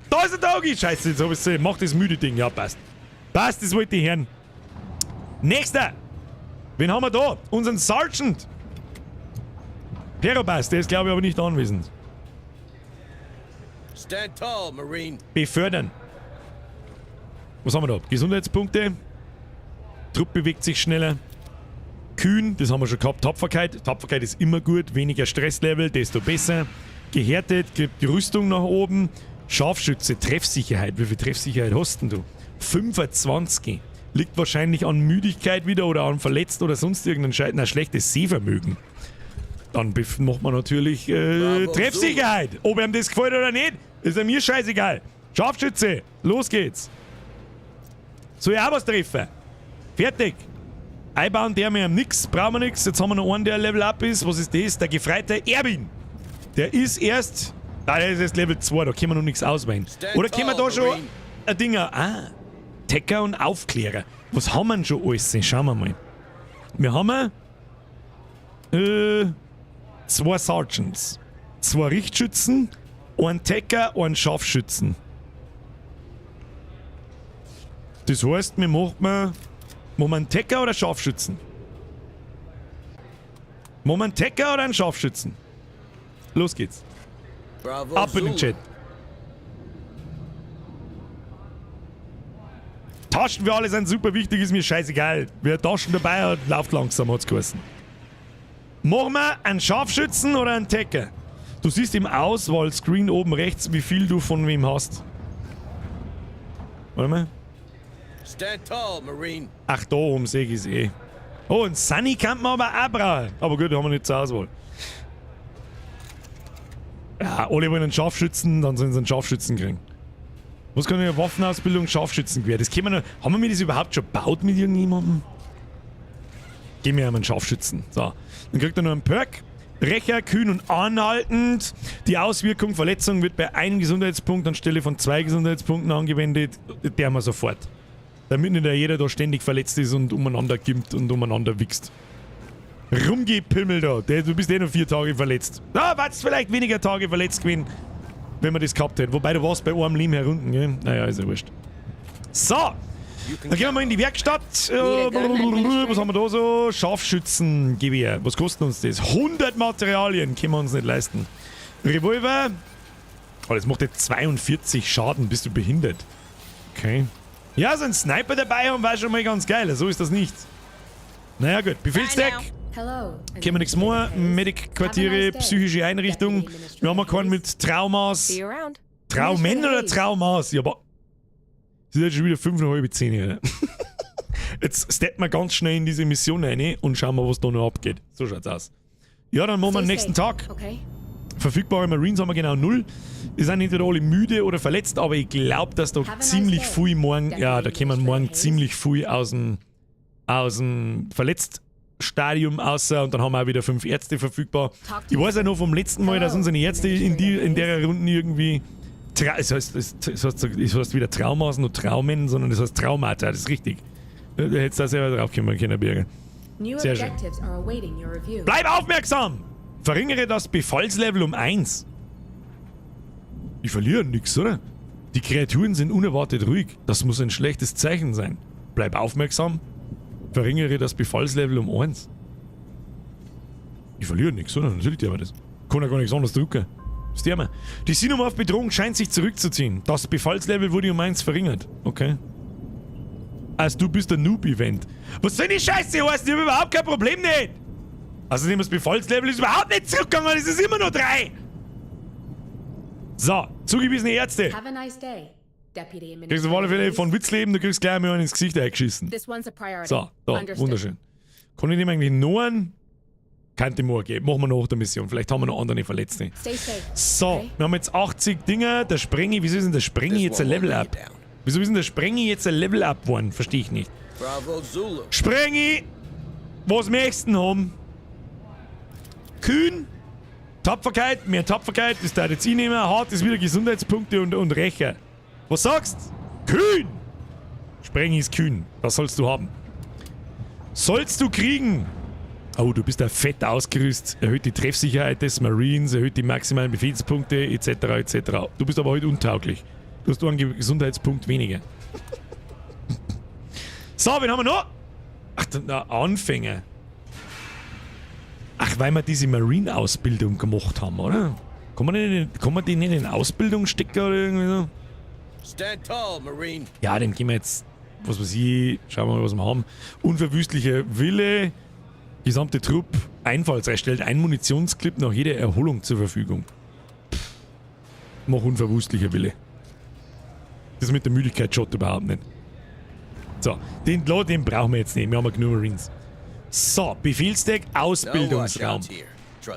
Da ist der Doggy! Scheiße, jetzt hab ich's gesehen. Mach das müde Ding. Ja, passt. Passt, das wollte ich hören. Nächster! Wen haben wir da? Unseren Sergeant! Perobas, der ist glaube ich aber nicht anwesend. Stand tall, Marine. Befördern. Was haben wir da? Gesundheitspunkte. Trupp bewegt sich schneller. Kühn, das haben wir schon gehabt. Tapferkeit. Tapferkeit ist immer gut. Weniger Stresslevel, desto besser. Gehärtet, gibt die Rüstung nach oben. Scharfschütze, Treffsicherheit. Wie viel Treffsicherheit hast denn du? 25. Liegt wahrscheinlich an Müdigkeit wieder oder an verletzt oder sonst irgendein Scheiß. Na, schlechtes Sehvermögen. Dann macht man natürlich Treffsicherheit. Ob ihm das gefällt oder nicht, ist mir scheißegal. Scharfschütze, los geht's. Soll ich auch was treffen? Fertig. Einbauen der mir nix, brauchen wir nix. Jetzt haben wir noch einen, der Level Up ist. Was ist das? Der Gefreite Erwin. Der ist erst... Ah, der ist erst Level 2, da können wir noch nichts auswählen. Oder können wir da schon ein Ding... Ah, Tecker und Aufklärer. Was haben wir denn schon alles? Schauen wir mal. Wir haben 2 Sergeants, 2 Richtschützen, einen Tecker, einen Scharfschützen. Das heißt, wir machen einen Tecker oder Scharfschützen? Machen wir einen Tecker oder einen Scharfschützen? Los geht's. Bravo, Ab in den Chat. Taschen für alle sind super wichtig, ist mir scheißegal. Wer Taschen dabei hat, läuft langsam, hat's geheißen. Machen wir einen Scharfschützen oder einen Tecker? Du siehst im Auswahlscreen oben rechts, wie viel du von wem hast. Warte mal. Stand tall, Marine. Ach, da oben sehe ich es eh. Oh, und Sunny kann man aber auch brauchen. Aber gut, haben wir nicht zur Auswahl. Ja, alle wollen einen Scharfschützen, dann sollen sie einen Scharfschützen kriegen. Was kann eine Waffenausbildung Scharfschützengewehr? Das können wir noch. Haben wir mir das überhaupt schon gebaut mit irgendjemandem? Geben wir ihm einen Scharfschützen. So. Dann kriegt er noch einen Perk. Rächer, kühn und anhaltend. Die Auswirkung Verletzung wird bei einem Gesundheitspunkt anstelle von 2 Gesundheitspunkten angewendet. Der haben wir sofort. Damit nicht jeder da ständig verletzt ist und umeinander gimmt und umeinander wichst. Rumgepimmel da. Du bist eh noch 4 Tage verletzt. Da warst vielleicht weniger Tage verletzt gewesen, wenn man das gehabt hätte. Wobei du warst bei einem Leben herunten, gell? Naja, ist ja wurscht. So. Dann gehen wir mal in die Werkstatt. Was haben wir da so? Scharfschützengewehr. Was kostet uns das? 100 Materialien können wir uns nicht leisten. Revolver. Oh, das macht jetzt 42 Schaden. Bist du behindert? Okay. Ja, so ein Sniper dabei haben war schon mal ganz geil. So ist das nicht. Naja, gut. Befehlsdeck. Können wir nichts mehr. Medic-Quartiere, psychische Einrichtung. Wir haben keinen mit Traumas. Traumen oder Traumas? Ja, aber. Es ist jetzt schon wieder 9:25, oder? Jetzt steppen wir ganz schnell in diese Mission rein und schauen mal, was da noch abgeht. So schaut's aus. Ja, dann machen wir den nächsten Tag. Verfügbare Marines haben wir genau 0. Die sind entweder alle müde oder verletzt, aber ich glaub, dass da ziemlich viel morgen, ja, da kommen morgen ziemlich viel aus dem Verletztstadium außer und dann haben wir auch wieder 5 Ärzte verfügbar. Ich weiß ja noch vom letzten Mal, dass unsere Ärzte in der Runde irgendwie es heißt weder Traumas noch Traumen, sondern es heißt Traumata, das ist richtig. Da hättest du da selber drauf kommen können, Birger. Sehr schön. Bleib aufmerksam! Verringere das Befallslevel um 1. Ich verliere nix, oder? Die Kreaturen sind unerwartet ruhig. Das muss ein schlechtes Zeichen sein. Bleib aufmerksam. Verringere das Befallslevel um 1. Ich verliere nix, oder? Natürlich tun wir das. Kann ja gar nichts anderes drücken. Die Xenomorph-Bedrohung scheint sich zurückzuziehen. Das Befallslevel wurde um 1 verringert. Okay. Also du bist der Noob-Event. Was soll die Scheiße heißen? Ich hab überhaupt kein Problem nicht. Außerdem das Befallslevel ist überhaupt nicht zurückgegangen. Es ist immer noch 3. So, zugewiesene Ärzte. Have a nice day, Deputy Kriegst du auf alle Fälle von Witzleben, du kriegst gleich mal einen ins Gesicht eingeschissen. So, da, wunderschön. Kann ich dem eigentlich noch einen? Kann ich morgen geben. Machen wir nach der Mission. Vielleicht haben wir noch andere Verletzte. So, wir haben jetzt 80 Dinger. Der Sprengi, wieso ist denn der Sprengi jetzt ein Level-Up? Wieso ist denn der Sprengi jetzt ein Level-Up geworden? Verstehe ich nicht. Sprengi! Was möchtest du haben? Kühn! Tapferkeit, mehr Tapferkeit, das darf jetzt ich nehmen. Hart ist wieder Gesundheitspunkte und Rächer. Was sagst? Kühn! Sprengi ist kühn. Das sollst du haben. Sollst du kriegen! Oh, du bist ja fett ausgerüstet. Erhöht die Treffsicherheit des Marines, erhöht die maximalen Befehlspunkte, etc., etc. Du bist aber heute untauglich. Du hast nur einen Gesundheitspunkt weniger. So, wen haben wir noch? Ach, der Anfänger. Ach, weil wir diese Marine-Ausbildung gemacht haben, oder? Kann man den nicht in Ausbildung stecken oder irgendwie so? Stand tall, Marine. Ja, den gehen wir jetzt, was weiß ich, schauen wir mal, was wir haben. Unverwüstlicher Wille, gesamte Trupp, einfallsreich, stellt ein Munitionsclip nach jeder Erholung zur Verfügung. Pff, mach unverwüstlicher Wille. Das mit der Müdigkeit schaut überhaupt nicht. So, den brauchen wir jetzt nicht, wir haben ja genug Marines. So, Befehlsdeck, Ausbildungsraum.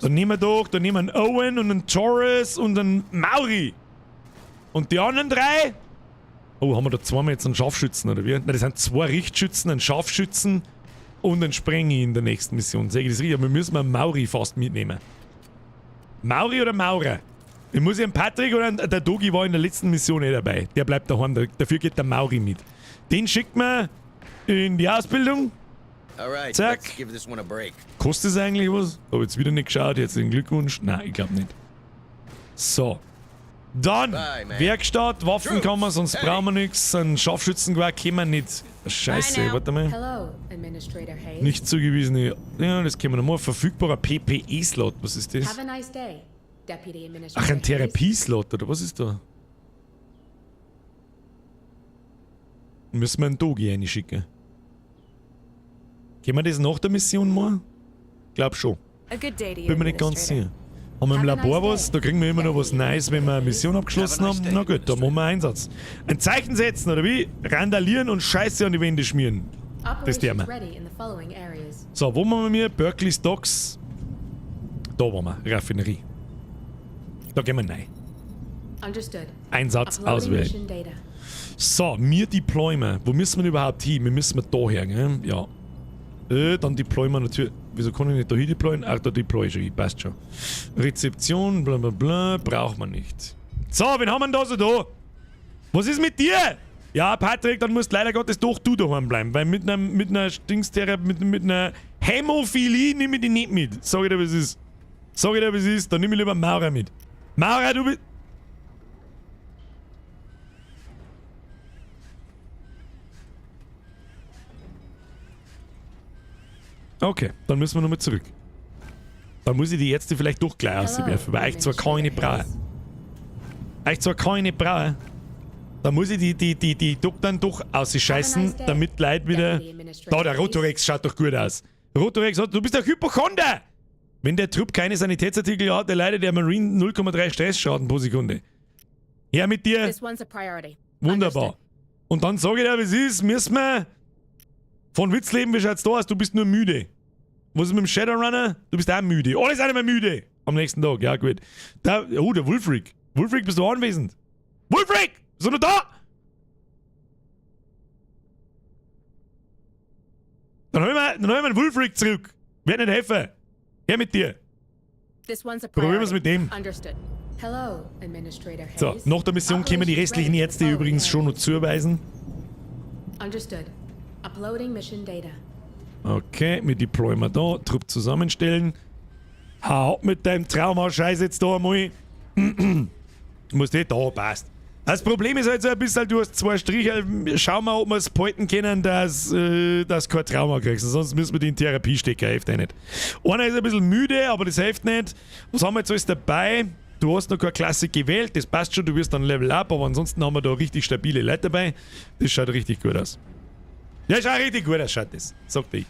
Dann nehmen wir doch, dann nehmen wir einen Owen und einen Torres und einen Mauri. Und die anderen drei? Oh, haben wir da zweimal jetzt einen Scharfschützen, oder wie? Nein, das sind zwei Richtschützen, einen Scharfschützen und einen Sprengi in der nächsten Mission. Sag ich das richtig? Aber wir müssen einen Mauri fast mitnehmen. Mauri oder Maurer? Ich muss ja einen Patrick oder einen, der Dogi war in der letzten Mission eh dabei. Der bleibt daheim, dafür geht der Mauri mit. Den schickt man in die Ausbildung. Alright, Zack. let's give this one a break. Kostet es eigentlich was? Hab jetzt wieder nicht geschaut. Herzlichen Glückwunsch. Nein, ich glaub nicht. So. Dann, Bye, man. Werkstatt, Waffenkammer, sonst Hey. brauchen wir nichts. Ein Scharfschützengewehr können wir nicht. Scheiße, warte mal. Hello, Administrator Hayes. Nicht zugewiesene. Ja, das können wir noch mal. Verfügbarer PPE-Slot, was ist das? Have a nice day, Deputy Administrator Ach, ein Hayes. Therapieslot, oder was ist da? Müssen wir einen Dogi reinschicken. Können wir das nach der Mission machen? Glaub schon. A good day to you, Bin mir nicht ganz sicher. Haben wir im Have a Labor nice was? day. Da kriegen wir immer noch was Neues, wenn wir eine Mission abgeschlossen Have a nice haben. day, Na gut, da machen wir Einsatz. Ein Zeichen setzen, oder wie? Randalieren und Scheiße an die Wände schmieren. Das der Operations wir. ready in the following areas. So, wo waren wir? Berkeley Stocks. Da waren wir. Raffinerie. Da gehen wir rein. Understood. Einsatz Uploading auswählen. mission data. So, wir deployen. Wo müssen wir denn überhaupt hin? Wir müssen da her, gell? Ja. Dann deployen wir natürlich. Wieso kann ich nicht da hin deployen? Ach, da deploy ich schon. hin. Passt schon. Rezeption, bla bla bla, braucht man nicht. So, wen haben wir denn da so da? Was ist mit dir? Ja, Patrick, dann musst leider Gottes doch du daheim bleiben, weil mit einer mit einer Dingstherapie, mit einer Hämophilie nehme ich die nicht mit. Sag ich dir, was ist. Sag ich dir, was ist, dann nehme ich lieber Maurer mit. Maurer, du bist. Okay, dann müssen wir nochmal zurück. Dann muss ich die Ärzte vielleicht doch gleich auswerfen, weil ich zwar kann ich nicht brauche. Ich zwar kann ich nicht brauche. Dann muss ich die Doktoren doch ausscheißen, damit Leute wieder. Da, der Rotorex schaut doch gut aus. Rotorex hat, du bist der Hypochonder! Wenn der Trupp keine Sanitätsartikel hat, erleidet der Marine 0,3 Stressschaden pro Sekunde. Her mit dir! This one's a priority. Wunderbar. Und dann sage ich dir, wie es ist, müssen wir. Von Witzleben, wie schaut's da aus? Du bist nur müde. Was ist mit dem Shadowrunner? Du bist auch müde. Alle sind immer müde. Am nächsten Tag, ja gut. Da, oh, der Wulfric. Wulfric, bist du anwesend? Wulfric! Bist du noch da? Dann holen wir den Wulfric zurück. Werd nicht helfen. Her mit dir. This one's a Probieren wir's priority. mit dem. Understood. Hello, Administrator Hayes. So, nach der Mission können wir die restlichen Ärzte übrigens schon noch zuweisen. Understood. Uploading mission data. Okay, wir deployen wir da. Trupp zusammenstellen. Hau ab mit deinem Trauma-Scheiß jetzt da einmal. Muss nicht da, passt. Das Problem ist halt so ein bisschen, du hast zwei Striche. Schau mal, ob wir es behalten können, dass du kein Trauma kriegst. Sonst müssen wir die in Therapie stecken, hilft eh nicht. Einer ist ein bisschen müde, aber das hilft nicht. Was haben wir jetzt alles dabei? Du hast noch keine Klasse gewählt, das passt schon, du wirst dann Level Up, aber ansonsten haben wir da richtig stabile Leute dabei. Das schaut richtig gut aus. Ja, schaut richtig gut aus, schaut das, sagte ich.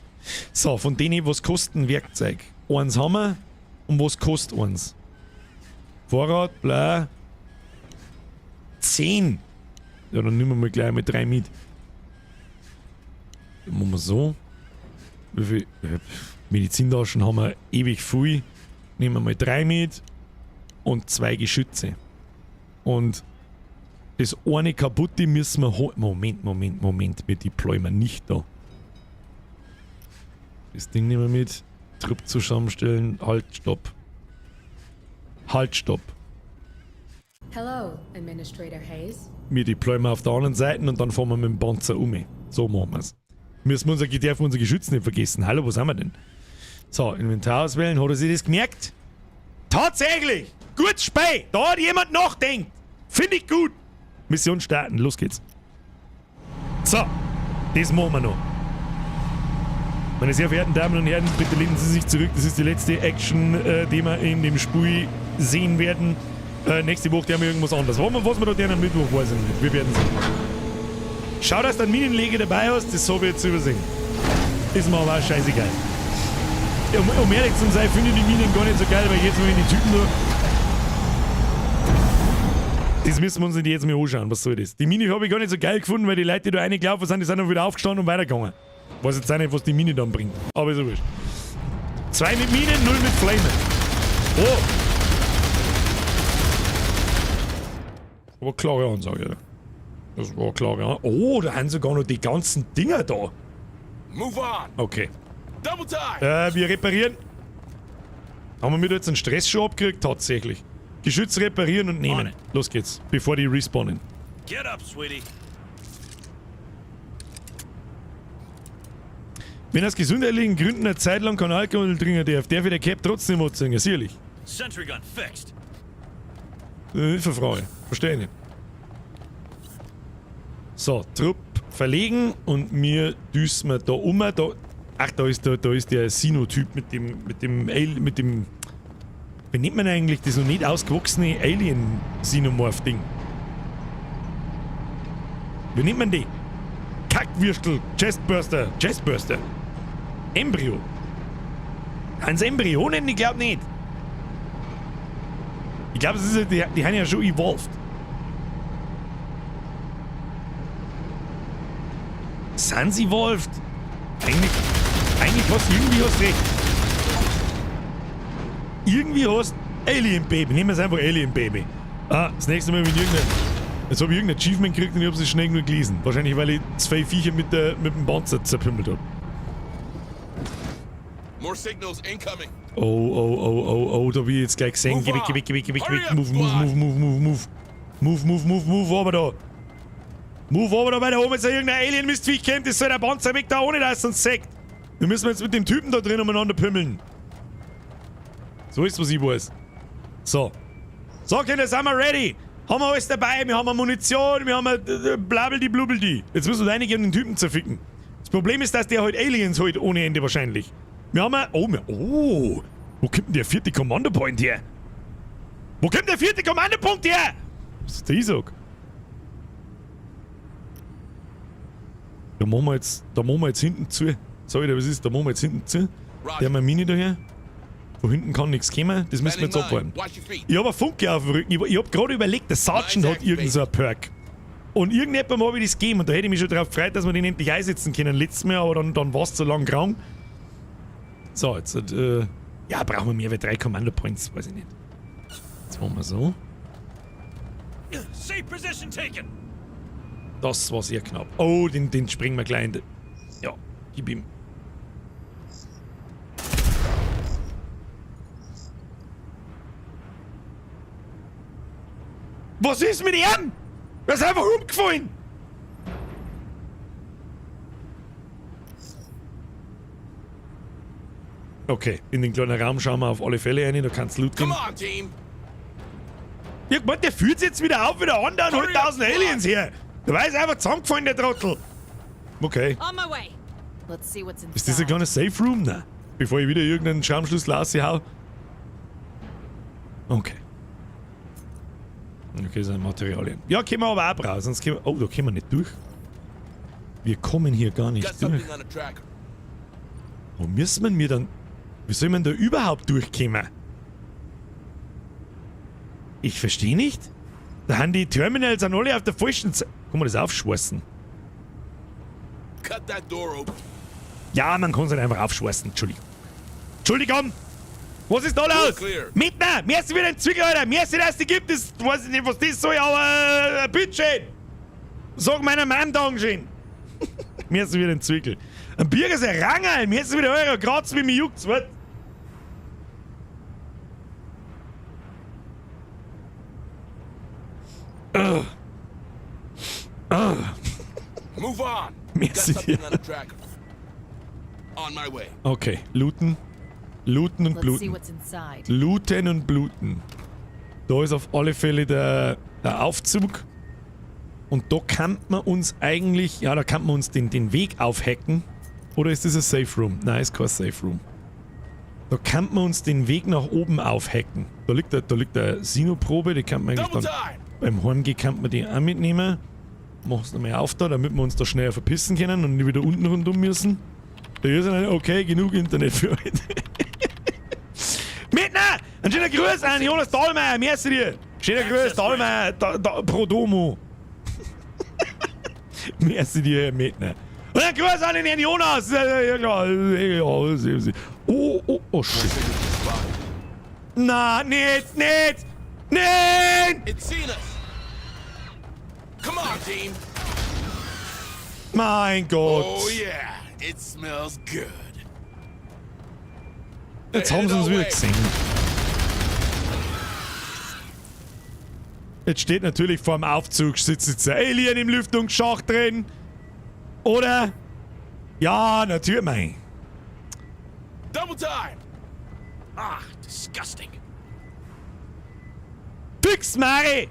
So, von denen, was kosten Werkzeug? Eins haben wir und was kostet eins? Vorrat, bla. 10. Ja, dann nehmen wir mal gleich mit 3 mit. Dann machen wir so. Wie viel? Medizintaschen haben wir ewig viel. Nehmen wir mal 3 mit. Und 2 Geschütze. Und das eine kaputte müssen wir holen. Moment, Moment, Moment. Wir deployen wir nicht da. Das Ding nehmen wir mit. Trupp zusammenstellen. Halt, stopp. Halt, stopp. Hello, Administrator Hayes. Wir deployen wir auf der anderen Seite und dann fahren wir mit dem Panzer um. So machen wir's. Müssen wir dürfen unser Geschütz nicht vergessen. Hallo, wo sind wir denn? So, Inventar auswählen. Hat er sich das gemerkt? Tatsächlich! Gut, Spey! Da hat jemand nachdenkt! Finde ich gut! Mission starten, los geht's. So, das machen wir noch. Meine sehr verehrten Damen und Herren, bitte lehnen Sie sich zurück. Das ist die letzte Action, die wir in dem Spiel sehen werden. Nächste Woche haben wir irgendwas anderes. Was wir da gerne am Mittwoch, weiß ich nicht. Wir werden sehen. Schau, dass du einen Minenleger dabei hast, das habe ich jetzt übersehen. Ist mir aber auch scheißegal. Um ehrlich zu sein, finde ich die Minen gar nicht so geil, weil jetzt mal in die Typen da. Das müssen wir uns nicht jetzt mal anschauen, was soll das? Die Mine habe ich gar nicht so geil gefunden, weil die Leute, die da reingelaufen sind, die sind dann wieder aufgestanden und weitergegangen. Weiß jetzt auch nicht, was die Mine dann bringt. Aber ist ja wurscht. 2 mit Minen, 0 mit Flamen. Oh! Aber klare Ansage, oder? Das war klare Ansage. Oh, da haben sogar noch die ganzen Dinger da. Move on. Okay. Double time. Wir reparieren. Haben wir mit jetzt einen Stress schon abgekriegt? Tatsächlich. Geschütz reparieren und nehmen. Los geht's, bevor die respawnen. Get up, sweetie. Wenn aus gesundheitlichen Gründen eine Zeit lang kein Alkohol trinken darf, darf ich der Cap trotzdem was trinken, sicherlich. Sentry gun fixed. Hilfefrage. Verstehe ich nicht. So, Trupp verlegen und mir düsen wir da um. Da, ach, da ist der Sino-Typ mit dem, wie nennt man eigentlich das noch nicht ausgewachsene Alien-Xenomorph-Ding? Wie nennt man die? Kackwürstel, Chestburster, Chestburster. Embryo. Hans Embryonen? Ich glaub nicht. Ich glaub, die haben ja schon evolved. Sind sie evolved? Eigentlich hast du irgendwie hast recht. Irgendwie hast Alien Baby. Nehmen wir es einfach Alien Baby. Ah, das nächste Mal, wenn irgendein. Jetzt habe ich irgendein Achievement gekriegt und ich habe es schnell nur gelesen. Wahrscheinlich, weil ich zwei Viecher mit dem Panzer zerpümmelt habe. More signals incoming. Oh, oh, oh, oh, oh, da bin ich jetzt gleich gesehen. Geh weg, geh weg, geh weg, geh weg, geh weg. Move, move, move, move, move, move. Move, move, move, move, aber da. Move aber da, weil da oben jetzt irgendein Alien-Mistviech kommt. Das soll der Panzer weg da, ohne dass es uns sagt. Wir müssen jetzt mit dem Typen da drin umeinander pümmeln. So ist, was ich weiß. So. So, Kinder, sind wir ready. Haben wir alles dabei? Wir haben Munition, wir haben blabbeldi blubbeldi. Jetzt müssen wir reingehen und den Typen zerficken. Das Problem ist, dass der halt Aliens holt ohne Ende wahrscheinlich. Wir haben oh, oh. Wo kommt denn der vierte Kommandopoint her? Wo kommt der vierte Kommandopunkt her? Was ist der sag? Da machen wir jetzt, hinten zu. Sag ich dir, was ist? Da machen wir jetzt hinten zu. Der haben wir Mini daher. Von hinten kann nichts kommen, das müssen wir jetzt abwarten. Ich habe eine Funke auf dem Rücken. Ich habe gerade überlegt, der Sergeant hat irgend so ein Perk. Und irgendjemandem habe ich das gegeben und da hätte ich mich schon darauf gefreut, dass wir den endlich einsetzen können. Letztes Mal, aber dann war es zu lang krank. So, jetzt, ja, brauchen wir mehr als 3 Commando Points, weiß ich nicht. Jetzt machen wir so. Safe position taken. Das war sehr knapp. Oh, den springen wir gleich in die, ja, gib ihm. Was ist mit ihm? Er ist einfach umgefallen! Okay, in den kleinen Raum schauen wir auf alle Fälle rein, da kannst du Loot geben. Ja, gemeint, der führt jetzt wieder auf, wieder anderen, holt 1000 Aliens her. Der war einfach zusammengefallen, der Trottel. Okay. Ist das ein kleiner Safe Room? Nein. Bevor ich wieder irgendeinen Schraubenschlüssel raushau. Okay. Okay, das sind Materialien. Ja, können wir aber auch brauchen, sonst können wir... Oh, da kommen wir nicht durch. Wir kommen hier gar nicht durch. Wo müssen wir dann... Wie soll man da überhaupt durchkommen? Ich verstehe nicht. Da haben die Terminals sind alle auf der falschen Seite. Kann man das aufschweißen? Ja, man kann es halt einfach aufschweißen. Entschuldigung. Entschuldigung! Was ist da los? Mitner! Mir ist wieder ein Zwickel, Alter! Mir ist dass die gibt es. Weiß ich nicht, was das soll, aber bitteschön! Sag meiner Mom Dankeschön! Mir ist wieder ein Zwickel. Ein Bier ist ein Rangerl! Mir ist wieder Euro, kratzt wie mich juckt's, was? Move on. Merci dir. Okay, looten. Looten und bluten. Looten und bluten. Da ist auf alle Fälle der Aufzug. Und da kann man uns eigentlich... Ja, da kann man uns den Weg aufhacken. Oder ist das ein Safe Room? Nein, ist kein Safe Room. Da kann man uns den Weg nach oben aufhacken. Da liegt eine Sinoprobe, die kann man eigentlich dann... Beim Heimgehen kann man die auch mitnehmen. Mach's nochmal auf da, damit wir uns da schneller verpissen können und nicht wieder unten rundum müssen. Da ist eine, okay, genug Internet für heute. Mitner! Ein schöner Gruß an Jonas Dahlmeier, merci dir! Schöner Gruß, Dahlmeier, pro Domo. Merci dir, Herr Mitner. Und ein Gruß an den Herrn Jonas! Oh, oh, oh, shit. Na, nicht, nicht! Nein! It's seen us. Come on, team. Mein Gott. Oh yeah, it smells good. Jetzt haben sie uns wieder gesehen. Jetzt steht natürlich vor dem Aufzug, sitzt jetzt ein Alien im Lüftungsschacht drin. Oder? Ja, natürlich, mein. Double time. Ah, disgusting. Fix, Mari!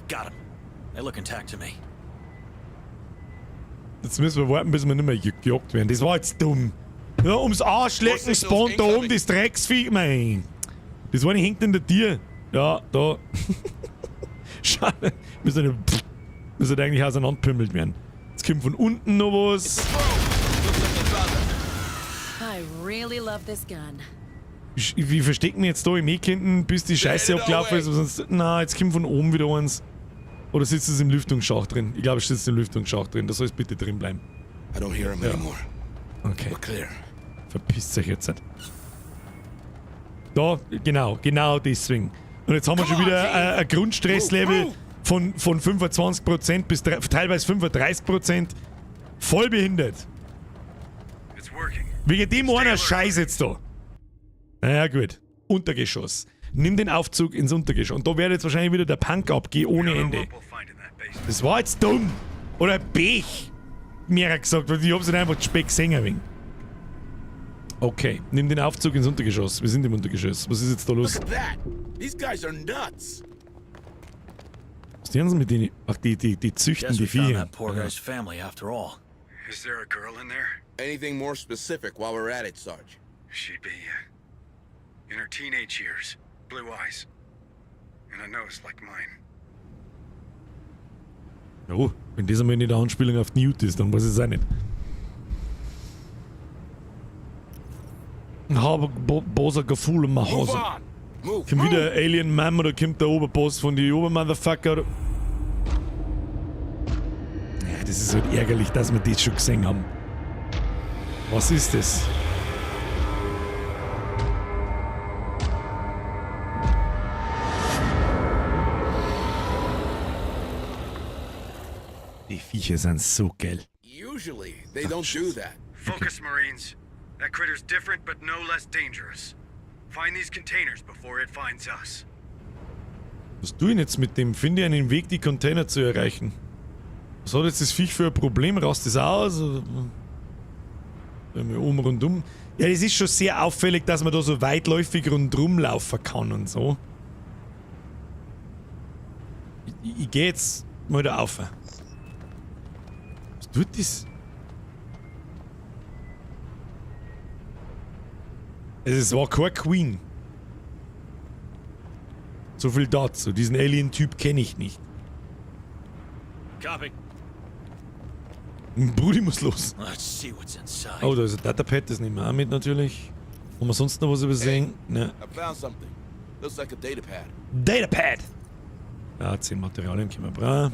Got him. They look intact to me. Jetzt müssen wir warten, bis wir nicht mehr gejagt werden. Das war jetzt dumm. Ja, ums Arschlecken spawnt da oben das Drecksvieh. Mein. Das war nicht hängt in der Tür. Ja, da. Schade. Müssen eigentlich auseinanderpümmelt werden. Jetzt kommt von unten noch was. I really love this gun. Wie verstecken wir jetzt da im Eck hinten, bis die Scheiße abgelaufen ist? Sonst, na, jetzt kommt von oben wieder eins. Oder sitzt es im Lüftungsschacht drin? Ich glaube, es sitzt im Lüftungsschacht drin. Da soll es bitte drin bleiben. I don't hear him Ja. anymore. Okay. We're clear. Verpisst euch jetzt nicht. Da, genau deswegen. Und jetzt haben wir schon wieder ein Grundstresslevel von 25% bis teilweise 35%. Voll behindert. Wegen dem einer Scheiß jetzt da. Naja, gut. Untergeschoss. Nimm den Aufzug ins Untergeschoss. Und da wird jetzt wahrscheinlich wieder der Punk abgehen ohne Ende. Das war jetzt dumm. Oder Pech. Mir gesagt, weil ich hab's nicht einfach zu spät gesehen ein wenig. Okay, nimm den Aufzug ins Untergeschoss. Wir sind im Untergeschoss. Was ist jetzt da los? Look at that. These guys are nuts. Was tun sie mit denen? Ach, die züchten Guess die we found Viecher. that poor Ja. guy's family after all. Is there a girl in there? Anything more specific while we're at it, Sarge? She'd be in her teenage years, blue eyes, and a nose like mine. Oh, wenn das einmal nicht eine Anspielung auf Newt ist, dann weiß ich es auch nicht. Ich habe böse Gefühle in meiner Hose. Kommt wieder Alien Mom oder kommt der Oberboss von die Obermotherfucker? Ja, das ist halt ärgerlich, dass wir das schon gesehen haben. Was ist das? Die Viecher sind so geil. Usually, they don't do that. Focus, Marines. That critter's different, but no less dangerous. Find these containers before it finds us. Was tue ich denn jetzt mit dem? Finde einen Weg, die Container zu erreichen. Was hat jetzt das Viech für ein Problem? Rast das aus? Wenn wir oben rundum. Ja, das ist schon sehr auffällig, dass man da so weitläufig rundrum laufen kann und so. Ich geh jetzt mal da auf. Was tut das? Also es war keine Queen. So viel dazu. Diesen Alien-Typ kenne ich nicht. Copy. Brudi muss los. Let's see what's inside. Oh, da ist ein Datapad, das nehmen wir auch mit natürlich. Haben wir sonst noch was übersehen? Ne. I found something. Looks like a datapad. Datapad! Ja, 10 Materialien können wir brauchen.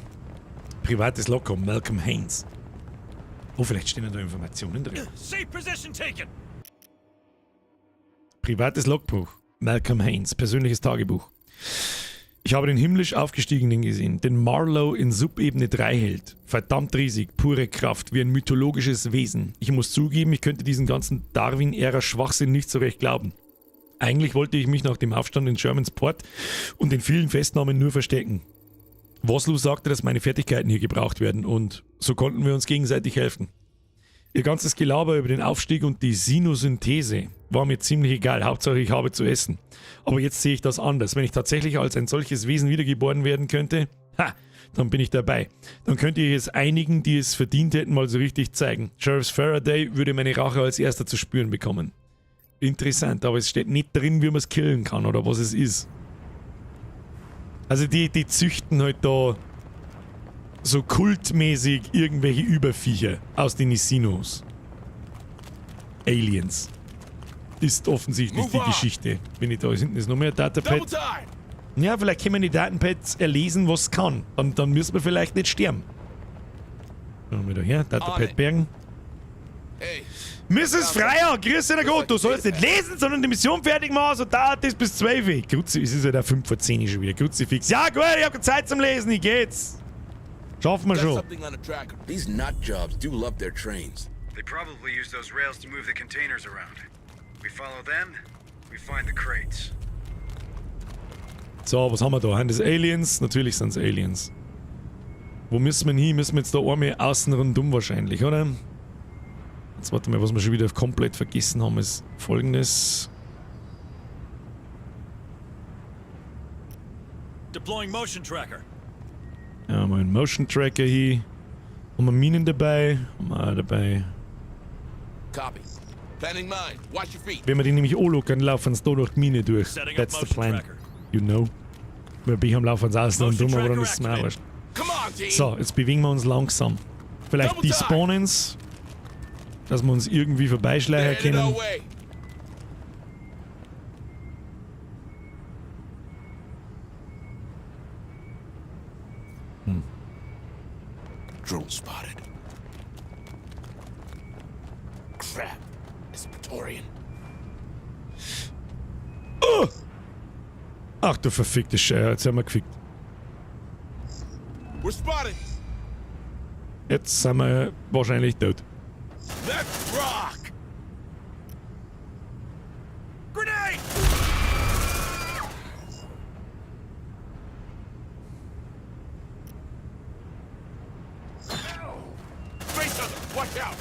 Privates Logbuch, Malcolm Haines. Oh, vielleicht stehen da Informationen drin. Safe position taken. Privates Logbuch, Malcolm Haines, persönliches Tagebuch. Ich habe den himmlisch Aufgestiegenen gesehen, den Marlowe in Subebene 3 hält. Verdammt riesig, pure Kraft, wie ein mythologisches Wesen. Ich muss zugeben, ich könnte diesen ganzen Darwin-Ära-Schwachsinn nicht so recht glauben. Eigentlich wollte ich mich nach dem Aufstand in Sherman's Port und den vielen Festnahmen nur verstecken. Vosloo sagte, dass meine Fertigkeiten hier gebraucht werden und so konnten wir uns gegenseitig helfen. Ihr ganzes Gelaber über den Aufstieg und die Sinosynthese war mir ziemlich egal. Hauptsache, ich habe zu essen. Aber jetzt sehe ich das anders. Wenn ich tatsächlich als ein solches Wesen wiedergeboren werden könnte, ha, dann bin ich dabei. Dann könnte ich es einigen, die es verdient hätten, mal so richtig zeigen. Sheriff Faraday würde meine Rache als erster zu spüren bekommen. Interessant, aber es steht nicht drin, wie man es killen kann oder was es ist. Also die züchten halt da so kultmäßig irgendwelche Überviecher aus den Isinos. Aliens. Ist offensichtlich die Geschichte. Wenn ich da hinten ist noch mehr Datapad. Ja, vielleicht können wir die Datenpads erlesen, was es kann. Dann müssen wir vielleicht nicht sterben. Schauen wir da her. Datapad bergen. Mrs. Freier, grüß dich Gott, du sollst nicht lesen, sondern die Mission fertig machen, so dauert das bis 12 Uhr. Grüezi, es ist ja der 5 vor 10 schon wieder. Kruzifix. Ja gut, ich hab keine Zeit zum Lesen, ich geh jetzt. Schaffen wir schon. These nut jobs do love their trains. They probably use those rails to move the containers around. We follow them, we find the crates. So, was haben wir da? Sind das Aliens? Natürlich sind's Aliens. Wo müssen wir hin? Müssen wir jetzt da einmal außen rundum wahrscheinlich, oder? Jetzt warte mal, was wir schon wieder komplett vergessen haben, ist folgendes. Deploying Motion Tracker. Ja, mal einen Motion Tracker hier. Haben wir Minen dabei? Haben wir auch dabei. Copy. Planting mine. Watch your feet. Wenn wir die nämlich anlockern, laufen sie da durch die Mine durch. Setting up That's the motion plan. tracker. You know. Wir haben laufen sie außen Motion rundum, aber dann tracker ist es mir auch activated. wurscht. Come on, team. So, jetzt bewegen wir uns langsam. Vielleicht Double die time. Spawnens, dass wir uns irgendwie vorbeischleichen Headed our können. way. Drone spotted. trap is a Praetorian. Oh! Ach du verfickte Scheiße, jetzt haben wir gefickt. We're spotted. Jetzt sind wir wahrscheinlich tot. Let's rock! Grenade! Facehugger, watch out!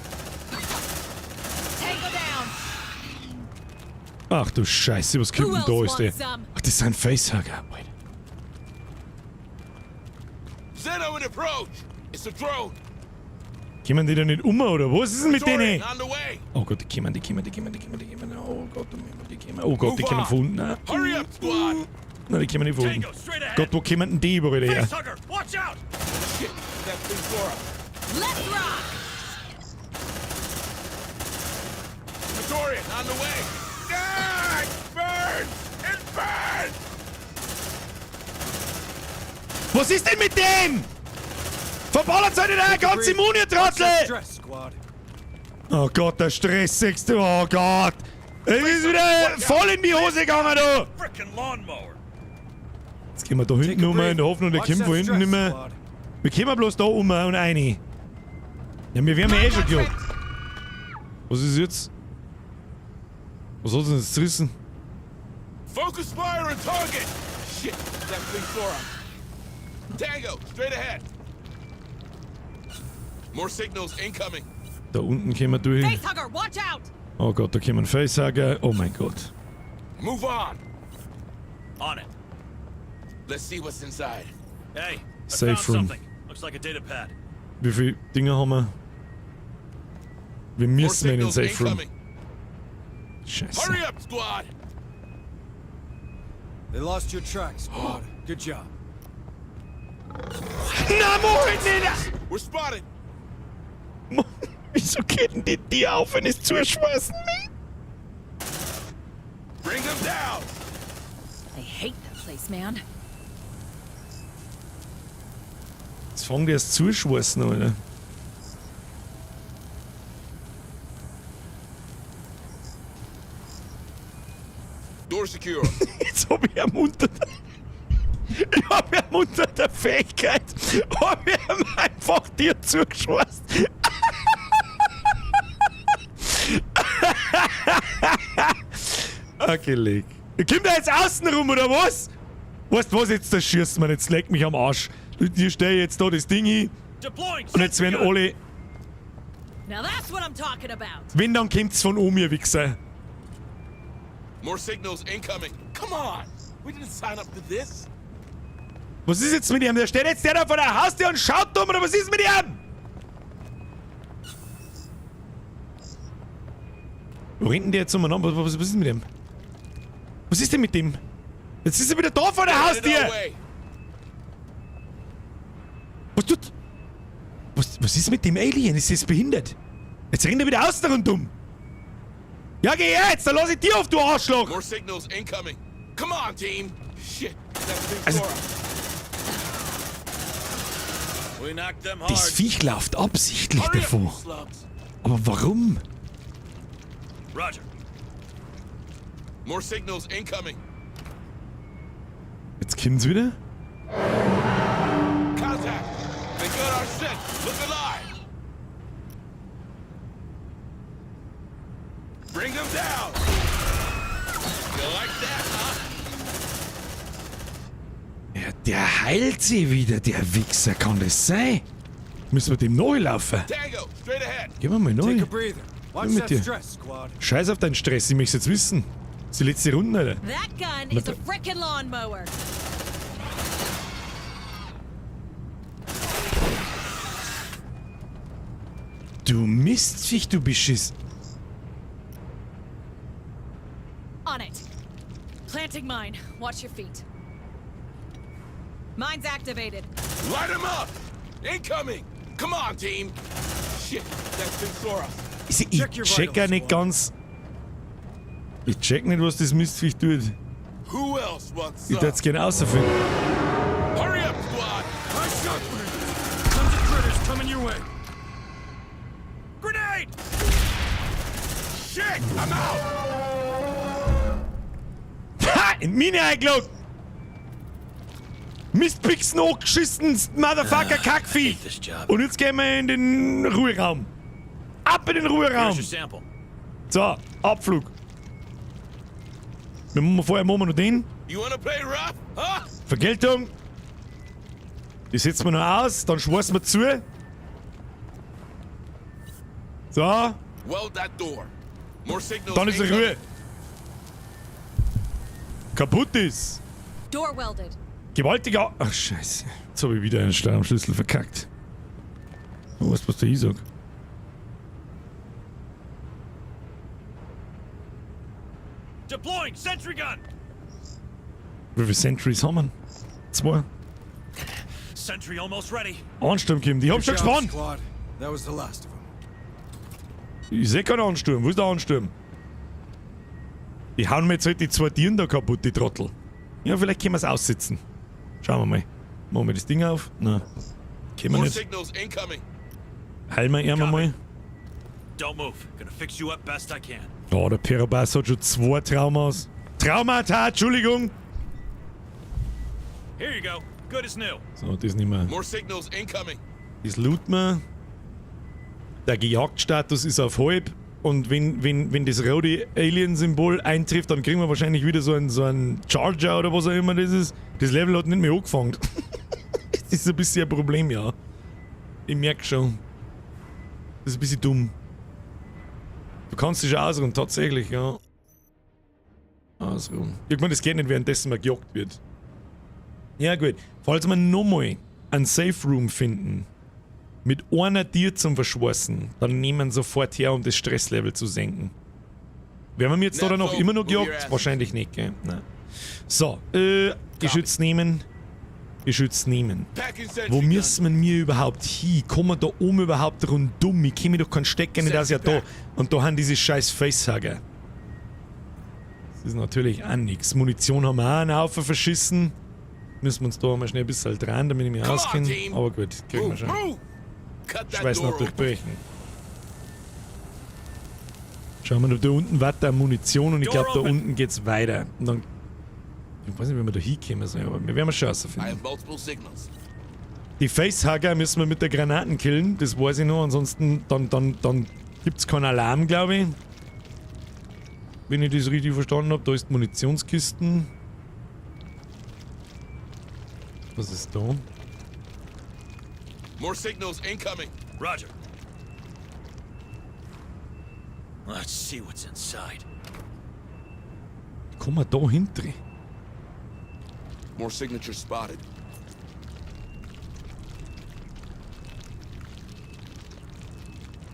Tango down! Ach du Scheiße, was kommt denn da ist der? Ach, das sind Facehugger. Alter. Xeno in approach! It's a drone! Kommen die da nicht um, oder was ist denn mit denen? On the way! Oh Gott, die kommen, die kommen, die kommen, die kommen, die kommen. Oh Gott, die kommen. Oh Gott, die kommen von unten. Nein, Hurry up, squad! Nein, die kommen nicht von unten. Gott, wo kommen denn die überall her? Facehugger, watch out! Shit, that thing saw us. Let's rock! Praetorian on the way! Ah, it burns! It burns! Was ist denn mit dem? Verballert seine deine ganze Muni, ihr Trottel! Stress, squad. Oh Gott, der Stress, siehst du? Oh Gott! Es ist wieder voll in die Hose gegangen, du! Frickin' lawnmower. Jetzt gehen wir da hinten um in der Hoffnung, der kommt von hinten nicht mehr. Wir kommen bloß da um und rein. Ja, wir werden eh schon gejagt. Was ist jetzt? Was hat denn jetzt zerrissen? Focus fire on target! Shit, that thing saw us. Tango, straight ahead. More signals incoming. Da unten kommen wir durch. Facehugger, watch out! Oh Gott, da kommen Facehugger. Oh mein Gott. Move on. On it. Let's see what's inside. Hey, I Safe found room. something. Looks like a data pad. Wie viele Dinger haben wir? Wir More müssen in den signals Safe Room. incoming. Scheiße. Hurry up, squad! They lost your track, squad. Good job. Na, Moment nicht! We're spotted. Wieso geht denn die die auf, wenn es zuschmeißen? Bring them down. I hate that place, man. Jetzt fangen die erst zuschweißen, Alter. Door secure. Jetzt hab ich am unter der... Ich hab ihm unter der Fähigkeit, hab ich ihm einfach dir zugeschweißt. Okay, leg. Kommt er jetzt außen rum, oder was? Weißt du was, jetzt das schießt man, jetzt leck mich am Arsch. Hier stell ich jetzt da das Ding hin Deploying und jetzt werden alle... Now that's what I'm talking about. Wenn, dann kommt's von oben, ihr Wichser. More signals incoming. Come on! We didn't sign up to this. Was ist jetzt mit ihm? Der steht jetzt der da vor der Haustür und schaut dumm, oder was ist mit ihm? Wo rennt denn der jetzt umeinander? Was ist mit dem? Was ist denn mit dem? Jetzt ist er wieder da vor der Headed our Haustür! way. Was tut... Was ist mit dem Alien? Ist das behindert? Jetzt rennt er wieder außen rundum! Ja, geh jetzt! Dann lass ich dir auf, du Arschloch! More signals incoming. Come on, team. Shit, that thing Also- saw us. We knocked them hard. Das Viech läuft absichtlich Hurry up, davon. you slugs. Aber warum? Roger. More signals incoming. Jetzt kommt's wieder. Contact. They got our scent. Look alive. Bring them down. You like that, huh? Ja, der heilt sie wieder, der Wichser. Kann das sein? Müssen wir dem nachlaufen? Tango, straight ahead. Gehen wir mal Take neu. a breather. Watch mit that dir. stress, squad. Scheiß auf deinen Stress, ich möchte jetzt wissen. Das ist die letzte Runde, Alter. That gun is a frickin' lawnmower. Du Mistviech, du Beschiss. On it. Planting mine. Watch your feet. Mine's activated. Light him up. Incoming. Come on, team. Shit, that thing saw us. Ich, ich Check your check ja vitals, nicht squad. ganz. Ich check nicht, was das Mistviech tut. Who else wants Ich some? würd's gerne rausfinden. Hurry up, squad. Nice shot, Tons of critters coming your way. Grenade! I'm out! Ha! In Mine eingeloggt! Mistpixen angeschissen, Motherfucker Kackvieh! Und jetzt gehen wir in den Ruheraum. Ab in den Ruheraum! So, Abflug. Wir machen vorher machen wir noch den. You wanna play rough, huh? Vergeltung. Die setzen wir noch aus, dann schweißen wir zu. So, Weld that door. More signals dann ist incoming. Ruhe. Kaputt ist. Door welded. Gewaltiger. Ach, scheiße. Jetzt habe ich wieder einen Schlüssel verkackt. Du weißt, was der ich sag. Deploying sentry gun. Wie viele Sentries haben wir? Zwei. Sentry almost ready. Ansturm, Kim. Ich hab schon gespannt. Squad. That was the last of them. Ich seh keinen Ansturm. Wo ist der Ansturm? Die hauen mir jetzt halt die zwei Tieren da kaputt, die Trottel. Ja, vielleicht können wir es aussitzen. Schauen wir mal. Machen wir das Ding auf? Nein. Können wir More nicht. signals incoming. Heilen wir ihn mal. Don't move. Gonna fix you up best I can. Oh, der Perobas hat schon zwei Traumas. Traumata, Entschuldigung. Here you go. Good as new. So, das nehmen wir. More signals incoming. Das looten wir. Der Gejagtstatus ist auf halb. Und wenn das rote Alien-Symbol eintrifft, dann kriegen wir wahrscheinlich wieder so einen Charger oder was auch immer das ist. Das Level hat nicht mehr angefangen. Das ist ein bisschen ein Problem, ja. Ich merk schon. Das ist ein bisschen dumm. Du kannst dich schon ausruhen, tatsächlich, ja. Ausruhen. Ich meine, das geht nicht, währenddessen man gejagt wird. Ja gut, falls wir nochmal einen Safe Room finden, mit einer Tür zum Verschweißen, dann nehmen wir sofort her, um das Stresslevel zu senken. Werden wir jetzt da noch immer noch gejagt? Wahrscheinlich nicht, gell? Nein. So, Geschütz nehmen. Geschütz nehmen. Wo müssen wir überhaupt hin? Kommen wir da oben überhaupt rundum? Ich komme doch keinen Stecker nicht aus, ja da. Und da haben diese scheiß Facehugger. Das ist natürlich auch nix. Munition haben wir auch einen Haufen verschissen. Müssen wir uns da mal schnell ein bisschen dran, damit ich mich auskenne. Aber gut, kriegen wir schon. Schweiß noch durchbrechen. Schauen wir noch da unten weiter Munition und ich glaube, da unten geht's weiter. Und dann. Ich weiß nicht, wie wir da hinkommen sollen, aber wir werden schon rausfinden. Die Facehugger müssen wir mit der Granaten killen, das weiß ich noch. Ansonsten, dann gibt's keinen Alarm, glaube ich. Wenn ich das richtig verstanden habe, da ist die Munitionskisten. Was ist da? More signals incoming. Roger. Let's see what's inside. Komm mal da hinten. More signatures spotted.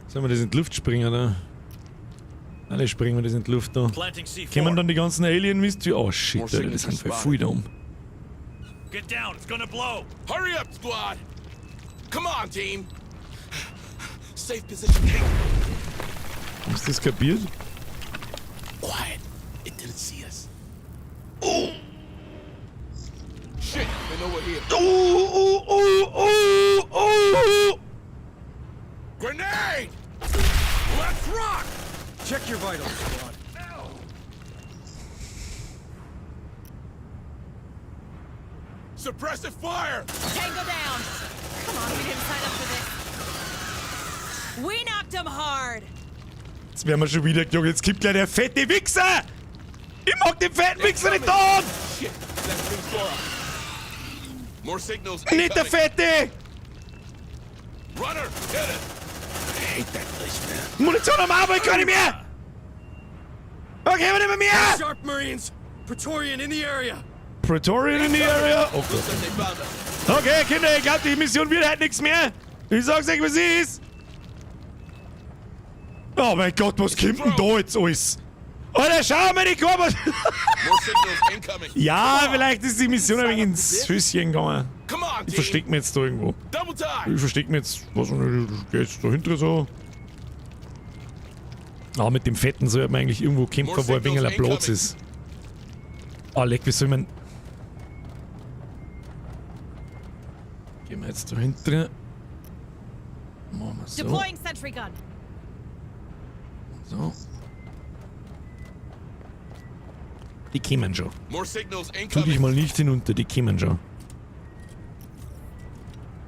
Sollen wir das in die Luft springen, oder? Alle springen wir das in die Luft da. Planting C4. Kommen dann die ganzen Alien-Mist? Oh shit, Alter, das sind voll viel da um. Get down, it's gonna blow. Hurry up, squad! Come on, team! Safe position taken. Hast du das kapiert? Quiet. It didn't see us. Oh! Shit, they know we're here. Oh, oh, oh, oh, oh! Grenade! Let's rock! Check your vitals, squad. Suppressive fire! Tango down. Come on, we didn't sign up for this. We knocked him hard. Jetzt werden wir schon wieder gejagt. Jetzt kommt gleich der fette Wichser! Ich mag den fetten Wichser nicht da! Shit, that's too far. More signals Nicht der incoming. fette! Runner, get it! I hate that place, man. Munition am Arbeit, kann ich mehr! Okay, aber nicht mehr mehr! Sharp Marines! Praetorian in the area! Praetorian in the area? Oh Gott. Looks like they found us. Okay, Kinder, ich glaub, die Mission wird halt nichts mehr. Ich sag's euch, was ist. Oh mein Gott, was kommt denn da jetzt alles? Alter, schau mal die Kurve. More signals incoming. Ja, vielleicht ist die Mission ein wenig ins Höschen gegangen. Come on, Ich team. versteck mich jetzt da irgendwo. Double time. Ich versteck mich jetzt, was nicht, ich geh jetzt da hinten so. Ah, mit dem Fetten sollte man eigentlich irgendwo kämpfen, wo ein wenig ein Platz ist. Ah, leck, wie soll man... Gehen wir jetzt da hinten. Machen wir so. Deploying sentry gun. So. Die kämen schon. More signals Tu dich incoming. mal nicht hinunter, die kämen schon.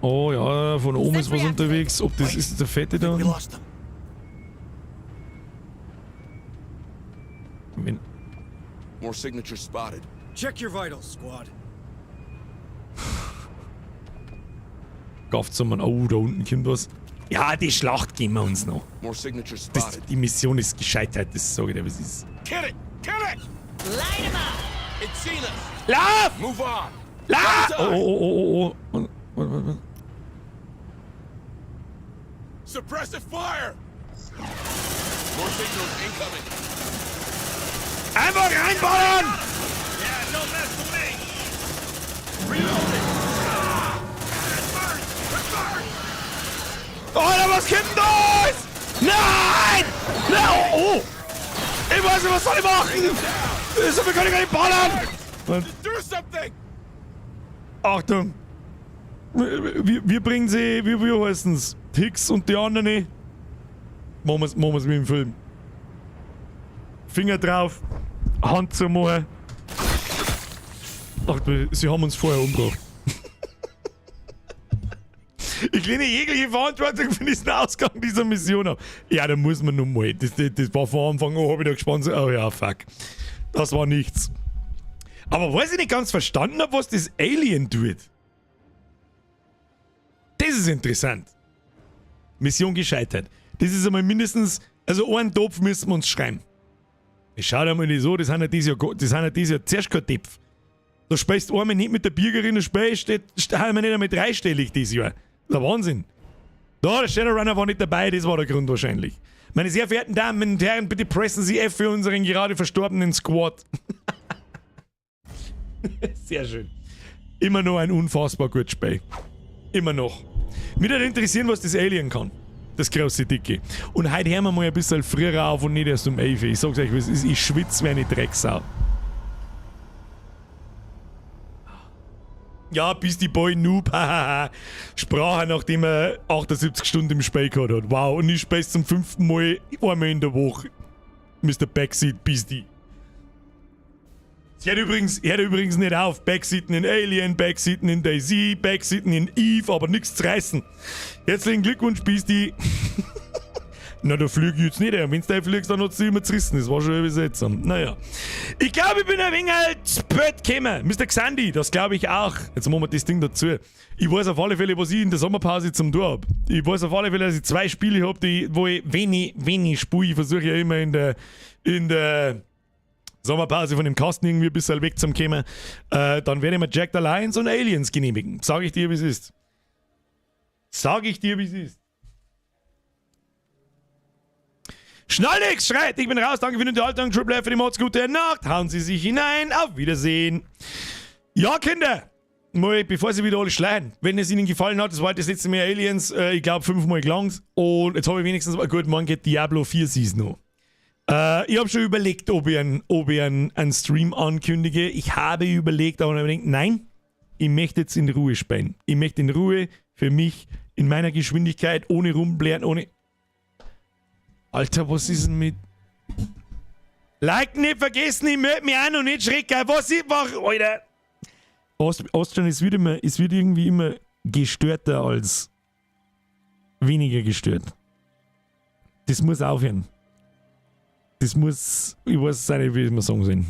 Oh ja, von oben ist was unterwegs. Ob das ist der Fette da? We lost them. Wenn, More signatures spotted. Check your vitals, squad. Gafft man, oh, da unten kommt was. Ja, die Schlacht geben wir uns noch. More signatures Das, spotted. die Mission ist gescheitert, das sage ich dir, was ist. Kill it! Kill it! Light 'em up! It's seen us! Lauf! Move on! Lauf! Oh, oh, oh, oh, oh. Oh, oh, oh. Suppressive fire! More signals incoming. Einfach reinballern! Yeah, don't mess with me! Reloading! It burns! It burns! Alter, was kommt denn da alles? Nein! Nein! Oh, oh! Ich weiß nicht, was soll ich machen? So viel kann ich gar nicht ballern! Do something! Achtung! Wir bringen sie, wie heißen's? Hicks und die anderen nicht. Machen wir's, machen wir's wie im Film. Finger drauf, Hand zu machen. Ach, sie haben uns vorher umgebracht. Ich lehne jegliche Verantwortung für diesen Ausgang dieser Mission ab. Ja, da muss man nun mal. Das war von Anfang an, hab ich da gespannt. Oh ja, fuck. Das war nichts. Aber was ich nicht ganz verstanden habe, was das Alien tut. Das ist interessant. Mission gescheitert. Das ist einmal mindestens, also einen Topf müssen wir uns schreiben. Ich schau dir mal nicht so, das sind ja dieses Jahr, das sind ja dieses Jahr zuerst kein Topf. Da spielst du einmal nicht mit der Birgerin, da spielst du haben wir nicht einmal dreistellig dieses Jahr. Das ist der Wahnsinn. Da, der Shadowrunner war nicht dabei, das war der Grund wahrscheinlich. Meine sehr verehrten Damen und Herren, bitte pressen Sie F für unseren gerade verstorbenen Squad. Sehr schön. Immer noch ein unfassbar gutes Spiel. Immer noch. Mich würde interessieren, was das Alien kann. Das große Dicke. Und heute hören wir mal ein bisschen früher auf und nicht erst um 11 Uhr. Ich sag's euch, wie es ist. Ich schwitze wie eine Drecksau. Ja, bis die Boy Noob, hahaha. Sprach er, nachdem er 78 Stunden im Spiel gehabt hat. Wow, und ich spiele zum 5. Mal einmal in der Woche. Mr. Backseat Beastie. Es hört übrigens nicht auf. Backseaten in Alien, Backseaten in DayZ, Backseaten in Eve, aber nichts zu reißen. Herzlichen Glückwunsch, Beastie. Na, da flieg ich jetzt nicht her. Wenn du da fliegst, dann hat sie immer zerrissen. Das war schon irgendwie seltsam. Naja. Ich glaube, ich bin ein wenig halt zu spät gekommen. Mr. Xandi, das glaube ich auch. Jetzt machen wir das Ding dazu. Ich weiß auf alle Fälle, was ich in der Sommerpause zum tun hab. Ich weiß auf alle Fälle, dass ich 2 Spiele hab, die, wo ich wenig, wenig spiele. Ich versuche ja immer in der Sommerpause von dem Kasten irgendwie ein bisschen weg zum kommen. Dann werde ich mir Jagged Alliance und Aliens genehmigen. Sag ich dir, wie es ist. Sag ich dir, wie es ist. Schnallix schreit, ich bin raus, danke für die Unterhaltung, Triple F für die Mods, gute Nacht, hauen Sie sich hinein, auf Wiedersehen. Ja, Kinder, mal, bevor Sie wieder alle schreien, wenn es Ihnen gefallen hat, das war das letzte Mal Aliens, ich glaub, 5-mal gelangt und jetzt habe ich wenigstens, gut, morgen geht Diablo 4 Season noch. Ich hab schon überlegt, ob ich einen Stream ankündige. Ich habe überlegt, aber dann hab ich gedacht, nein, ich möchte jetzt in Ruhe spielen. Ich möchte in Ruhe für mich, in meiner Geschwindigkeit, ohne rumblären, ohne... Alter, was ist denn mit... Like nicht vergessen, ich melde mich auch noch nicht schrecken. Was ich mach, Alter. Austrian ist wieder immer, es wird irgendwie immer gestörter als weniger gestört. Das muss aufhören. Das muss, ich weiß es auch nicht, wie ich es mal sagen soll.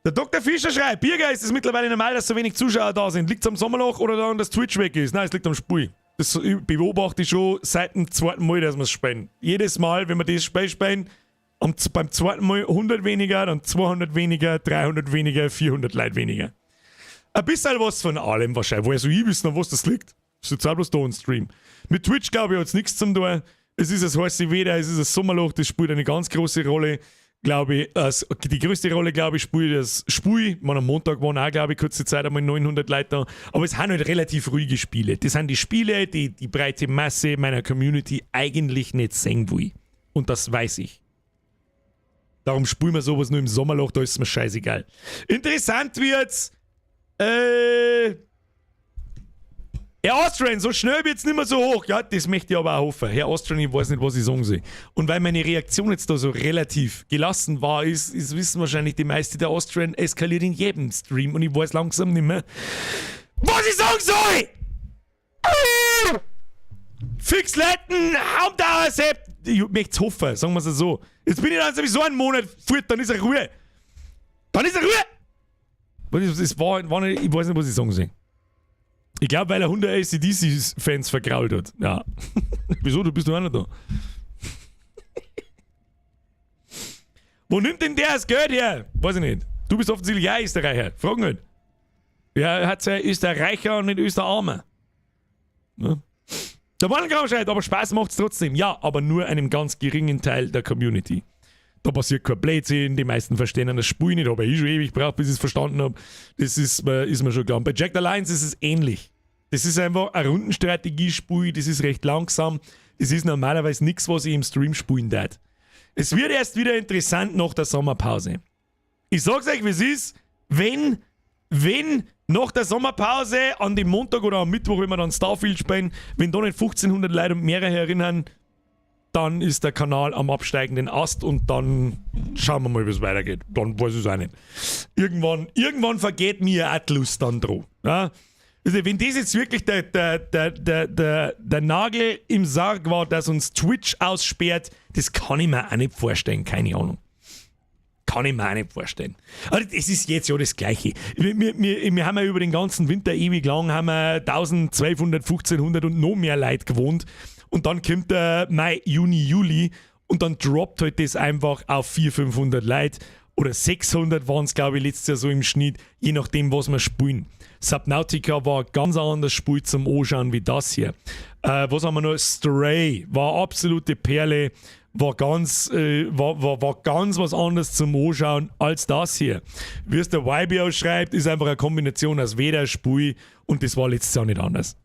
Der Doktor Fischer schreibt, Birger, ist es mittlerweile normal, dass so wenig Zuschauer da sind? Liegt's am Sommerloch oder daran, dass Twitch weg ist? Nein, es liegt am Spiel. Das beobachte ich schon seit dem zweiten Mal, dass wir's spielen. Jedes Mal, wenn wir das Spiel spielen, beim zweiten Mal 100 weniger, dann 200 weniger, 300 weniger, 400 Leute weniger. Ein bisschen was von allem wahrscheinlich. Woher soll ich wissen, an was das liegt? Das ist jetzt auch bloß da ein Stream. Mit Twitch, glaube ich, hat's nichts zum tun. Es ist das heiße Wetter, es ist das Sommerloch, das spielt eine ganz große Rolle, glaube ich. Die größte Rolle, glaube ich, spielt das Spiel. Ich meine, am Montag waren auch, glaube ich, kurze Zeit einmal 900 Leute da. Aber es sind halt relativ ruhige Spiele. Das sind die Spiele, die die breite Masse meiner Community eigentlich nicht sehen will. Und das weiß ich. Darum spielen wir sowas nur im Sommerloch, da ist es mir scheißegal. Interessant wird's. Herr Austrian, so schnell wird's nicht mehr so hoch. Ja, das möchte ich aber auch hoffen. Herr Austrian, ich weiß nicht, was ich sagen soll. Und weil meine Reaktion jetzt da so relativ gelassen war, ist wissen wahrscheinlich die meisten, der Austrian eskaliert in jedem Stream und ich weiß langsam nicht mehr, was ich sagen soll! Fix Letten, Hauptauersepp! Ich möchte hoffen, sagen wir es so. Jetzt bin ich dann sowieso einen Monat fort, dann ist er Ruhe. Dann ist er Ruhe! Das war nicht, ich weiß nicht, was ich sagen soll. Ich glaube, weil er 100 AC/DC-Fans vergrault hat. Ja. Wieso? Du bist doch auch nicht da. Wo nimmt denn der das Geld her? Weiß ich nicht. Du bist offensichtlich auch Österreicher. Frag nicht. Ja, er hat ja Österreicher und nicht Österarmer. Ne? Der Wandelgraum schreit, aber Spaß macht's trotzdem. Ja, aber nur einem ganz geringen Teil der Community. Da passiert kein Blödsinn, die meisten verstehen das Spiel nicht, habe ich schon ewig gebraucht, bis ich es verstanden habe. Das ist mir schon klar. Und bei Jagged Alliance ist es ähnlich. Das ist einfach ein Rundenstrategiespiel, das ist recht langsam. Das ist normalerweise nichts, was ich im Stream spielen darf. Es wird erst wieder interessant nach der Sommerpause. Ich sag's euch, wie es ist, wenn nach der Sommerpause an dem Montag oder am Mittwoch, wenn wir dann Starfield spielen, wenn da nicht 1500 Leute und mehrere erinnern, dann ist der Kanal am absteigenden Ast und dann schauen wir mal, wie es weitergeht. Dann weiß ich es auch nicht. Irgendwann vergeht mir auch die Lust dann dran. Ja? Also wenn das jetzt wirklich der Nagel im Sarg war, dass uns Twitch aussperrt, das kann ich mir auch nicht vorstellen, keine Ahnung. Kann ich mir auch nicht vorstellen. Aber es ist jetzt ja das Gleiche. Wir haben ja über den ganzen Winter ewig lang haben wir 1200, 1500 und noch mehr Leute gewohnt. Und dann kommt der Mai, Juni, Juli und dann droppt halt das einfach auf 400, 500 Leute. Oder 600 waren es, glaube ich, letztes Jahr so im Schnitt, je nachdem, was wir spielen. Subnautica war ein ganz anderes Spiel zum Anschauen wie das hier. Was haben wir noch? Stray war absolute Perle, war ganz was anderes zum Anschauen als das hier. Wie es der YBO schreibt, ist einfach eine Kombination aus Wetter, Spiel und das war letztes Jahr nicht anders.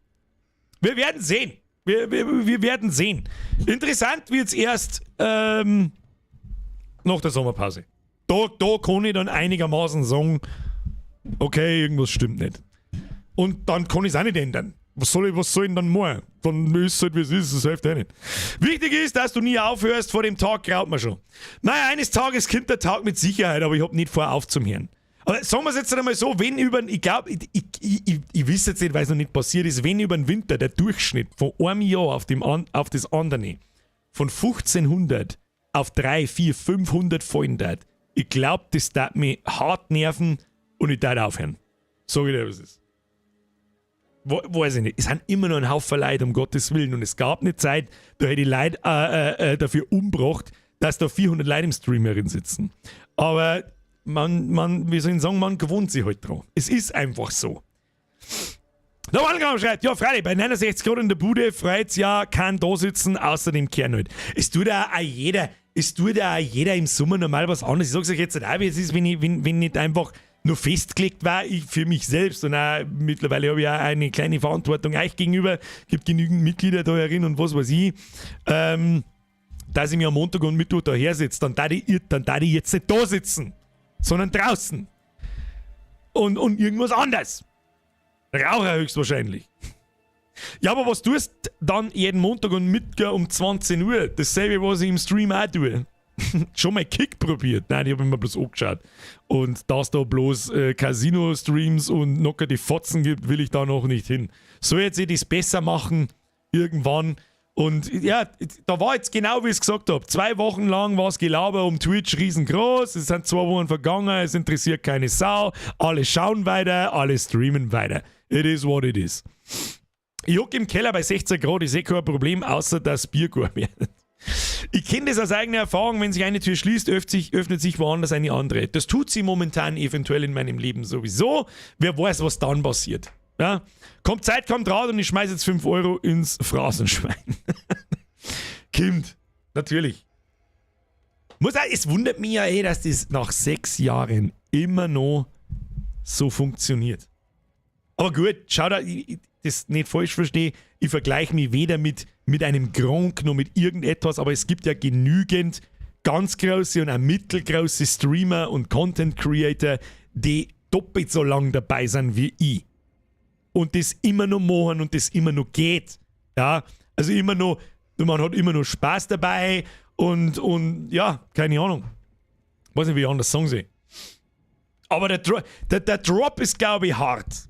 Wir werden sehen. Wir werden sehen. Interessant wird's erst nach der Sommerpause. Da kann ich dann einigermaßen sagen, okay, irgendwas stimmt nicht. Und dann kann ich's auch nicht ändern. Was soll ich denn dann machen? Dann ist es halt, wie es ist, das hilft eh nicht. Wichtig ist, dass du nie aufhörst, vor dem Tag graut man schon. Naja, eines Tages kommt der Tag mit Sicherheit, aber ich hab nicht vor, aufzuhören. Aber sagen wir's jetzt einmal so, wenn über, ich glaub, ich weiß jetzt nicht, weil's noch nicht passiert ist, wenn über den Winter der Durchschnitt von einem Jahr auf das andere von 1500 auf 3, 4, 500 fallen darf, ich glaub, das darf mich hart nerven und ich darf aufhören. Sag ich dir, was es ist. Weiß ich nicht. Es sind immer noch ein Haufen Leute, um Gottes Willen. Und es gab eine Zeit, da hätte ich Leute dafür umgebracht, dass da 400 Leute im Stream herin sitzen. Aber wie soll ich sagen, man gewohnt sich halt dran. Es ist einfach so. Der Wandelgraum schreibt, ja freilich, bei 69 Grad in der Bude freut's ja kein da sitzen, außer dem Kern halt. Es tut ja auch jeder, es tut ja auch jeder im Sommer normal was anderes. Ich sag's euch jetzt nicht auch, wie es ist, wenn nicht einfach nur festgelegt war, ich für mich selbst und auch mittlerweile habe ich auch eine kleine Verantwortung euch gegenüber, gibt genügend Mitglieder da herin und was weiß ich, dass ich mir am Montag und Mittwoch daher sitze, dann darf ich jetzt nicht da sitzen, sondern draußen. Und irgendwas anderes. Raucher höchstwahrscheinlich. Ja, aber was tust du dann jeden Montag und Mittwoch um 20 Uhr? Dasselbe, was ich im Stream auch tue. Schon mal Kick probiert? Nein, ich hab immer bloß angeschaut. Und dass da bloß Casino-Streams und locker die Fotzen gibt, will ich da noch nicht hin. Soll jetzt ich das besser machen? Irgendwann. Und ja, da war jetzt genau, wie ich es gesagt hab. 2 Wochen lang war's Gelaber um Twitch riesengroß. Es sind 2 Wochen vergangen, es interessiert keine Sau. Alle schauen weiter, alle streamen weiter. It is what it is. Ich hock im Keller bei 16 Grad, ist eh kein Problem, außer dass Bier gar wird. Ich kenne das aus eigener Erfahrung, wenn sich eine Tür schließt, öffnet sich woanders eine andere. Das tut sie momentan eventuell in meinem Leben sowieso. Wer weiß, was dann passiert. Ja? Kommt Zeit, kommt Rat und ich schmeiß jetzt 5 Euro ins Phrasenschwein. Kind, natürlich. Muss auch, es wundert mich ja eh, dass das nach 6 Jahren immer noch so funktioniert. Aber gut, schau da, ich das nicht falsch verstehe, ich vergleiche mich weder mit einem Gronkh noch mit irgendetwas, aber es gibt ja genügend ganz große und auch mittelgroße Streamer und Content Creator, die doppelt so lang dabei sind wie ich. und das immer noch machen und das immer noch geht. Ja, also immer noch, man hat immer noch Spaß dabei und ja, keine Ahnung. Weiß nicht, wie ich anders sagen soll. Aber der Drop ist, glaube ich, hart.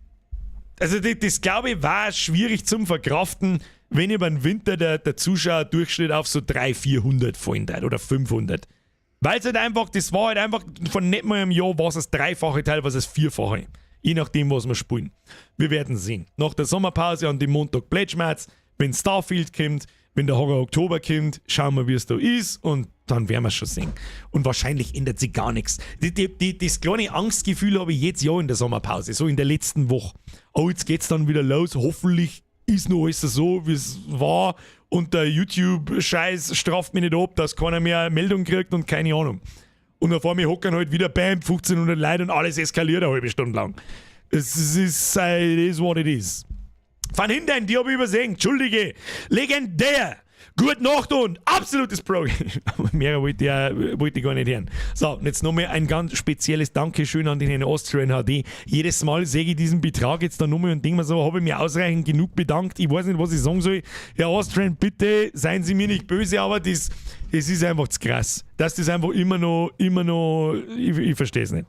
Also das, glaube ich, war schwierig zum Verkraften, wenn über den Winter der Zuschauerdurchschnitt auf so 300, 400 fallen hat oder 500. Weil es halt einfach, das war halt einfach von nicht mal einem Jahr, was das Dreifache, teilweise das Vierfache. Je nachdem, was wir spielen. Wir werden sehen. Nach der Sommerpause an dem Montag Pledgematch, wenn Starfield kommt, wenn der Horror Oktober kommt, schauen wir, wie es da ist und dann werden wir es schon sehen. Und wahrscheinlich ändert sich gar nichts. Das kleine Angstgefühl habe ich jetzt ja in der Sommerpause, so in der letzten Woche. Oh, jetzt geht's dann wieder los. Hoffentlich ist noch alles so, wie es war. Und der YouTube-Scheiß straft mich nicht ab, dass keiner mehr eine Meldung kriegt und keine Ahnung. Und auf einmal hocken halt wieder, bam, 1500 Leute und alles eskaliert eine halbe Stunde lang. Es ist, it is what it is. Van Hindern, die habe ich übersehen. Entschuldige. Legendär. Gute Nacht und absolutes Pro. Mehr wollte ich gar nicht hören. So, und jetzt nochmal ein ganz spezielles Dankeschön an den Herrn Austrian HD. Jedes Mal sehe ich diesen Betrag jetzt da nochmal und denke mir so, habe ich mir ausreichend genug bedankt. Ich weiß nicht, was ich sagen soll. Herr Austrian, bitte seien Sie mir nicht böse, aber das ist einfach zu krass. Dass das einfach immer noch, ich verstehe es nicht.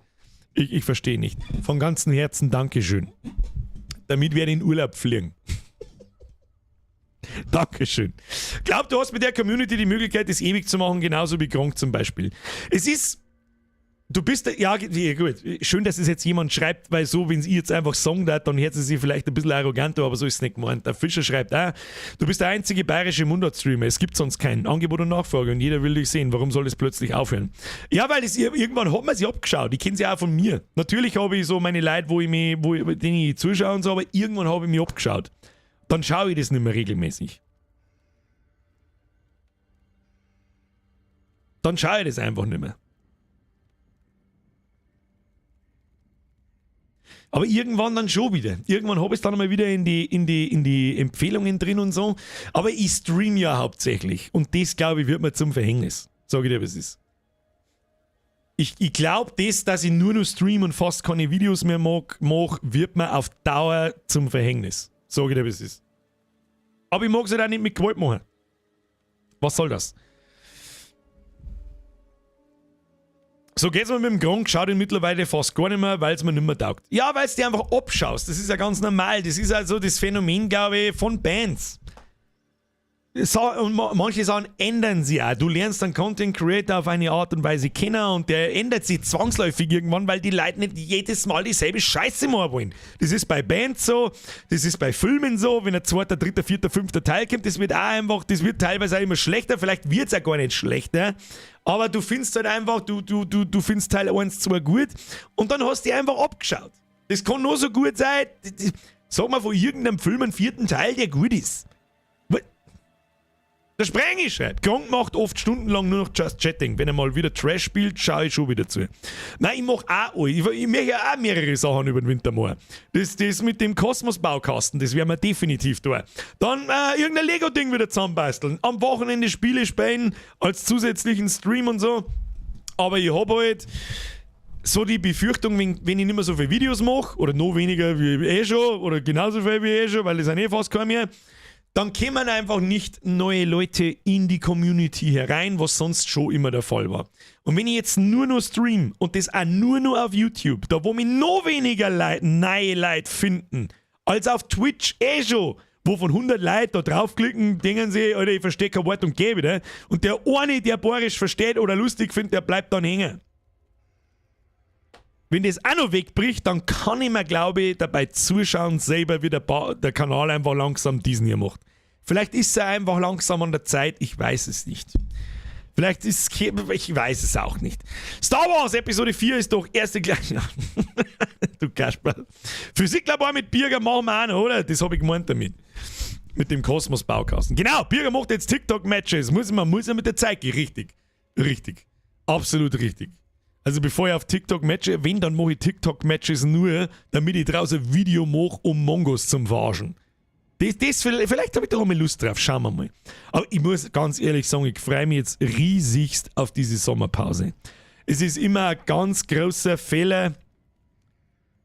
Ich verstehe nicht. Von ganzem Herzen Dankeschön. Damit werde ich in Urlaub fliegen. Dankeschön. Glaub, du hast mit der Community die Möglichkeit, das ewig zu machen, genauso wie Gronkh zum Beispiel. Es ist. Du bist, ja, gut, schön, dass es jetzt jemand schreibt, weil so, wenn sie jetzt einfach sagen darf, dann hört sie sich vielleicht ein bisschen arrogant, aber so ist es nicht gemeint. Der Fischer schreibt auch, du bist der einzige bayerische Mundart-Streamer, es gibt sonst keinen. Angebot und Nachfrage und jeder will dich sehen, warum soll es plötzlich aufhören? Ja, weil es, irgendwann hat man sich abgeschaut, ich kenne sie auch von mir. Natürlich habe ich so meine Leute, wo ich mich, wo ich, denen ich zuschaue und so, aber irgendwann habe ich mich abgeschaut. Dann schaue ich das nicht mehr regelmäßig. Dann schaue ich das einfach nicht mehr. Aber irgendwann dann schon wieder. Irgendwann habe ich es dann mal wieder in die Empfehlungen drin und so. Aber ich stream ja hauptsächlich. Und das, glaube ich, wird mir zum Verhängnis. Sag ich dir, was es ist. Ich glaube, das, dass ich nur noch stream und fast keine Videos mehr mach, wird mir auf Dauer zum Verhängnis. Sag ich dir, was es ist. Aber ich mag es halt auch nicht mit Gewalt machen. Was soll das? So geht's mir mit dem Gronkh, schaut ihn mittlerweile fast gar nicht mehr, weil es mir nicht mehr taugt. Ja, weil es dir einfach abschaust. Das ist ja ganz normal. Das ist also das Phänomen, glaube ich, von Bands. So, und manche Sachen ändern sich auch. Du lernst dann Content Creator auf eine Art und Weise kennen und der ändert sich zwangsläufig irgendwann, weil die Leute nicht jedes Mal dieselbe Scheiße machen wollen. Das ist bei Bands so, das ist bei Filmen so, wenn ein zweiter, dritter, vierter, fünfter Teil kommt, das wird auch einfach, das wird teilweise auch immer schlechter, vielleicht wird's auch gar nicht schlechter, aber du findest halt einfach, du findest Teil 1 zwar gut und dann hast du die einfach abgeschaut. Das kann nur so gut sein, sag mal von irgendeinem Film einen vierten Teil, der gut ist. Der Sprengi schreibt, Gronkh macht oft stundenlang nur noch Just Chatting. Wenn er mal wieder Trash spielt, schaue ich schon wieder zu. Nein, ich mach auch alle. Ich möchte ja auch mehrere Sachen über den Winter machen. Das mit dem Kosmos-Baukasten, das werden wir definitiv tun. Dann irgendein Lego-Ding wieder zusammenbasteln. Am Wochenende Spiele spielen, als zusätzlichen Stream und so. Aber ich hab halt so die Befürchtung, wenn ich nicht mehr so viele Videos mache, oder noch weniger wie eh schon, oder genauso viel wie eh schon, weil das sind eh fast kein mehr, dann kommen einfach nicht neue Leute in die Community herein, was sonst schon immer der Fall war. Und wenn ich jetzt nur noch stream und das auch nur noch auf YouTube, da wo mich noch weniger Leute, neue Leute finden, als auf Twitch eh schon, wo von 100 Leuten da draufklicken, denken sie, Alter, ich verstehe kein Wort und geh wieder. Und der eine, der Bayerisch versteht oder lustig findet, der bleibt dann hängen. Wenn das auch noch wegbricht, dann kann ich mir, glaube ich, dabei zuschauen, selber, wie der Kanal einfach langsam diesen hier macht. Vielleicht ist er einfach langsam an der Zeit, ich weiß es nicht. Vielleicht ist es, ich weiß es auch nicht. Star Wars Episode 4 ist doch erste Klasse. Du Kasperl. Physiklabor mit Birger machen wir auch noch, oder? Das habe ich gemeint damit. Mit dem Kosmos-Baukasten. Genau, Birger macht jetzt TikTok-Matches. Man muss ja mit der Zeit gehen. Richtig. Richtig. Absolut richtig. Also bevor ich auf TikTok matche, wenn, dann mache ich TikTok-Matches nur, damit ich draus ein Video mache, um Mongos zum Verarschen. Vielleicht habe ich da auch mal Lust drauf, schauen wir mal. Aber ich muss ganz ehrlich sagen, ich freue mich jetzt riesigst auf diese Sommerpause. Es ist immer ein ganz großer Fehler,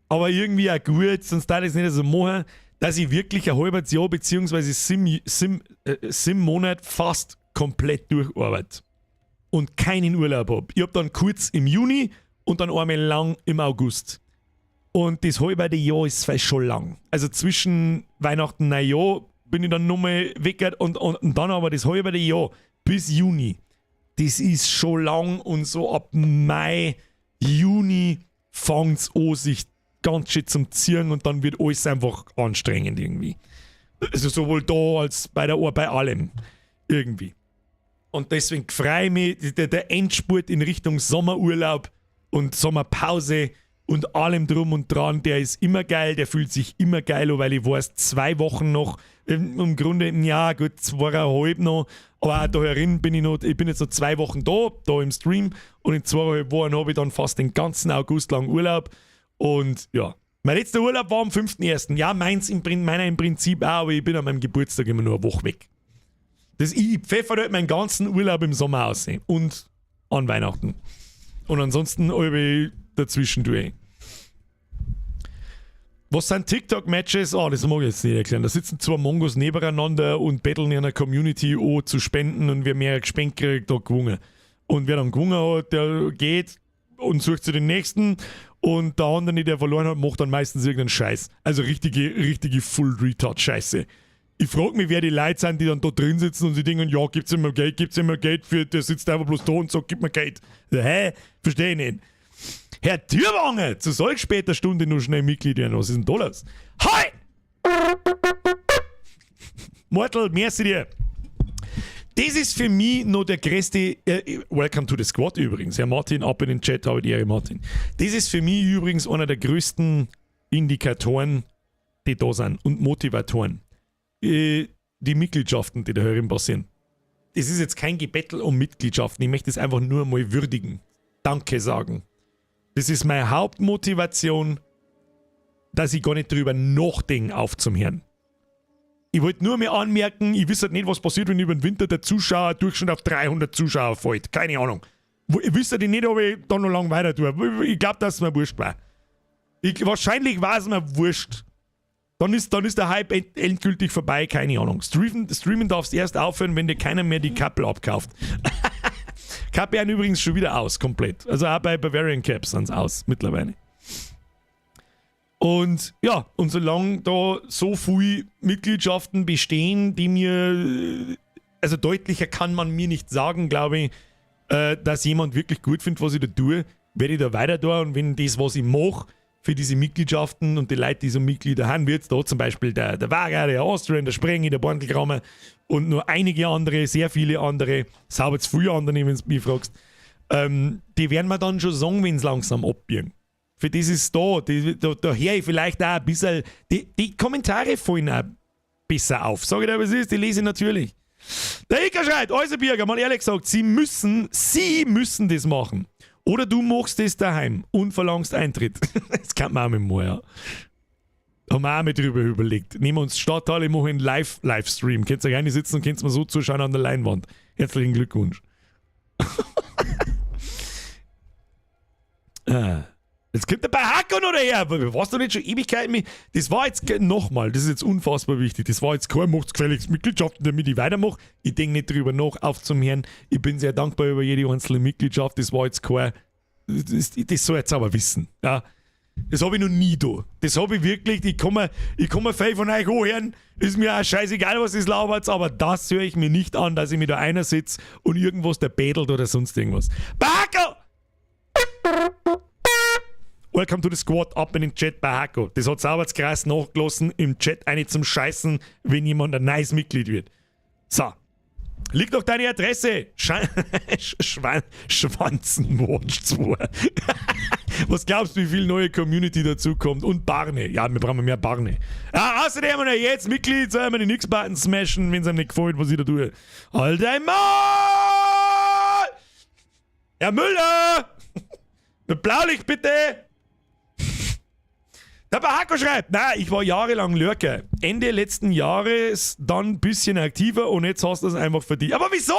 aber irgendwie auch gut, sonst darf ich es nicht so machen, dass ich wirklich ein halbes Jahr beziehungsweise Sim-Monat fast komplett durcharbeite und keinen Urlaub hab. Ich hab dann kurz im Juni und dann einmal lang im August. Und das halbe Jahr ist vielleicht schon lang. Also zwischen Weihnachten und Neujahr bin ich dann nochmal weg und dann aber das halbe Jahr bis Juni. Das ist schon lang und so ab Mai, Juni fängt's an, sich ganz schön zum Ziehen und dann wird alles einfach anstrengend irgendwie. Also sowohl da als bei der Ohr, bei allem. Irgendwie. Und deswegen freue ich mich, der Endspurt in Richtung Sommerurlaub und Sommerpause und allem drum und dran, der ist immer geil, der fühlt sich immer geil an, weil ich weiß, 2 Wochen noch, im Grunde, ja gut, 2,5 noch, aber auch da herin bin ich noch, ich bin jetzt noch 2 Wochen da im Stream und in 2,5 Wochen habe ich dann fast den ganzen August lang Urlaub und ja. Mein letzter Urlaub war am 5.1. Ja, meiner im Prinzip auch, aber ich bin an meinem Geburtstag immer nur eine Woche weg. Ich pfeffer halt meinen ganzen Urlaub im Sommer aus und an Weihnachten. Und ansonsten ich dazwischen durch. Was sind TikTok-Matches? Ah, das mag ich jetzt nicht erklären. Da sitzen 2 Mongos nebeneinander und betteln in einer Community an zu spenden und wer mehr gespendet kriegt, hat gewonnen. Und wer dann gewonnen hat, der geht und sucht sich den nächsten und der andere, der verloren hat, macht dann meistens irgendeinen Scheiß. Also richtige Full-Retard-Scheiße. Ich frag mich, wer die Leute sind, die dann da drin sitzen und sie denken, ja, gibt's immer Geld, gibt's immer Geld für, der sitzt einfach bloß da und sagt, gib mir Geld. Hä? Versteh ich nicht. Herr Türwanger, zu solch später Stunde nur schnell Mitglied werden. Was ist denn da los? Hi! Mortal, merci dir. Das ist für mich noch der größte, Welcome to the Squad übrigens. Herr Martin, ab in den Chat, habe die Ehre, Martin. Das ist für mich übrigens einer der größten Indikatoren, die da sind und Motivatoren. Die Mitgliedschaften, die da herin passieren. Das ist jetzt kein Gebettel um Mitgliedschaften. Ich möchte es einfach nur mal würdigen. Danke sagen. Das ist meine Hauptmotivation, dass ich gar nicht drüber nachdenke, aufzuhören. Ich wollte nur mal anmerken, ich wüsste halt nicht, was passiert, wenn über den Winter der Zuschauerdurchschnitt auf 300 Zuschauer fällt. Keine Ahnung. Ich wüsste halt nicht, ob ich da noch lange weiter tue. Ich glaub, dass es mir wurscht war. Wahrscheinlich war es mir wurscht. Dann ist der Hype endgültig vorbei, keine Ahnung. Streamen darfst du erst aufhören, wenn dir keiner mehr die Kappel abkauft. Kappe haben übrigens schon wieder aus, komplett. Also auch bei Bavarian Caps sind's aus, mittlerweile. Und ja, und solange da so viele Mitgliedschaften bestehen, die mir, also deutlicher kann man mir nicht sagen, glaube ich, dass jemand wirklich gut findet, was ich da tue, werde ich da weiter da. Und wenn das, was ich mache, für diese Mitgliedschaften und die Leute, die so Mitglieder haben, wird da zum Beispiel der Wager, der Austrian, der Sprengi, der Bandelkramer und nur einige andere, sehr viele andere, sauber zu viele andere, wenn du mich fragst, die werden mir dann schon sagen, wenn's langsam abbiegen. Für das ist da, da höre ich vielleicht auch ein bisschen, die Kommentare fallen auch besser auf. Sag ich dir, was ist, die lese ich natürlich. Der Iker schreit, also Birger, mal ehrlich gesagt, sie müssen das machen. Oder du machst das daheim und verlangst Eintritt. Das kann man auch mit mir, ja. Haben wir auch mit drüber überlegt. Nehmen wir uns Stadthalle, machen einen Livestream. Könnt ihr gerne sitzen und könnt mir so zuschauen an der Leinwand. Herzlichen Glückwunsch. Ah. Jetzt kommt der Bahako noch daher. Warst du nicht schon Ewigkeiten mit? Das war jetzt nochmal, das ist jetzt unfassbar wichtig. Das war jetzt kein, macht's gefälligst Mitgliedschaften, damit ich weitermache. Ich denk nicht drüber nach, auf zum Herrn. Ich bin sehr dankbar über jede einzelne Mitgliedschaft. Das war jetzt kein, das soll jetzt aber wissen. Ja. Das hab ich noch nie da. Das hab ich wirklich, ich kann mir viel von euch anhören. Ist mir auch scheißegal, was das labert, aber das höre ich mir nicht an, dass ich mir da einer sitze und irgendwas der betelt oder sonst irgendwas. Bahako! Welcome to the Squad, ab in den Chat bei Hako. Das hat sauber krass nachgelassen, im Chat eine zum Scheißen, wenn jemand ein neues Mitglied wird. So. Liegt doch deine Adresse. Schwanzenwatch 2. Was glaubst du, wie viel neue Community dazukommt? Und Barne. Ja, wir brauchen mehr Barne. Ja, außerdem haben wir jetzt Mitglied, sollen wir den X-Button smashen, wenn es einem nicht gefällt, was ich da tue. Halt einmal! Herr Müller! Mit Blaulicht bitte! Der Bahako schreibt, na, ich war jahrelang Lurker. Ende letzten Jahres dann ein bisschen aktiver und jetzt hast du es einfach verdient. Aber wieso?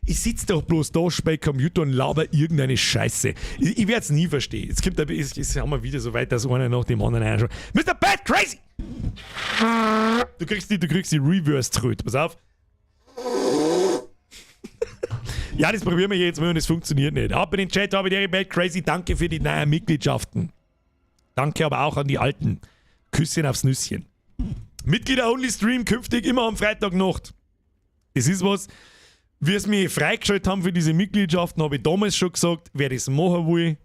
Ich sitze doch bloß da bei Computer und laber irgendeine Scheiße. Ich werde es nie verstehen. Jetzt kommt es ist haben wir wieder so weit, dass einer nach dem anderen einschaut. Mr. Bad Crazy! Du kriegst die Reverse-Tröte. Pass auf. Ja, das probieren wir jetzt mal und es funktioniert nicht. Ab in den Chat, habe ich Bad Crazy. Danke für die neuen Mitgliedschaften. Danke aber auch an die alten. Küsschen aufs Nüsschen. Mitglieder-Only-Stream künftig immer am Freitagnacht. Das ist was, wie es mich freigeschaltet haben für diese Mitgliedschaften, habe ich damals schon gesagt, wer das machen will,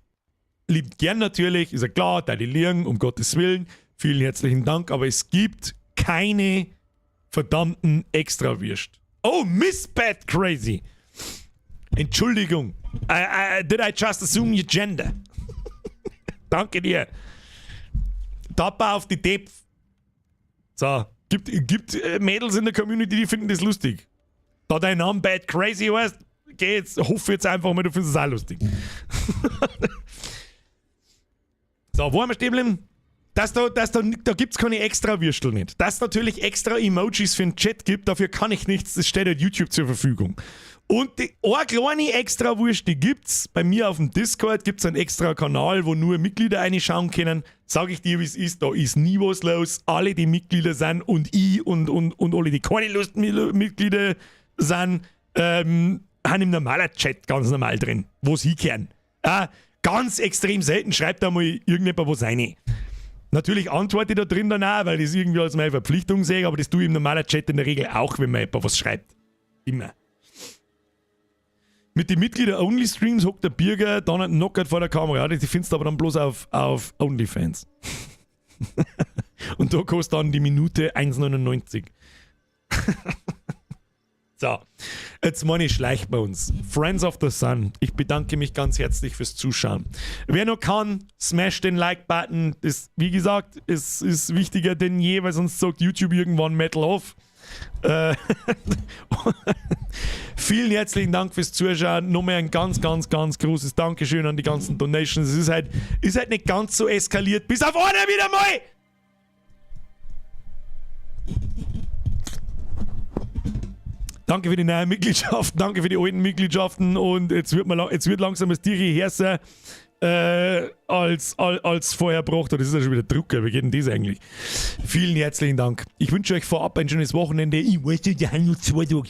liebt gern natürlich, ist ja klar, da die liegen, um Gottes Willen. Vielen herzlichen Dank, aber es gibt keine verdammten Extrawürst. Oh, Miss Bad Crazy. Entschuldigung. Did I just assume your gender? Danke dir. Tapper auf die Depf. So, gibt Mädels in der Community, die finden das lustig. Da dein Name Bad Crazy heißt, geh jetzt, hoffe jetzt einfach mal, du findest es auch lustig. So, wo haben wir stehen geblieben? Da gibt's keine extra Würstel nicht. Dass natürlich extra Emojis für den Chat gibt, dafür kann ich nichts, das steht halt YouTube zur Verfügung. Und die, eine kleine extra Wurst, die gibt's bei mir auf dem Discord, gibt's einen extra Kanal, wo nur Mitglieder reinschauen können. Sag ich dir, wie es ist, da ist nie was los. Alle, die Mitglieder sind und ich und alle, die keine Lust Mitglieder sind, haben im normalen Chat ganz normal drin, wo sie hinkehren. Ja, ganz extrem selten schreibt da mal irgendjemand was rein. Natürlich antworte ich da drin dann auch, weil ich das irgendwie als meine Verpflichtung sehe, aber das tue ich im normalen Chat in der Regel auch, wenn mir jemand was schreibt. Immer. Mit den Mitglieder-Only-Streams hockt der Birger dann knockert vor der Kamera. Ja, die findest du aber dann bloß auf OnlyFans. Und da kostet dann die Minute 1,99. So, jetzt meine ich, schleicht bei uns. Friends of the Sun, ich bedanke mich ganz herzlich fürs Zuschauen. Wer noch kann, smash den Like-Button. Das, wie gesagt, es ist wichtiger denn je, weil sonst sagt YouTube irgendwann Metal off. Vielen herzlichen Dank fürs Zuschauen. Nochmal ein ganz, ganz, ganz großes Dankeschön an die ganzen Donations. Es ist halt nicht ganz so eskaliert. Bis auf einer wieder mal! Danke für die neuen Mitgliedschaften, danke für die alten Mitgliedschaften und jetzt wird langsam das Tier härter als vorher braucht. Das ist ja schon wieder Drucker. Wie geht denn das eigentlich? Vielen herzlichen Dank. Ich wünsche euch vorab ein schönes Wochenende. Ich weiß nicht, die haben nur 2 Tage.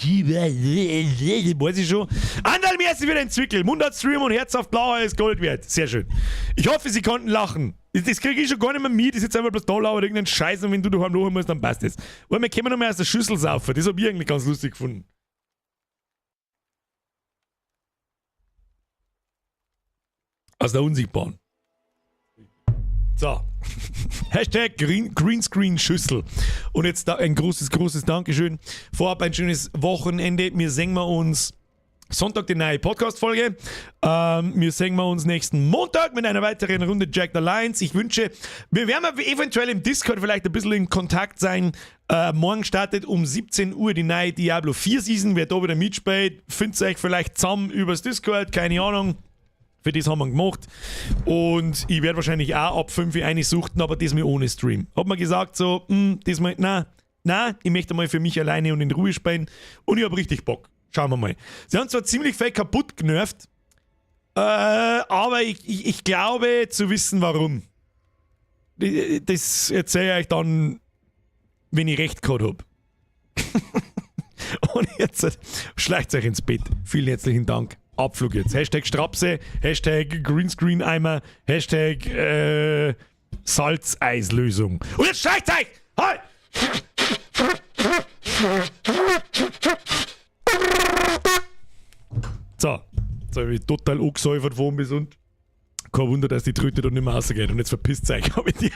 Weiß ich schon. Anderl, merci für den Zwickel. Mundart-Stream und herzhaft blauer ist Gold wert. Sehr schön. Ich hoffe, Sie konnten lachen. Das kriege ich schon gar nicht mehr mit. Das ist jetzt einfach bloß da lauert irgendeinen Scheiß und wenn du daheim lachen musst, dann passt das. Weil wir können noch mehr aus der Schüssel saufen. Das hab ich eigentlich ganz lustig gefunden. Aus der Unsichtbaren. So. Hashtag Greenscreen-Schüssel. Und jetzt da ein großes, großes Dankeschön. Vorab ein schönes Wochenende. Wir sehen wir uns Sonntag die neue Podcast-Folge. Wir sehen wir uns nächsten Montag mit einer weiteren Runde Jagged Alliance. Ich wünsche, wir werden eventuell im Discord vielleicht ein bisschen in Kontakt sein. Morgen startet um 17 Uhr die neue Diablo 4 Season. Wer da wieder mitspielt, findet euch vielleicht zusammen übers Discord, keine Ahnung. Für das haben wir gemacht. Und ich werde wahrscheinlich auch ab 5 Uhr eine suchten, aber diesmal ohne Stream. Hat man gesagt so, diesmal, na, ich möchte mal für mich alleine und in Ruhe spielen. Und ich hab richtig Bock. Schauen wir mal. Sie haben zwar ziemlich viel kaputt genervt, aber ich glaube zu wissen, warum. Das erzähle ich euch dann, wenn ich recht gehabt hab. Und jetzt schleicht euch ins Bett. Vielen herzlichen Dank. Abflug jetzt. Hashtag Strapse, Hashtag Greenscreen-Eimer, Hashtag Salzeislösung. Und jetzt schleicht euch! Hi! So, jetzt hab ich total angesäufert von bis und. Kein Wunder, dass die Tröte da nicht mehr rausgeht. Und jetzt verpisst euch. Hab ich die